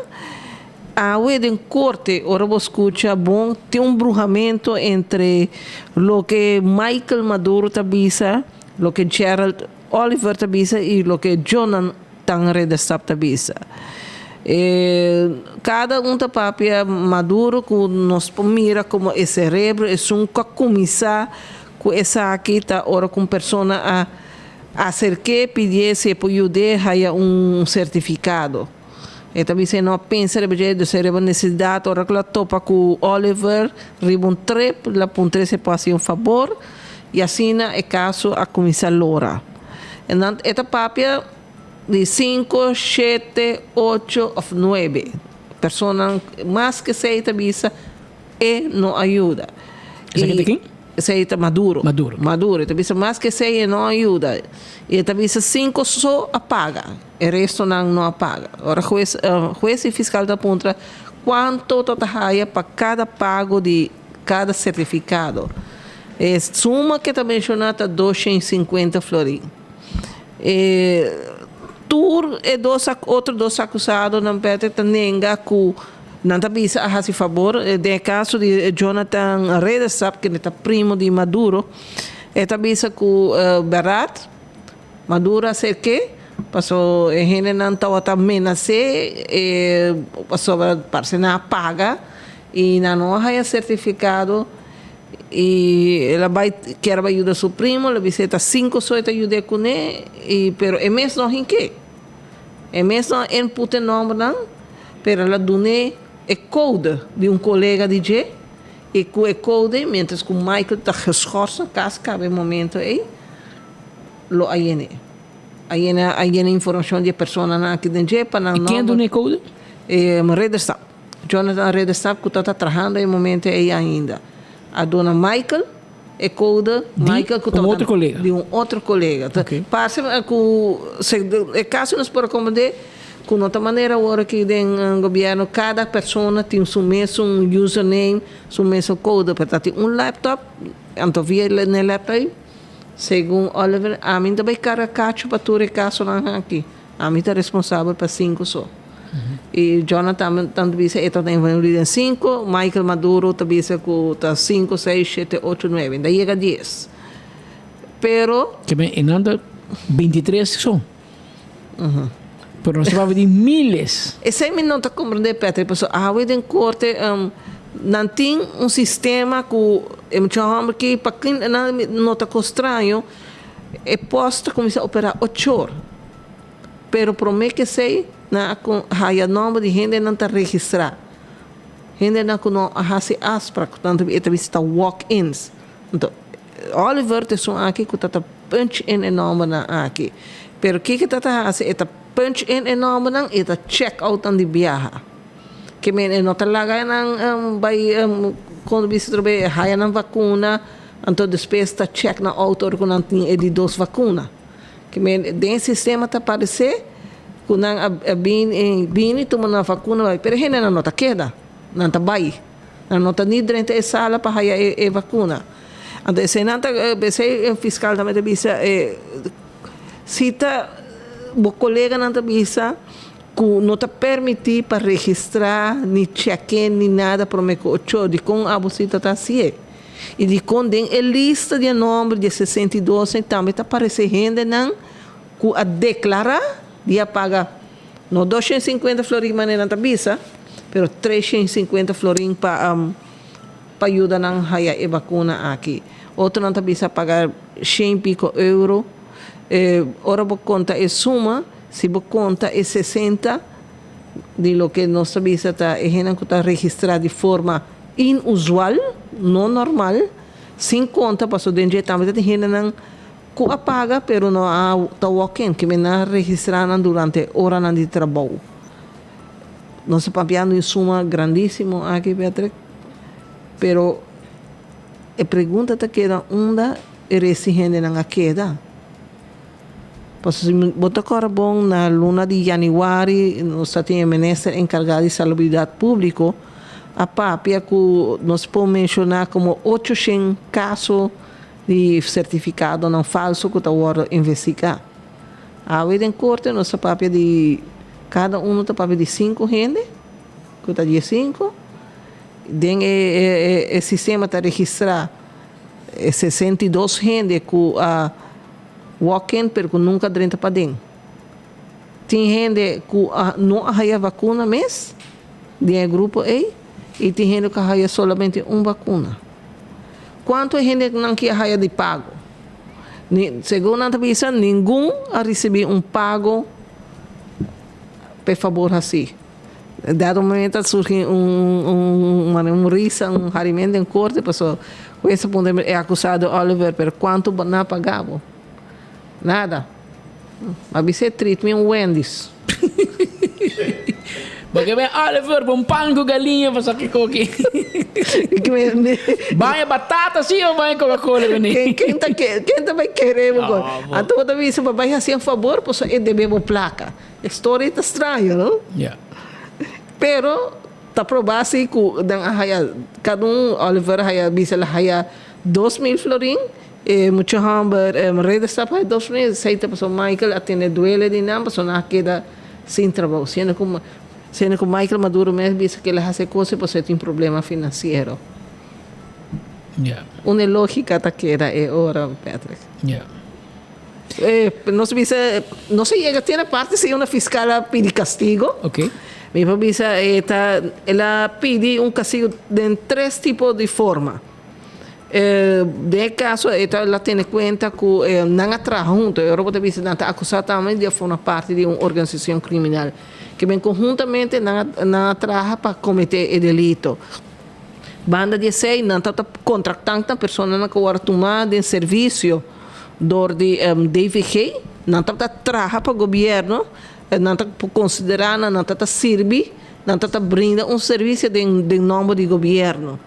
H: Awe den korte ora bo skucha bon tin un bruhamento entre loke Michael Maduro ta bisa, loke Gerald Oliver ta bisa i loke Jonathan Ridderstap ta bisa. E kada un ta papia Maduro ku nos por mira komo e serebro esun ku a kuminsá Ku esaki ta ora ku un persona a aserk'é pidié si e por yud'é haya un sertifikado. E ta bisa e no a pensa riba dje, dus e riba nesesidat ora ku el a topa ku Oliver riba un trip, el a puntr'é si e por hasi un fabor i asina e kaso a kuminsá lora. E nan e ta papia di sinku, shete, ocho òf nuebe personanan mas ku esei ta bisa. E no a yuda.
S: Esaki ta ken?
H: Esei ta Maduro.
S: Maduro.
H: Maduro. E ta bisa mas ke esei e no a yuda. I e ta bisa sinku so a paga. E restonan no a paga. Ora hues, hues i fiskal ta puntra kuanto ta ta haya pa kada pago di kada sertifikado. E suma ke ta menshoná ta 250 florin. E tur e dos otro dos akusadonan Patrick ta nenga ku Nan ta bisa a hasi fabor. Den e kaso di Jonathan Ridderstap, kende ta primo di Maduro, e ta bisa ku bèrdat Maduro a serk'é paso e hendenan tabata menas'é pasobra parse nan a paga i nan no a haña sertifikado i el a bai kier a bai yuda su primo, el a bisa e ta sinku so e ta yud'é kuné i pero e mes no hink'é. E mes no a input e nombernan, pero el a dun'é e code di un colega di dje, i cu e code, mientras cu Michael ta geschors na cas caba e momento ei, lo a yen'é. A yena a yena informacion di e personanan aki den dje pa nan
S: I ken a
H: nomber.
S: dun'é e code?
H: E Ridderstap. Jonathan Ridderstap cu ta ta trahando e momento ei ainda. A duna Michael. E code
S: Di
H: Michael cu
S: un
H: tabata
S: otro colega.
H: di un otro colega. Ta
S: Ok.
H: Parce cu se e caso nos por a comprende cu no ta manera awor aki den gobierno cada persona tin su mesun username, su mesun code, pero ta tin un laptop, anto via e laptop ey, segun Oliver, ami ta bay carga cacho pa tur e casonan aki. Ami ta responsabel pa sinku so. I Jonathan ta bisa e ta envolvi den sinku, Michael Maduro ta bisa ku ta sinku, seis, shete, ocho, nuebe. Ta yega dies. Pero.
S: Ke men e nan ta bintitres so. Pero nos ta papia di miles.
H: Esei mi no ta komprendé Patrick, pasobra awe den korte nan tin un sistema ku e mucha hòmber ki pa kin nan no ta kos straño. E pòst ta kuminsá operá ochor, pero promé ku esei nan a haya nòmber di hendenan ta registrá. Hendenan ku no a hasi afsprak, ku nan ta e ta bisa ta walk-ins. Anto, Oliver ta esun aki ku ta ta punch in e nòmbernan aki. Pero kiko e ta ta hasi? E ta punch in e nòmbernan i e ta check out nan di biaha. Ke men e no ta laga nan bai, kon ta bisa atrobe, haya nan vakuna. Anto despues ta check nan auto ora ku nan tin e di dos vakuna. Ke men den e sistema ta paresé ku nan a bini bini tuma nan vakuna bai pero e hendenan no ta keda, nan ta bai. Nan no ta ni drenta e sala pa haya e vakuna. Anto eseinan ta esei e fiskal tambe ta bisa e si ta bo koleganan ta bisa ku no ta permití pa registrá ni check in ni nada promé ku ocho dikon abo si ta ta hasié. I dikon den e lista di e nòmber di e 62 ei tambe ta aparesé hendenan ku a deklará di a paga no 250 florin manera nan ta bisa, pero 350 florin pa pa yuda nan haya e bakuna aki. Otronan ta bisa paga shen piko euro. Ora bo konta e suma, si bo konta e 60 di loke nos ta bisa ta e hendenan ku ta registrá di forma inusual, no normal, sin konta pasobra den dje tambe ta tin hendenan ku a paga pero no a ta walk in, ke men a registrá nan durante oranan di trabou. Nos ta papiando di un suma grandísimo aki, Patrick, pero e pregunta ta keda unda e resti hendenan a keda? Pasobra si bo ta kòrda bon na luna di yanüari nos ta tin e minister enkargá di salubridat públiko a papia ku nos por menshoná komo 800 kaso di sertifikadonan falso ku ta wòrdu investigá. Awe den korte nos ta papia di kada unu ta papia di sinku hende ku ta diesinku. Den e sistema ta registrá e 62 hende ku a walk in pero ku nunka drenta paden. Tin hende ku a no a haya vakuna mes den e grupo ei i tin hende ku a haya solamente un vakuna. Kuantu e hendenan ki a haya di pago? Segun nan ta bisa ningun a risibí un pago p'e fabor hasí. Dado momento a surgi un un risa, un harimento den corte paso hues a puntra e acusado Oliver pero cuanto bo na paga bo? Nada. A bis'é treat mi un Wendy's.
S: Bo ke ben Oliver bo un pan ku galiña paso ki koki. Baña batata si o baña coca cola kuné?
H: Ken ta ken ta bai kere bo kon? Anto bo ta bisa bo bai hasi un fabor paso e debe bo placa. E story ta straño, no?
S: Ja.
H: Pero ta proba si cu nan a haya, cada un, Oliver a haya, bisa el a haya 2000 florin, e mucha homber Ridderstap a haya 2000, esey ta pasobra Michael a tene duele di nan pasobra nan a keda sin trabou. Siendo cu, siendo cu Michael Maduro mes bisa cu el a haci e cosa pasobra e tin problema financiero.
S: Ja.
H: Unda e logica ta keda e ora, Patrick?
S: Ja.
H: Nos bisa, nos a yega te na parti si una fiscal a pidi castigo.
S: Ok.
H: Mi por bisa e ta, el a pidi un castigo den tres tipo di forma. Den e caso e ta, el a tene cuenta cu nan a traha hunto. E ora bo ta bisa nan ta acusa tambe di a forma parti di un organisacion criminal. Ke men conhuntamente nan a, nan a traha pa comete e delito. Banda di esey nan ta ta contractan personanan cu a worde tuma den servicio. Dor di DVG, nan tabata traha pa gobierno, nan ta por considera nan, nan ta sirbi, nan ta brinda un servicio den den nomber di gobierno.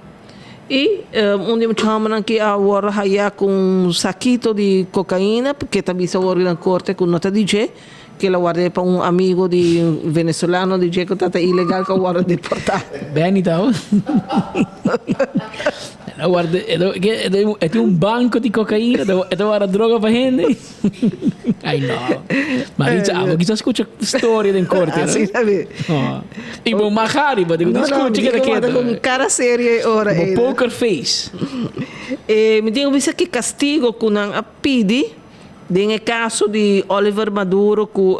H: Y un di e mucha hombernan ki a worde haya cu un sakito di cocaina, ke ta bisa awor na corte cu no ta di dje, ke el a ward'é pa un amigo di venezolano di dje cu ta ta ilegal cu a worde deporta.
S: Benny ta ho. El a warda, e tin un banco di cocaïna, e ta warda droga pa hende. Ay no. Maritza, abo kisa scucha storia den corte, no?
H: Así ta be.
S: Oh. Y bo magari, bo digo,
H: No, no,
S: scucha
H: mi
S: keda
H: digo,
S: keto.
H: Con cara serio e ora
S: Bo
H: ei.
S: poker face.
H: Eh, mi digo bisa ki castigo cu nan a pidi den e caso di Oliver Maduro cu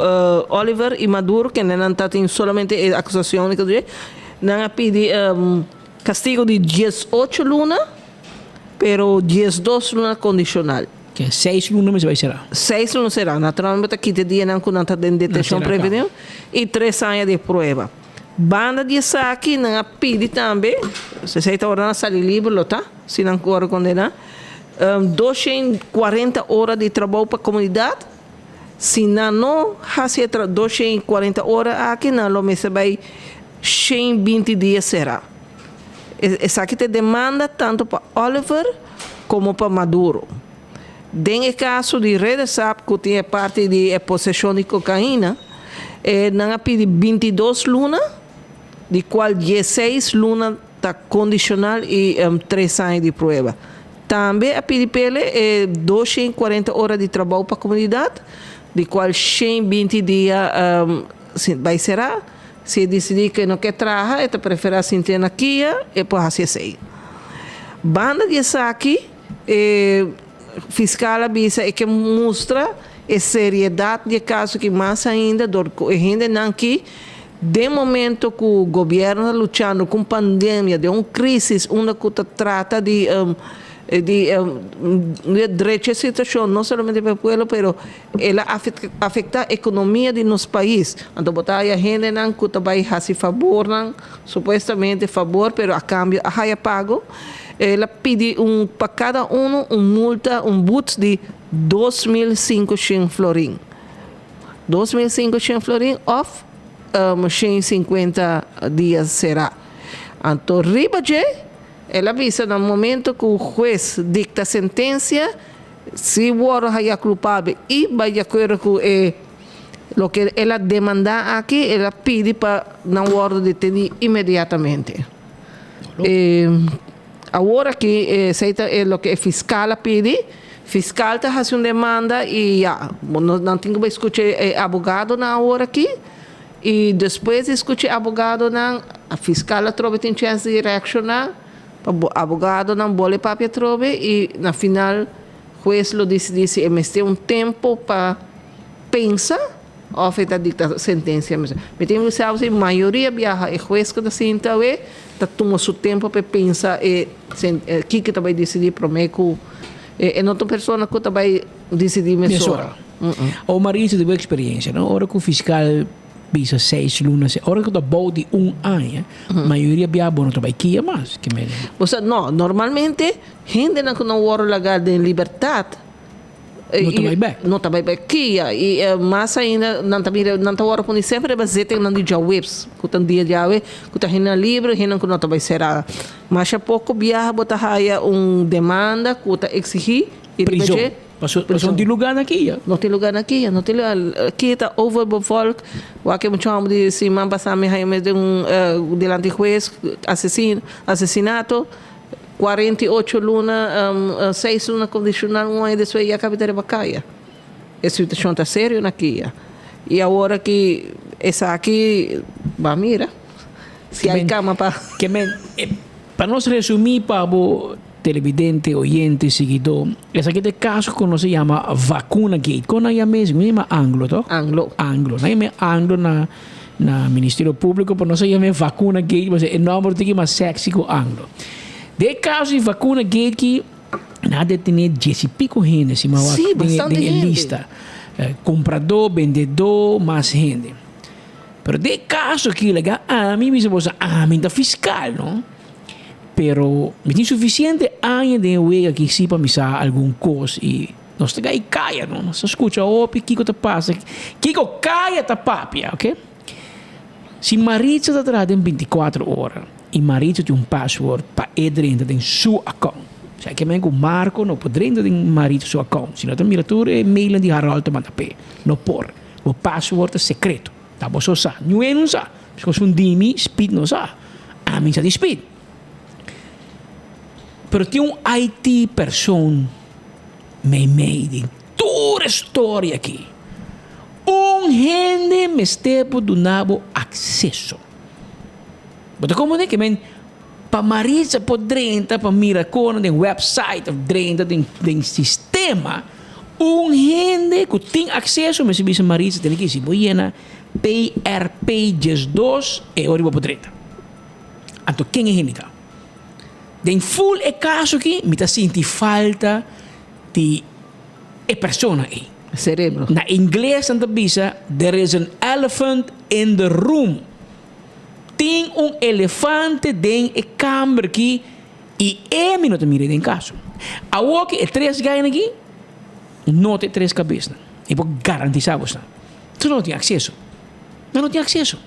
H: Oliver y Maduro, kende nan ta tin solamente e acusacion, nan a pidi Castigo di 18 luna, pero 12 luna condicional.
S: Ke seis luna mester bai sera.
H: Seis luna sera. Naturalmente bo ta kita e dianan cu nan ta den detencion preventiva y tres aña di prueba. Banda di esaki nan a pidi tambe, esey ta ora nan a sali liber lo ta, si nan worde condena, 240 ora di trabou pa comunidad. Si nan no haci e 240 ora aki nan lo mester bai 120 dia será. Esaki ta e demanda tanto pa Oliver como pa Maduro. Den e caso di Redesap cu tin e parti di e posesion di cocaina, nan a pidi 22 luna, di cual 16 luna ta condicional y tres aña di prueba. Tambe a pidi p'ele e 240 ora di trabou pa comunidad, di cual 120 dia bai será. Si e disidí ku e no ke traha, e ta preferá sintié na kia, e por hasi esei. Banda di esaki, e fiskal a bisa e ke mustra e seriedat di e kaso aki mas ainda dor ku e hendenan ki. Den momento ku gobièrnu ta luchando ku un pandemia, den un krísis unda ku ta trata di di drecha e situashon no solamente pa e pueblo pero el a afektá ekonomia di nos pais. Anto bo ta haya hendenan ku ta bai hasi fabornan, supuestamente fabor pero a kambio a haya pago. El a pidi un pa kada uno un multa, un but di 2500 florin. 2500 florin òf 150 dia será. Anto riba dje el a bisa na momento ku hues dikta sentensia si wòrdu hañá kulpabel i bai di akuerdo ku e loke el a demandá aki el a pidi pa nan wòrdu detení inmediatamente. Awor aki esei ta e loke e fiskal a pidi. Fiskal ta hasi un demanda i ya, nan tin ku bai skucha e abogadonan awor aki i despues di skucha e abogadonan fiskal atrobe tin chèns di reakshoná pa abogadonan bole papia atrobe i na final hues lo disidí si e mester un tempu pa pensa. Of e ta dicta sentencia mes. Mi tin bisa bo si mayoria biaha e hues cu ta sinta awe ta tuma su tempo pa e pensa e kico ta bay dicidi prome cu e no ta un persona cu ta bay dicidi mesora.
S: O Maritza di bo experiencia no ora cu fiscal bisa seis luna ora cu ta bou di un aña mayoria biaha bo no ta bay kia mas.
H: Bo sa no normalmente hendenan cu nan worde laga den libertad.
S: No ta bai bek.
H: No ta bai bek kia. I mas ainda nan ta mira, nan ta wòrdu poni semper riba zittingnan di djaweps, ku ta un dia djawe, ku ta hendenan libre, hendenan ku no ta bai será. Masha poko biaha bo ta haya un demanda ku ta eksigí i riba
S: Prizon.
H: dje.
S: Paso, paso no tin lugá na kia.
H: No tin lugá na kia, no tin lugá. Kia ta overbevolk. Wak e mucha hòmber di siman pasá mi haya mes den un dilanti hues, asesin, asesinato. 48 luna, 6 luna kondishonal, un aña despues ya kabi ta riba kaya. E situashon ta serio na kia. I awor aki esaki ba mira si hay kama pa.
S: Ke men, pa nos resumí pa bo televidente, oyente, siguidó, esaki ta e kaso ku nos a yama Vacuna Gate. Kon nan yama esei? Nan yama Anglo, toh?
H: Anglo.
S: Anglo. Nan yama Anglo na. Na Ministerio Públiko por nos a yam'é Vacuna Gate pasobra e nòmber tin ki mas sexy ku Anglo. Den e kaso di Vacuna Gate ki nan a detené dies i piko hende si mi a wak
H: Sí,
S: den e
H: bastante
S: den e
H: hende.
S: lista. Kompradó, bendedó, mas hende. Pero den e kaso aki laga ami bisa boso ami ta fiskal no, pero mi tin sufisiente aña den e wega aki si pa mi sa algun kos i Nos ta gai kaya no, nos ta skucha hopi kiko ta pasa, kiko kaya ta papia, ok. Si Maritza ta traha den bintikuater ora i Maritza tin un password pa e drenta den su account, sa ke men ku Marco no por drenta den Maritza su account, si no ta mira tur e mailnan di Harold ta manda p'e, no por, bo password ta sekreto, ta bo so sa, niun hende no sa, pasobra un di mi Speed no sa, ami sa di Speed. Pero tin un IT persoon meimei di tur e storia aki. Un hende mester por duna bo akseso. Bo ta komprendé ke men pa Maritza por drenta pa mira kona den website of drenta den den sistema, un hende ku tin akseso mester bisa Maritza tene ki si bo yena PRP 12 e ora bo por drenta. Anto ken e hende ta? Den ful e kaso aki mi ta sinti falta di e persona ei.
H: Cerebro.
S: Na ingles nan ta bisa there is an elephant in the room. Tin un elefante den e kamber aki i e mi no ta mira den kaso. Awoki e tres gainan aki no ta e tres kabesnan. Mi por garantisa bosnan. Nan no tin akseso. Nan no tin akseso.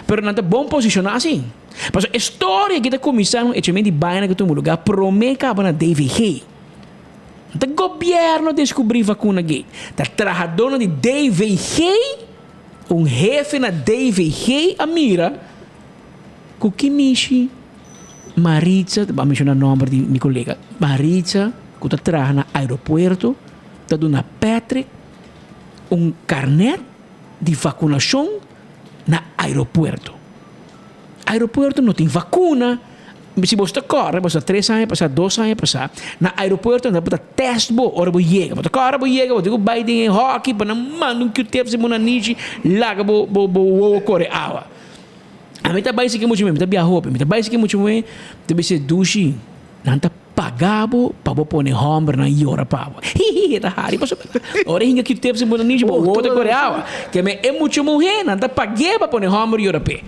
S: Pero nan ta bon posishoná si. Pasobra e storia aki ta kuminsá un echament di baina ku tuma lugá promé kaba na DVG. No ta gobièrnu a deskubrí vakuna gei. Ta trahadónan di DVG, un hefe na DVG a mira ku ki mishi Maritza, ta menshoná nòmber di mi kolega, Maritza ku ta traha na aeropuerto ta duna Patrick un karnèt di vakunashon na aeropuerto. Aeropuerto no tin vakuna. Si bo ta kòrda, bo sa tres aña pasá, dos aña pasá, na aeropuerto nan ta tèst bo ora bo yega. Bo ta kòrda bo yega, bo tin ku bai den e hòki pa nan manda un Q-tip si bo nanishi laga bo bo wowo kore awa. Ami ta bai siki mucha muhé, mi ta biaha hopi, mi ta bai siki mucha muhé, mi ta bisa dushi, nan ta paga bo pa bo pone hòmbernan yora pa bo. Hihihi, e ta hari pasobra ora e hinga Q-tips den bo nanishi, bo wowo ta kore awa. Keme e mucha muhé, nan ta pag'é pa pone hòmber yora p'e.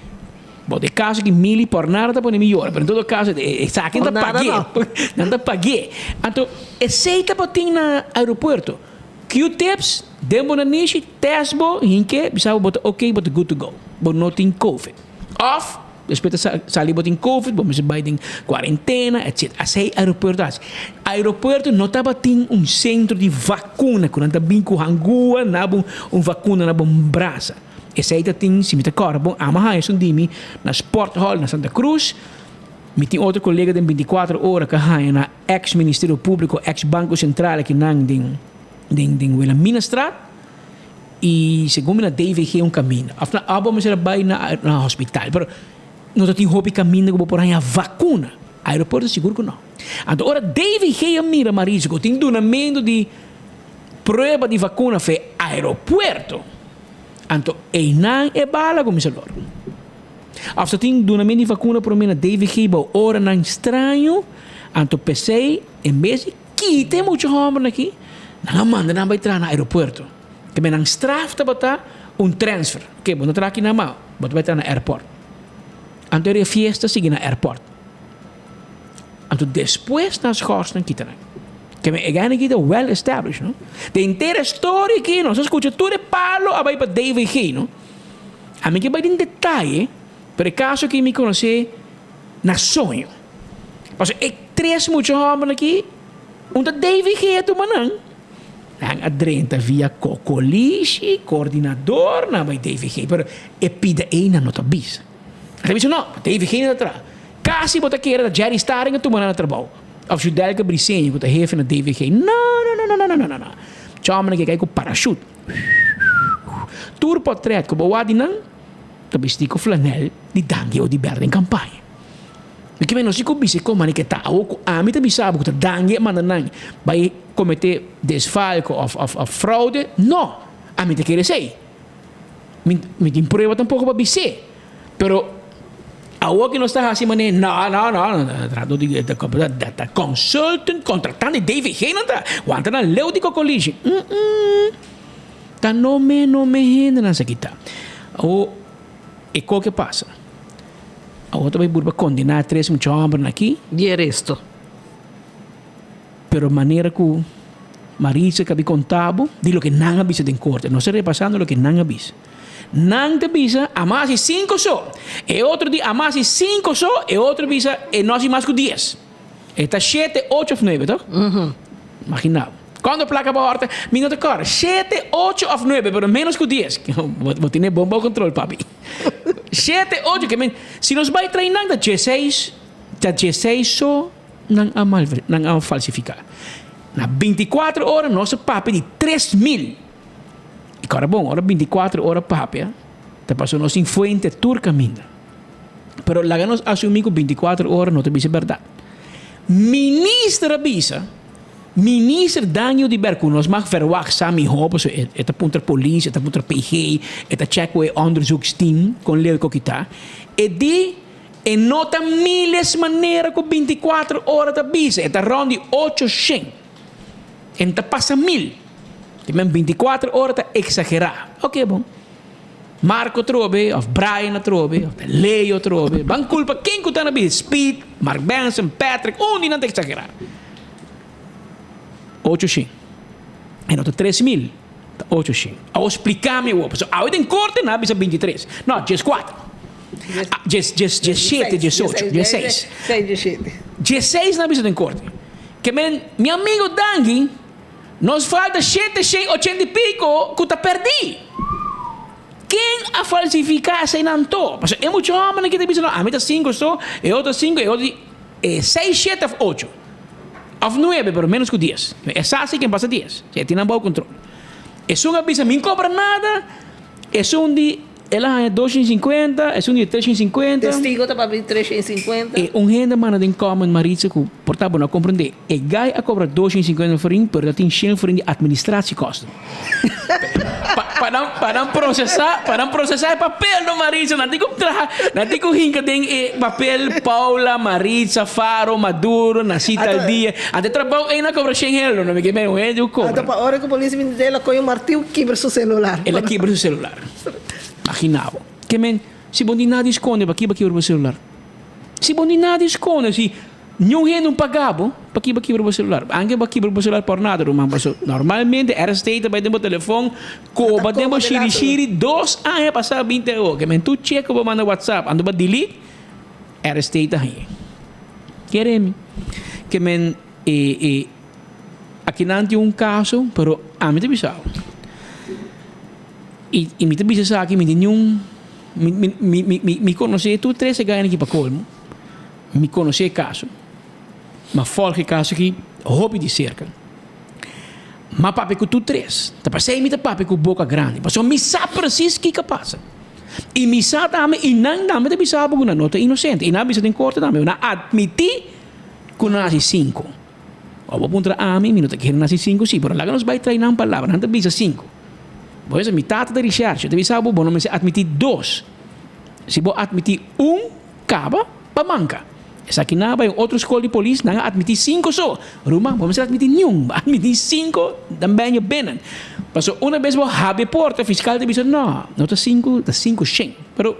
S: Bo den kaso ki Mili por nada ta pone mi yora, pero en todo kaso esaki nan ta pag'é, nan ta pag'é. Anto esei tabatin na aeropuerto. Q-tips den bo nanishi, test bo, hinke, bisa bo bo ta ok, bo ta good to go. Bo no tin covid. Of, despues ta sali bo tin covid, bo mester bai den cuarentena, etc. Asei aeropuerto a hasi. Aeropuerto no tabatin un centro di vacuna cu nan ta bin cu hangua na bo un vacuna na bo brasa. Esei ta tin, si mi ta corda bon, ama haña esun di mi na Sport Hall na Santa Cruz. Mi tin otro colega den binticuatro ora cu a haña na. Ex Ministerio Publico, ex Banco Central aki nan den den den Wilhelminastraat y segun mi na DVG un caminda of na abo mester a bay na na hospital pero no ta tin hopi caminda cu bo por haña vacuna aeropuerto sigur cu no anto ora DVG a mira Mauricio cu tin dunamento di prueba di vacuna fe aeropuerto anto eynan e bala cuminsa lor. Of ta tin dunament di vakuna prome na DVG bou oranan straño, anto p'esei en bes di kita e mucha hòmbernan aki, nan a manda nan bai traha na aeropuerto. Te men nan straf tabata un transfer. Oke, bo no traha aki nan ma bo ta bai traha na airport. Anto e fiesta sigui na airport. Anto despues nan schors nan kita nan. Te men e gana aki ta well established, no? De henter e story aki nos a skucha tur e palo a bai pa DVG, no? Ami ke bai den detaye, pero e kaso aki mi konosé na soño. Pasobra e tres mucha hòmbernan aki, un ta Davy Gea tuma nan, nan a drenta via Kokolishi, koordinador, nan a bai Davy Gea, pero e pida ei nan no ta bisa. Nan ta bisa no, Davy Gea no ta traha. Kasi bo ta kere ta Jerry Staring a tuma nan na trabou, òf Judelka Briseño ku ta hefe na Davy Gea. No, no, no, no, no, no, no, no. Chòmbernan ke kai ku parashut. Tur potret ku bo wak di nan ta bisti ku flanel di Dangui Oduber den kampaña. Mi ke men no si ku bisa e komani ke ta awo ku ami ta bisa bo ku ta Dangui a manda nan bai komete desfalko of of fraude. No! Ami ta kere esei. Mi mi tin prueba tampoko pa bis'é. Pero awo ki nos ta hasi manera no no no trahador di ta consultant contratante di DVG nan ta wanta nan leu di kokolishi mm ta no me no me hende nan sa kita awo e koke pasa awo ta bai burba kondena tres mucha hombernan aki
H: Di aresto.
S: Pero manera ku Maritza kabi konta bo di loke nan a bisa den korte. Nos ta repasando loke nan a bisa. Nan ta bisa a mas di sinku so. E otro di a mas di sinku so, e otro bisa e no hasi mas ku dies. E ta shete, ocho of nuebe, toch? Magina bo. Kuantu plaka bo hòrta? Mi no ta kòrda. Shete, ocho of nuebe, pero ménos ku dies. Bo tene bon bou kontrol, papi. Shete, ocho, ke men si nos bai train nan ta dieseis, ta dieseis so. Nan a malver, nan a falsifica. Na binticuatro ora nos a papia di 3000. Y cora bon, ora binticuatro ora papia, ta pasobra nos tin fuente tur caminda. Pero laga nos asumi cu binticuatro ora no ta bisa berdad. Minister a bisa, Minister Daniel Oduber, cu nos mag verwacht sa miho, pasobra e ta puntra polis, e ta puntra PG, e ta check cu e onderzoeksteam con leu cu kita, e di, E no ta miles manera ku bintikuater ora ta bisa, e ta rònt di ocho shen. E no ta pasa mil. Te men bintikuater ora ta eksagerá. Oke bon. Marco atrobe, òf Brian atrobe, òf ta Leo atrobe. Ban kulpa ken ku ta na bisa, Speed, Mark Benson, Patrick, un di nan ta eksagerá. Ocho shen. E no ta 3000, ta ocho shen. Awor splika mi awor, pasobra awe den korte nan a bisa bintitres. No, dieskuater. Djes, djes, djeshete, djesocho, djeseis. Djeseis nan a bisa den korte. Ke men, mi amigo Dangui, nos falta shete shen ochenta i piko ku ta pèrdí. Ken a falsifiká eseinan anto? Pasobra e mucha hòmbernan ki ta bisa, no, ami ta sinku so, e otro sinku, e otro di, e seis, shete òf ocho. Òf nuebe, pero ménos ku dies. E sa si ken pasa dies. E tin nan bou kontrol. Esun a bisa, mi n kobra nada. Esun di, el a haña doshen sinkuenta, esun di treshen sinkuenta.
H: Testigo ta papia di treshen sinkuenta.
S: E un hende manda den comment Maritza ku por ta bo no a komprendé. E guy a kobra doshen sinkuenta florin pero ta tin shen florin di administratiekosten. Pa. Pa nan, pa nan procesa, pa nan procesa e papel no Maritza, nan tin ku traha, nan tin ku hinka den e papel Paula, Maritza, Faro, Maduro, nací tal dia. Anto e trabou ei nan cobra shen euro, no mi ke men un hende ku cobra.
H: Anto pa ora ku polis bini el a coge un martiu kibra su celular.
S: El a kibra su celular. Imagina bo. Ke men, si bo no tin nada di sconde, pa kiba kibra bo celular? Si bo no tin nada di sconde, si Niun hende no paga bo pa kiba kibra bo celular. Anke bo a kibra bo celular por nada ruman paso normalmente RST ta bay den bo telefon koba den bo shiri shiri dos aña pasa binti awo ke men tur check ku bo manda whatsapp anto bo delete RST ta hañe. Kere mi ke men e e akinan tin un kaso pero ami ta bisa bo i i mi ta bisa esaki mi tin niun mi mi mi mi mi konosé tur tres e gainan aki pa kolmo. Mi konosé e kaso. M'a fòlg e kaso aki hopi di serka. M'a papia ku tur tres. Ta pasei mi ta papia ku boka grandi, pasobra mi sa presis kiko a pasa. I mi sa tambe, i nan tambe ta bisa bo ku nan no ta inosente. I nan a bisa den korte tambe, nan a atmití ku nan a hasi sinku. Ora bo puntra ami, mi no ta kere nan hasi sinku si, pero laga nos bai trae nan palabra. Nan ta bisa sinku. Bo bisa, mi tata ta rishershi, ta bisa bo, bo no mester atmití dos. Si bo atmití un, Caba pa manca. Esaki nan a bay un otro scol di polis, nan a admiti cinco so. Ruman, bo mester admiti niun, bo admiti cinco, dan ben je binnen. Paso una bes bo habri e porta, fiscal ta bisa, no, no ta cinco, ta cinco shen. Pero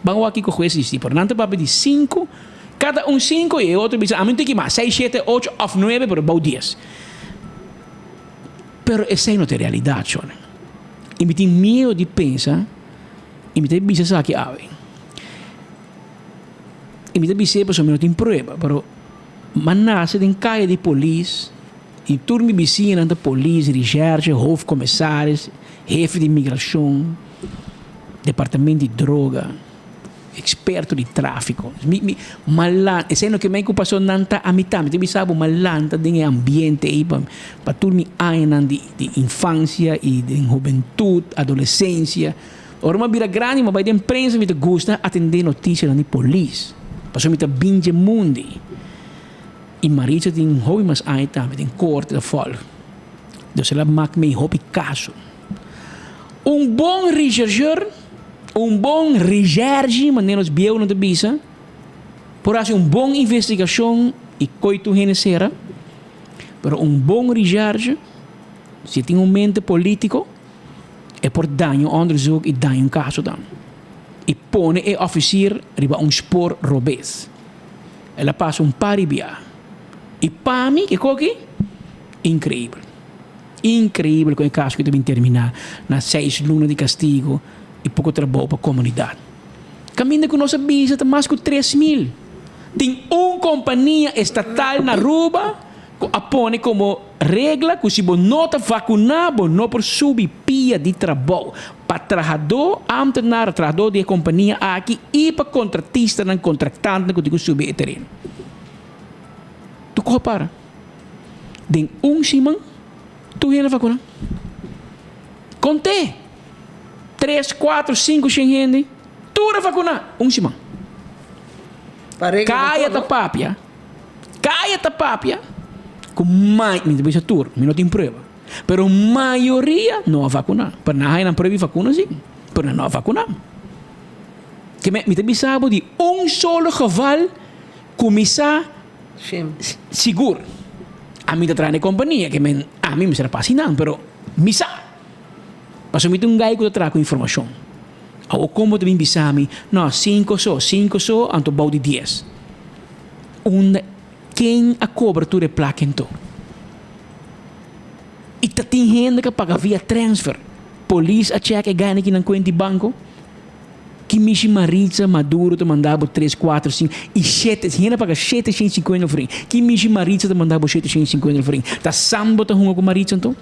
S: ban wak kico hues dici, pero nan ta papia di cinco, cada un cinco y e otro bisa, ami no tin ki mas, seis, shete, ocho of nuebe, pero bou dies. Pero esey no ta e realidad, shornan. Y mi tin miedo di pensa, y mi ta bisa esaki awe. I mi ta bis'é pasobra mi no tin prueba, pero m'a nase den kaya di polis i tur mi bisiñanan ta polis, rishèrshe, hofkomisaris, hefe di migrashon, departamento di droga, eksperto di tráfiko. Mi mi m'a lanta, esei no ke men ku pasó nan ta a mitá, mi ta bisa bo m'a lanta den e ambiente ei pa pa tur mi añanan di di infansia i den hubentut, adolesensia. Ora mi a bira grandi mi a bai den prensa mi ta gusta atendé notisianan di polis pasobra mi ta bin dje mundi i Maritza tin un hopi mas aña tambe den korte ta fòlg dus el a mak mi hopi kaso. Un bon rechercheur un bon recherche manera nos bieunan ta bisa por hasi un bon investigashon i koi tur hende sera pero un bon recherche si tin un mente politico. E por daña un onderzoek i daña un kaso dan. I pone e ofisier riba un spoor robes. El a pasa un par di bia. I pa mi, ke koki? Inkreibel. Inkreibel kon e kaso ki ta bin terminá na seis luna di kastigo i poko trabou pa komunidat. Kaminda ku nos a bisa ta mas ku 3000. Tin un kompania estatal na Aruba ku a pone komo Regla ku si bo no ta vakuná bo no por subi pia di trabou. Pa trahadó, ámtenar, trahadó di e kompania aki i pa kontratistanan, kontraktantenan ku tin ku subi e tereno. Tur koho para. Den un siman tur hende a vakuná. Kont'é! Tres, kuater, sinku shen hende tur a vakuná un siman. Kaya ta papia. Kaya ta papia ku mai, mi ta bisa tur, mi no tin prueba, pero mayoria no a vakuná. Pero nan haña nan prueba di vakuna si, pero nan no a vakuná. Ke mi ta bisa bo di un solo geval ku mi sa sigur. Ami ta traha na e kompania, ke men ami mester a pasa einan, pero mi sa. Pasobra mi ta un gai ku ta traha ku informashon. Awor kon bo ta bin bisa mi, no, sinku so, sinku so, anto bou di dies. Unda ken a kobra tur e plaka ento? I ta tin hende ku a paga via transfer. Polis a chèk e gana ki nan kuenta di banko. Ki mishi Maritza Maduro ta manda bo tres, kuater, sinku i shete, si hende a paga shete shen sinkuenta florin, ki mishi Maritza ta manda bo shete shen sinkuenta florin? Ta san bo ta hunga ku Maritza anto?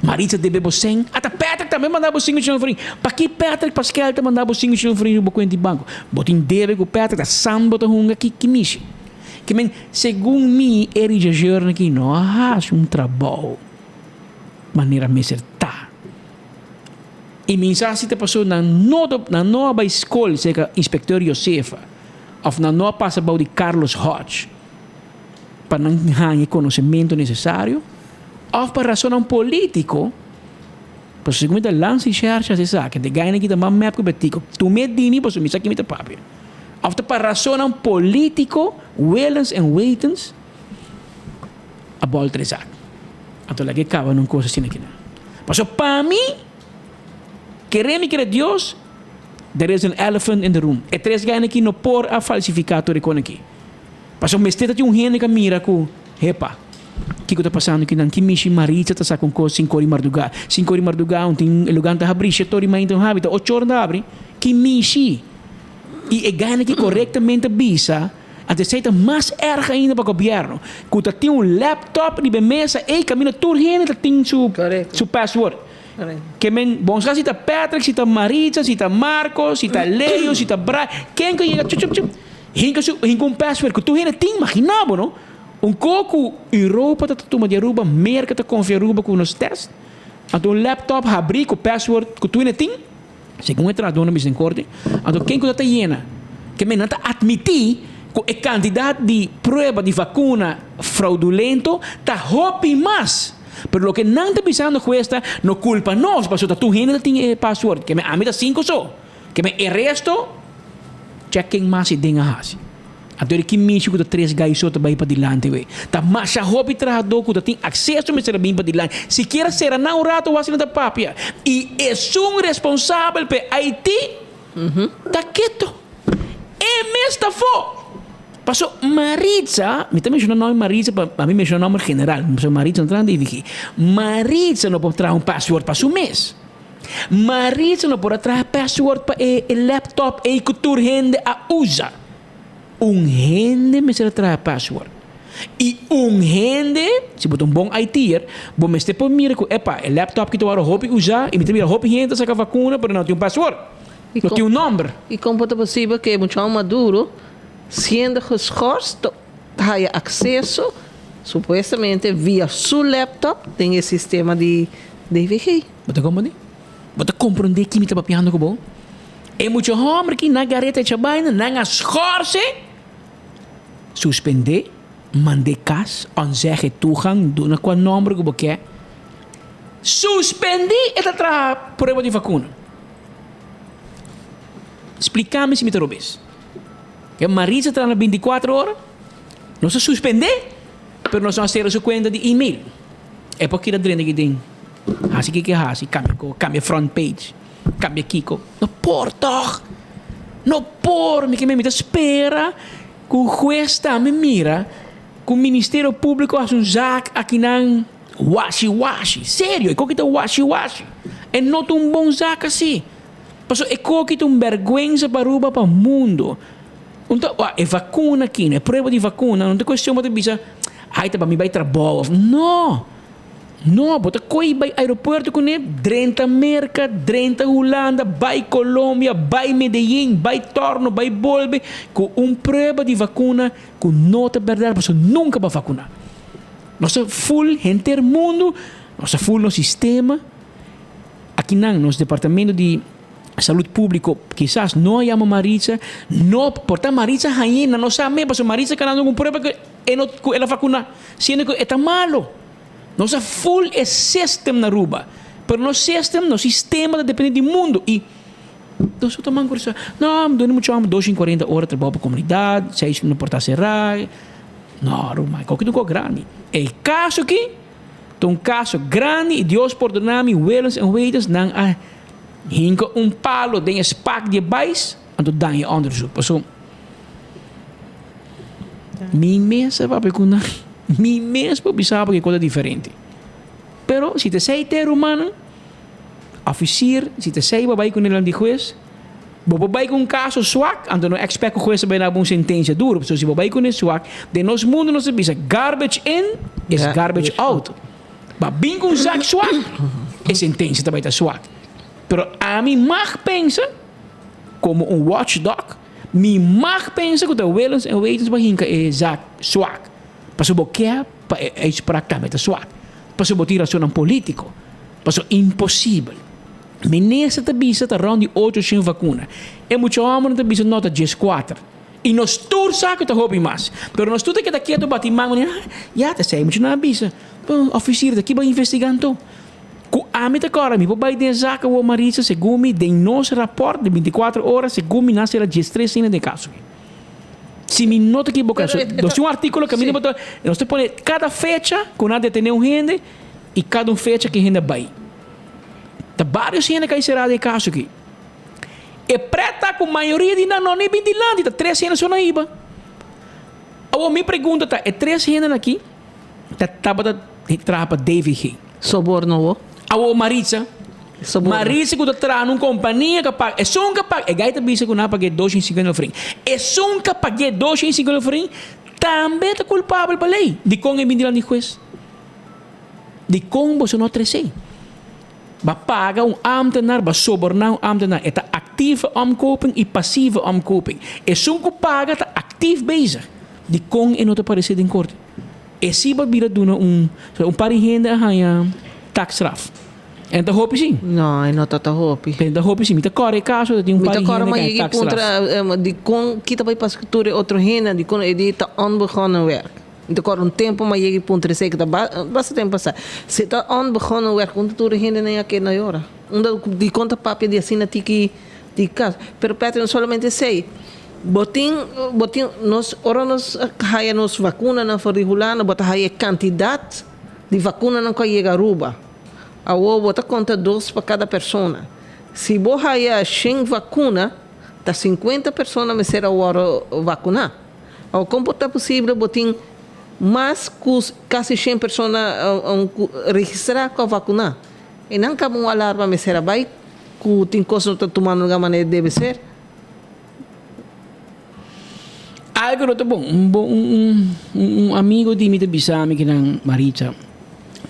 S: Maritza debe bo sen. Ata Patrick tambe manda bo sinku shen florin. Paki Patrick Paskel ta manda bo sinku shen florin riba bo kuenta di banko? Bo tin debe ku Patrick, ta san bo ta hunga ki ki mishi. Ke men, segun mi e rechercheurnan aki no a hasi un trabou manera mester ta. I mi sa si ta paso nan no ta nan no a bai skol serka inspekteur Josefa of nan no a pasa bou di Carlos Hodge pa nan haña e konosementu nesesario. Of pa rasonnan politico, Pasobra segun mi ta lansa i shershi hasi esaki, de gaina ki ta mas mep ku Betico. Tum'é di mi pasobra mi sa ki mi ta papia. Òf ta pa rasonnan polítiko, willens en wetens, a bòlter esaki. Anto laga e kaba na un kos asina kinan. Pasobra pa mi, kere mi kere Dios, there is an elephant in the room. E tres gaina ki no por a falsifiká tur e kon aki. Pasobra mester ta tin un hende ka mira ku, hepa, kiko ta pasando kinan? Ki mishi Maritza ta saka un kos sinkor di mardugá? Sinkor di mardugá un tin e lugar ta habrí, shetor di mainta un habri, ta ochor ta habri. Ki mishi? I e gana ki korektamente a bisa, anto esei ta mas erg ainda pa gobièrnu, ku ta tin un laptop riba e mesa ei kaminda tur hende ta tin su su password. Ke men bon sa si ta Patrick, si ta Maritza, si ta Marco, si ta Leo, si ta Brian, ken ku yega chup chup chup. Hinka su hinka un password ku tur hende tin, magina bo no. Un ko ku Europa ta tuma di Aruba, Merka ta konfia Aruba ku nos test. Anto un laptop habrí ku password ku tur hende tin, segun e trahadónan bisa den korte. Anto ken ku ta ta yena? Ke men nan ta atmití ku e kantidat di prueba di vakuna fraudulento ta hopi mas. Pero loke nan ta bisando hues ta no kulpa nos pasobra ta tur hende ta tin e password. Ke men ami ta sinku so. Ke men e resto check ken mas e den a hasi. Anto di ki mishi ku ta tres gai so ta bai padilanti we. Ta masha hopi trahadó ku ta tin akseso mester a bin padilanti. Sikiera sera nan un rato wak si nan ta papia. I esun responsabel pa e IT ta keto. E mes ta afó. Paso Maritza, mi ta menshona nòmber Maritza pa pa mi menshona nòmber general, pasobra Maritza no ta nan dirigí. Maritza no por traha un password pa su mes. Maritza no por a traha password pa e laptop ei ku tur hende a usa. Un hende mester a traha password. I un hende, si bo ta un bon IT'er, bo mester por mira ku epa, e laptop aki ta wòrdu hopi usá i mi ta mira hopi hende ta saka vakuna pero no tin un password, no tin un nòmber.
H: I kon por ta posibel ku e muchanan maduro, siendo geschorst, ta haya akseso supuestamente via su laptop den e sistema di DVG?
S: Bo ta komprendé? Bo ta komprendé ki mi ta papiando ku bo? E mucha hòmber ki na gareta echa baina, nan a skòrse, suspendé, mand'é kas, ontzegge toegang, duna kua nòmber ku bo ke. Suspendí e ta traha prueba di vakuna. Splika mi si mi ta robes. E Maritza traha na bintikuater ora, nos a suspendé, pero nos no a sera su kuenta di email. E por keda drenta aki den hasi kiko e hasi, kambia ko, kambia front page, kambia kiko. No por tòg! No por! Mi ke mi ta spera ku hues tambe mira ku Ministerio Públiko hasi un zaak akinan washi washi. Serio, e koki ta washi washi. E no ta un bon zaak asi. Pasobra e koki ta un bèrgwensa pa Aruba, pa mundu. Un ta, e vakuna aki, e prueba di vakuna no ta kuestion bo ta bisa, Ai ta pa mi bai trabou of no! No, bo ta koe bai aeropuerto kuné, drenta Merka, drenta Hulanda, bai Colombia, bai Medellin, bai torno, bai bolbe ku un prueba di vakuna ku no ta bèrdat pasobra nunka bo a vakuná. Nos ta ful henter mundu, nos ta ful nos sistema. Akinan nos departamento di. Salud Público kisas no a yama Maritza, no por ta Maritza hañ'é, nan no sa mes pasobra Maritza kanando ku un prueba ku e no ku el a vakuná, siendo ku e ta malo. Nos a ful e system na Aruba, pero nos system, nos sistema ta depende di mundo i nos no ta man ku no, mi duna mucho amo dos i kuarenta ora trabou pa komunidat, seis no por ta será, no ruman, koki ta un kos grandi. E kaso aki ta un kaso grandi i Dios pordona mi willens en wetens nan a Hinka un palo den e spak di e bais, anto daña e onderzoek. Paso mi mes a papia ku nan, mi mes por bisa bo ke kos ta diferente. Pero si ta esei te rumannan, ofisier, si ta esei bo a bai ku nan di hues, bo por bai ku un kaso swak, anto no expect ku hues ta bai dabo un sentensia duro, pasobra si bo bai ku swak, den nos mundu nos ta bisa garbage in is garbage out. Ba bin ku un zak swak, e sentensia ta bai ta swak. Pero ami mag pensa, komo un watchdog, mi mag pensa ku ta willens en wetens pa hinka e zak swak. Pasobra bo ke pa e uitspraak tambe ta swak. Pasobra bo tin rasonnan politiko. Pasobra imposibel. Minister ta bisa ta rond di ocho shen vakuna. E mucha hòmbernan ta bisa no ta dieskuater. I nos tur sa ku ta hopi mas. Pero nos tur ta keda ketu bati man, manera, Ya, ta esei muchu nan a bisa. Bon, ofisier ta kiba investigá anto? Ku ami ta kòrda mi por bai den zak awor Maritza segun mi den nos rapòrt di bintikuater ora segun mi nan sera diestres hende den kaso aki. Si mi no ta kiboká nos tin un artíkulo kaminda bo ta nos ta pone kada fecha ku nan a detené un hende i kada un fecha ku e hende a bai. Ta vários hende ku a será den e kaso aki. E prèt ta ku mayoria di nan no ni bin dilanti ta tres hende so nan hiba. Awor mi pregunta ta e tres hendenan aki ta tabata traha pa DVG.
H: Soborno wo.
S: Awor Maritza.
H: Soborno.
S: Maritza ku ta traha na un kompania ku a paga esun ku a paga e gai ta bisa ku nan a pag'é 250 florin. Esun ku a pag'é 250 florin tambe ta kulpabel pa lei. Dikon e bin dilanti di hues? Dikon boso no a tres'é? Ba paga un ambtenaar, ba soborná un ambtenaar. E ta actieve omkoping i passieve omkoping. Esun ku paga ta actief bezig. Dikon e no ta paresé den korte? E si ba bira duna un un par di hende a haña taakstraf. En ta hopi si.
H: No, e no ta ta hopi.
S: En ta hopi si. Mi ta kòrda e kaso ta tin un
H: Mi
S: par
H: ta
S: di
H: kòrda
S: hende
H: ma
S: ku haña
H: yega i
S: taakstraf.
H: puntra dikon kita bai pasa ku tur e otro hende, dikon e di ta onbegonnen werk. Mi ta kòrda un tempu ma yega i puntra esei ku ta basta tempu pasá. Si ta onbegonnen werk unda tur e hendenan a keda yora? Unda dikon ta papia di asina tiki di kas? Pero Patrick no solamente esei. Bo tin bo tin nos ora nos haya nos vakunanan for di Hulanda bo ta haya e kantidat di vakunanan ku a yega Aruba. Awor bo ta konta dos pa kada persona. Si bo haya shen vakuna ta sinkuenta persona mester a wòrdu vakuná. Awor kon por ta posible bo tin mas ku kasi shen persona registrá ku a vakuná? E nan kaba un alarma mester a bai ku tin kos no ta tumando lugar manera debe ser.
S: Algo no ta bon. Un bo un un amigo di mi ta bisa mi kinan Maritza,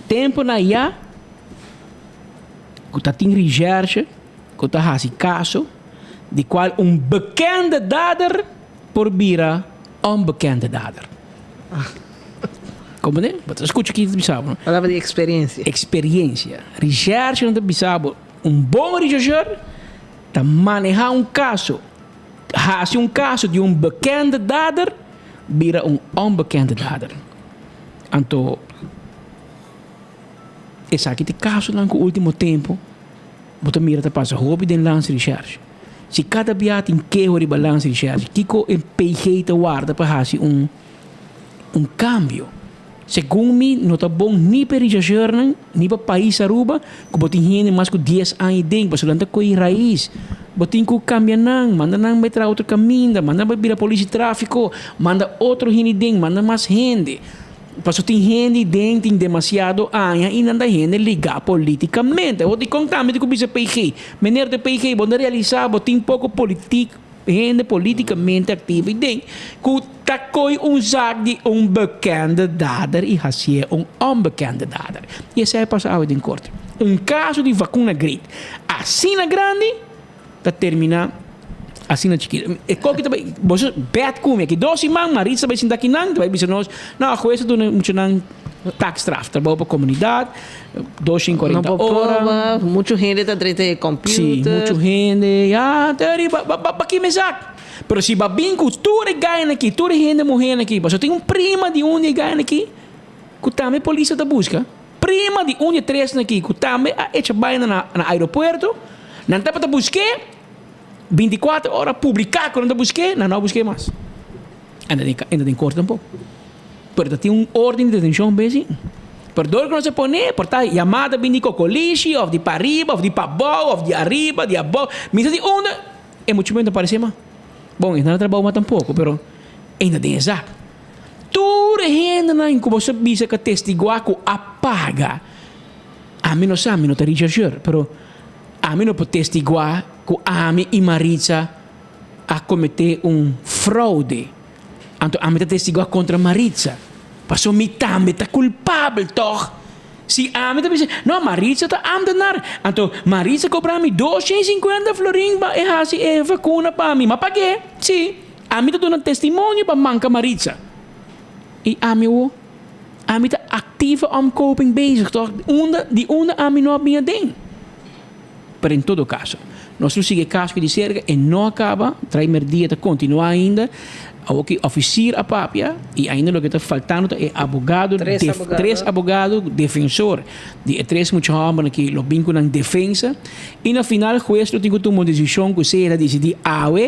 S: temponan ya ku ta tin recherche ku ta hasi kaso di kual un bekende dader por bira onbekende dader. Komprende? Bo ta skucha ki ta bisa bo.
H: Palabra di eksperensia.
S: Eksperensia. Recherche nan ta bisa bo un bon rechercheur Ta manehá un kaso, hasi un kaso di un bekende dader bira un onbekende dader. Anto esaki ta e kasonan ku último tempu bo ta mira ta pasa hopi den Landsrecherche. Si kada bia tin keho riba Landsrecherche, kiko e PG ta warda pa hasi un un kambio? Segun mi no ta bon ni pa e rechercheurnan ni pa pais Aruba ku bo tin hende mas ku dies aña den pasobra nan ta kohe rais. Bo tin ku kambia nan, manda nan bai traha otro kaminda, manda nan bai bira polis di trafiko, manda otro hende den, manda mas hende. Pasobra tin hende den tin demasiado aña i nan ta hende ligá politikamente. Awor dikon tambe tin ku bisa PG? Meneer de PG bo no realisa bo tin poko politik. Hende politikamente aktivo i den ku ta koi un zak di un bekende dader i hasié un onbekende dader. I esei a pasa awe den korte. Un kaso di vakuna grip asina grandi ta terminá asina chikitu. E koki ta bai, boso bèt ku mi aki dos siman Maritza ta bai sinta akinan ta bai bisa nos, no hues a duna muchanan taakstraf, trabou pa komunidat, 240
H: No por
S: ora.
H: proba, mucho hende ta drenta e
S: Sí,
H: computer.
S: mucho hende, ya, te riba, ba, ba, ba kima e zak. Pero si ba bin ku tur e gainan aki, tur e hende muhénan aki, pasobra tin un prima di un di e gainan aki ku tambe polis ta buska, prima di un di e tresnan aki ku tambe a echa baina na na aeropuerto, nan tabata busk'é bintikuater ora publiká ku nan ta busk'é, nan no a busk'é mas. Enda den enda den korte tampoco. Pero ta tin un orden di detencion bezi. Pero dor cu nos a pone, por ta yamada bin di Cocolishi of di pariba of di pabou of di ariba, di abou. Mi sa di unda e mucho menos ta parece mas. Bon, e no na trabou mas tampoco, pero e na den e zak. Tur e hendenan cu boso bisa cu a testigua cu a paga, ami no sa, mi no ta rechercheur, pero ami no por testigua cu ami y Maritza a kometé un fraude. Anto ami ta testiguá kontra Maritza, pasobra mi tambe ta kulpabel, tòg? Si ami ta bisa, No, Maritza ta ámtenar, anto Maritza kobra mi 250 florin pa e hasi e vakuna pa mi. M'a pag'é, sí. Ami ta duna testimonio pa manka Maritza. I ami awor? Ami ta actieve omkoping bezig, tòg? Unda, di unda ami no a bin aden? Pero en todo kaso. Nos lo sigui e kaso aki di serka, e no a kaba, trai merdia ta kontinuá ainda. Awor ki ofisier a papia i ainda loke ta faltando ta e abogado,
H: Tres abogado.
S: tres abogado defensor di e tres mucha hòmbernan ki lo bin ku nan defensa. I na final hues lo tin ku tuma un desishon ku sea e ta disidí awe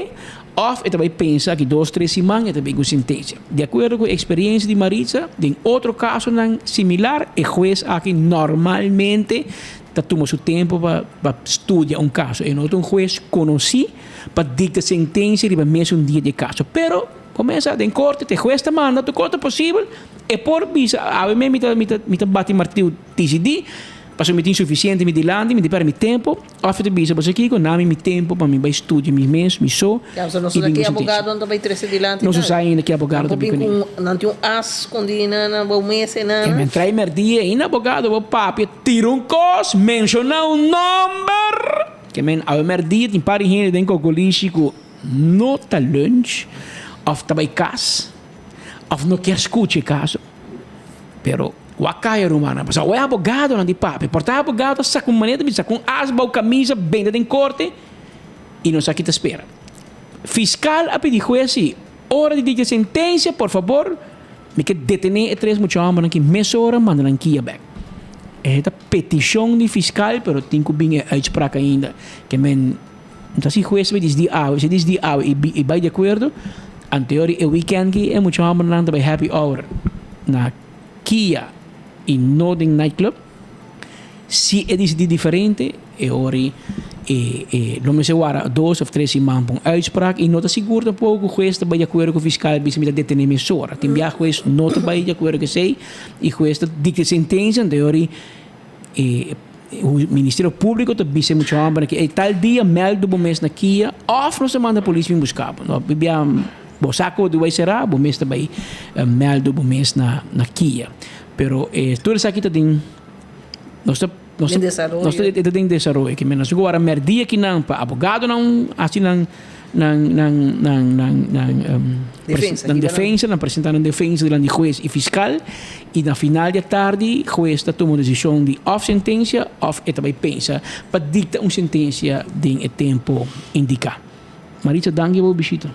S: òf e ta bai pensa aki dos tres siman e ta bin ku sentensia. Di akuerdo ku e eksperensia di Maritza den otro kasonan similar e hues aki normalmente ta tuma su tempu pa pa studia un kaso. E no ta un hues konosí pa dikta sentensia riba mesun dia di e kaso. Pero bo mester sa den korte te hues ta manda tur kos ta posibel e por bisa awe mi ta mi ta mi ta bati martiu disidí pasobra mi tin sufisiente mi dilanti mi tin pèrdè mi tempu òf e ta bisa bo sa kiko na mi mi tempu pa mi bai studia mi mes mi so
H: Ya, so nos
S: i
H: sa
S: bin
H: ki
S: ku sentensia.
H: abogado nan ta bai trese dilanti
S: Nos no
H: tal.
S: sa ainda ki abogado
H: Nan
S: ta
H: por
S: bin
H: bin
S: kuné.
H: ku un nan tin un as skondí na na bo mesa i
S: Ke
H: nan.
S: men trae mèrdia ainda abogado bo papia tira un kos menshoná un nòmber. Ke men awe mèrdia tin par di hende den Kokolishi ku no ta lunch òf ta bai kas òf no kier skucha e kaso. Pero wak kaya rumannan pasobra awe abogadonan di papia por ta abogado ta saka un manera ta bisa saka un as bou kamisa benta den korte i nos aki ta spera. Fiskal a pidi hues si ora di dikta sentensia por fabor mi ke detené e tres mucha hòmbernan ki mesora manda nan kia bèk. E ta petishon di fiskal pero tin ku bin e uitspraak ainda. Ke men no ta si hues bai disdi awe, si disdi awe i bai di akuerdo, anteori e weekend ki e mucha hòmbernan ta bai happy hour na kia i no den nightclub. Si e disidí diferente, e ora e e lo mester wara dos of tres siman pa un uitspraak i no ta sigur tampoko ku hues ta bai di akuerdo ku fiskal bisa mi ta detené mesora. Tin bia hues no ta bai di akuerdo ku esei i hues ta dikta e sentensia, anto e ora e Ministerio Públiko ta bisa e mucha hòmbernan ku ei tal dia mèldu bo mes na kia òf nos ta manda polis bin buska bo. No bia bo sa ku bo bai será bo mes ta bai mèldu bo mes na kia. Pero tur esaki ta den. Nos ta nos
H: Den
S: ta
H: desaroyo.
S: nos ta e ta den desaroyo ke men nos tin ku wara mèrdia kinan pa abogadonan hasi nan nan nan nan nan nan
H: Defensa,
S: nan
H: hiba nan.
S: defensa nan presentá nan defensa dilanti di hues i fiskal i na final di e tardi hues ta tuma un desishon di òf sentensia òf e ta bai pensa pa dikta un sentensia den e tempu indiká. Maritza danki pa bo bishita.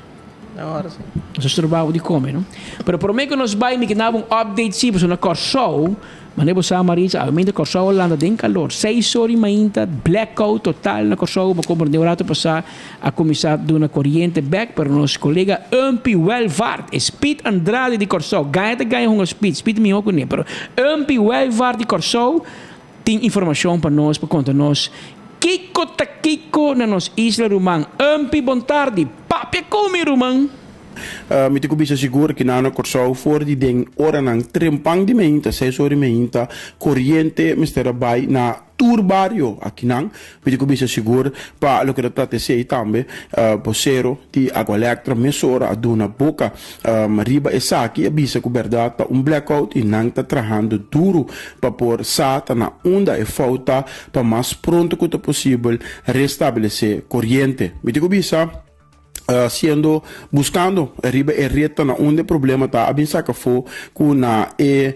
H: Na ora si.
S: Nos a stroba bo di come no. Pero prome cu nos bay mi ke daba un update si pasobra na Corsou mane bo sa Maritza awe Corsou a landa den calor seis ora y mainta blackout total na Corsou bo comprende un rato pasa a cuminsa duna coriente bek pero nos colega Umpy Welvaart e Speed Andrade di Corsou gaña ta gaña hunga Speed Speed miho cune pero Umpy Welvaart di Corsou Tin informacion pa nos pa conta nos kico ta kico na nos isla ruman. Umpy bon tardi, papia cu mi ruman!
I: Mi ta ku bisa sigur ki nan na Kòrsou for di den oranan trempan di meinta, seis ora di meinta, koriente mester a bai na tur bario akinan. Mi ta ku bisa sigur pa loke ta trata esei tambe bosero di Aqualectra mesora a duna boka Riba esaki a bisa ku bèrdat ta un blackout i nan ta trahando duru pa por sa ta na unda e fout ta pa mas pronto ku ta posibel restablesé koriente. Mi tin ku bisa siendo buskando riba e ret ta na unda e problema ta a bin saka afó ku na e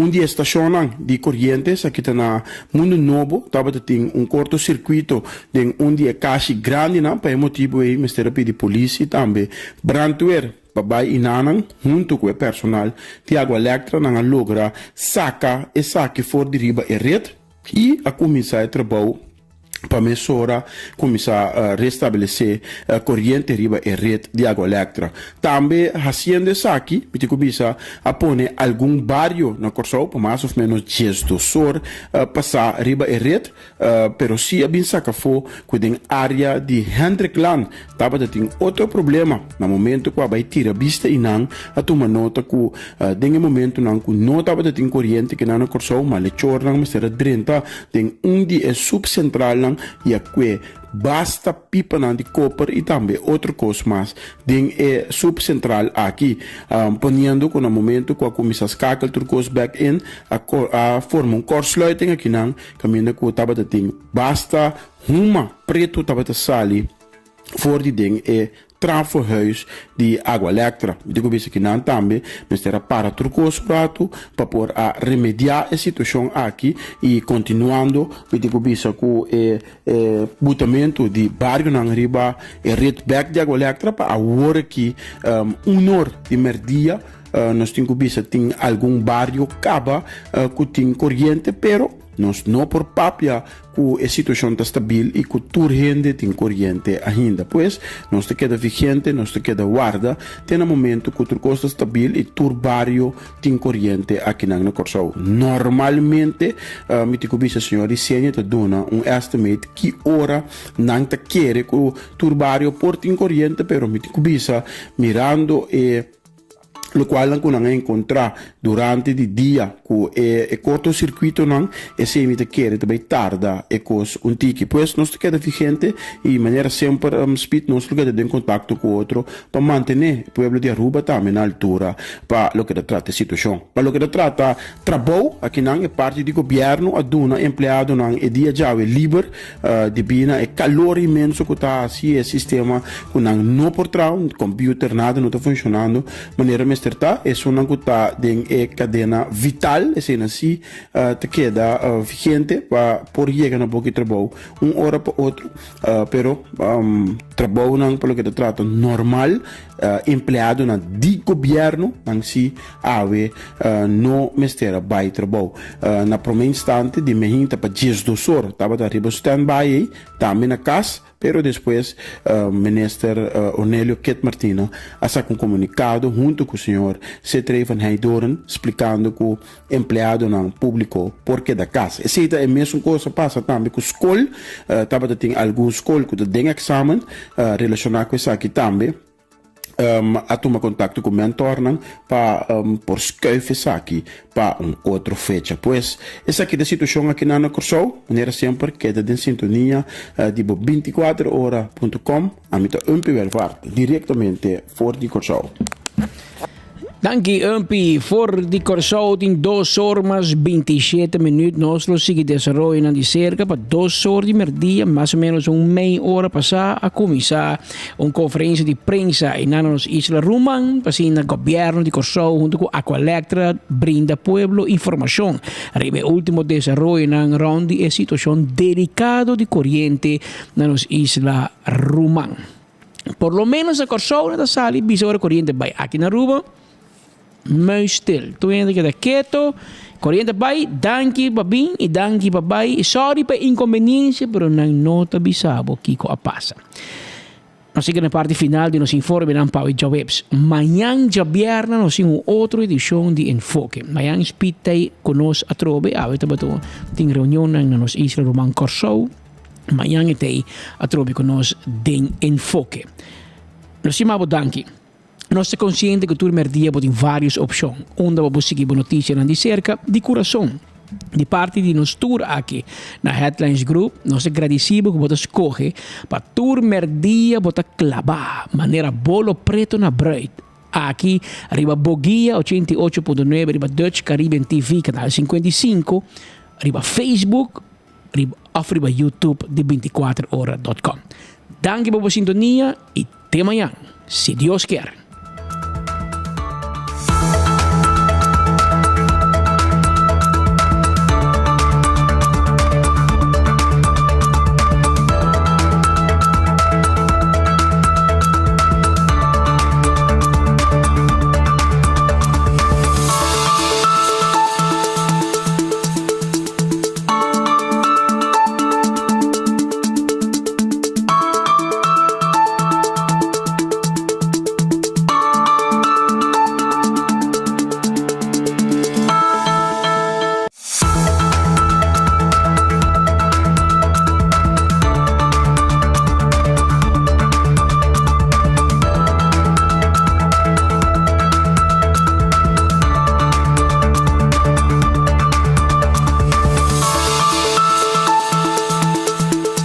I: un di e stashonnan di koriente esaki ta na Mundu Nobo tabata tin un korto sirkuito den un di e kashi grandinan pa e motibu ei mester a pidi polis i tambe brandweer pa bai i nanan huntu ku e personal di Agualectra nan a logra saka esaki for di riba e ret i a kuminsá e trabou pa mesora kuminsá restablesé koriente riba e ret di Agualectra. Tambe hasiendo esaki mi tin ku bisa a pone algun bario na Kòrsou pa mas òf ménos diesdos or pasá riba e ret. Pero si a bin saca afo cu den area di Hendriklaan tabata tin otro problema. Na momento cu a bay tira bista y nan a tuma nota cu den e momentonan cu no tabata tin coriente kinan na Corsou, malechornan mester a drenta den un di e subcentralnan y a cue basta pipanan di koper y tambe otro cos mas den e subcentral aki, poniendo cu na momento cu a cuminsa skakel tur cos back in a forma un kortsluiting akinan. Kaminda ku tabata tin basta huma pretu tabata sali for di den e Trafohuis di Aqualectra. Mi tin ku bisa kinan tambe mester a para tur kos un ratu pa por a remediá e situashon aki i kontinuando mi tin ku bisa ku e butamentu di barionan riba e ret bèk di Aqualectra pa awor aki un or di mèrdia nos tin ku bisa tin algun bario kaba ku tin koriente pero Nos no por papia ku e situashon ta stabil i ku tur hende tin koriente ainda. Pues, nos ta keda vigente, nos ta keda warda te na momento ku tur kos ta stabil i tur bario tin koriente akinan na Kòrsou. Normalmente, mi tin ku bisa señor Riseña ta duna un estimate ki ora nan ta kere ku tur bario por tin koriente, pero mi tin ku bisa mirando e. Locualnan cu nan a encontra durante di dia cu e e cortocircuitonan, esey mi ta kere ta bay tarda e cos un tiki. Pues nos ta keda vigente y manera semper Speed nos lo keda den contacto cu otro pa mantene e pueblo di Aruba tambe na altura pa loke ta trata e situacion. Pa loke ta trata trabou, akinan e parti di gobierno a duna empleadonan e dia djawe liber Debí na e kalor inmenso ku ta hasi e sistema ku nan no por traha, computer nada no ta funshonando manera mester ta, esunnan ku ta den e kadena vital eseinan si ta keda vigente pa por yega na boki trabou un ora pa otro, pero trabounan pa loke ta trata normal empleadonan di gobierno nan si awe no mester a bai trabou. Na prome instante di mehinta pa 12 or tabata riba standby ei, tambe na kas, pero despues Minister Ornelio Kit Martina a saka un komunikado hunto ku señor Cetrey van Heydoorn splikando ku empleadonan públiko por keda kas. Esei ta e mesun kos a pasa tambe ku skol. Tabata tin algun skol ku ta den eksamen relashoná ku esaki tambe. A tuma kontakto ku mentornan pa por skuif esaki pa un otro fecha. Pues, esaki ta e situashon akinan na Kòrsou. Manera semper, keda den sintonia di bo 24 ora punto com. Ami ta Umpy Welvaart, direktamente for di Kòrsou.
S: Danki Umpy, for di Kòrsou tin dos or mas 27 minuut. Nos lo sigui desaroyonan di serka pa dos or di merdia, mas o menos un mei ora pasá a kuminsá un konferensia di prensa einan na nos isla ruman pa asina gobièrnu di Kòrsou huntu ku Aqualectra brinda pueblo informashon riba e último desaroyonan rònt di e situashon delikado di koriente na nos isla ruman. Por lo menos na Kòrsou nan ta sali bisa ora koriente bai. Aki na Aruba, muisstil. Tur hende keda keto, koriente bai, danki pa bin i danki pa bai. I sòri pa e inkonbeniensia, pero nan no ta bisa bo kiko a pasa. Nos yega na e parti final di nos informenan pa awe djaweps. Mañan djabièrnè nos tin un otro edishon di Enfoke. Mañan Speed t'ei ku nos atrobe. Awe tabata tin reunionnan na nos isla ruman Kòrsou. Mañan e t'ei atrobe ku nos den Enfoke. Nos stima bo danki. Nos ta konsiente ku tur merdia bo tin vários opshon unda bo por sigui bo notisianan di serka di kurason. Di parti di nos tur aki na Headlines Group nos ta gradisí bo ku bo ta skohe pa tur merdia bo ta klabá manera bolo preto na bruid aki riba Boguia 88.9 riba Dutch Caribbean TV kanal 55 riba Facebook riba of riba YouTube di 24 ora dot com. Danki pa bo sintonia y te mañan, si Dios kier.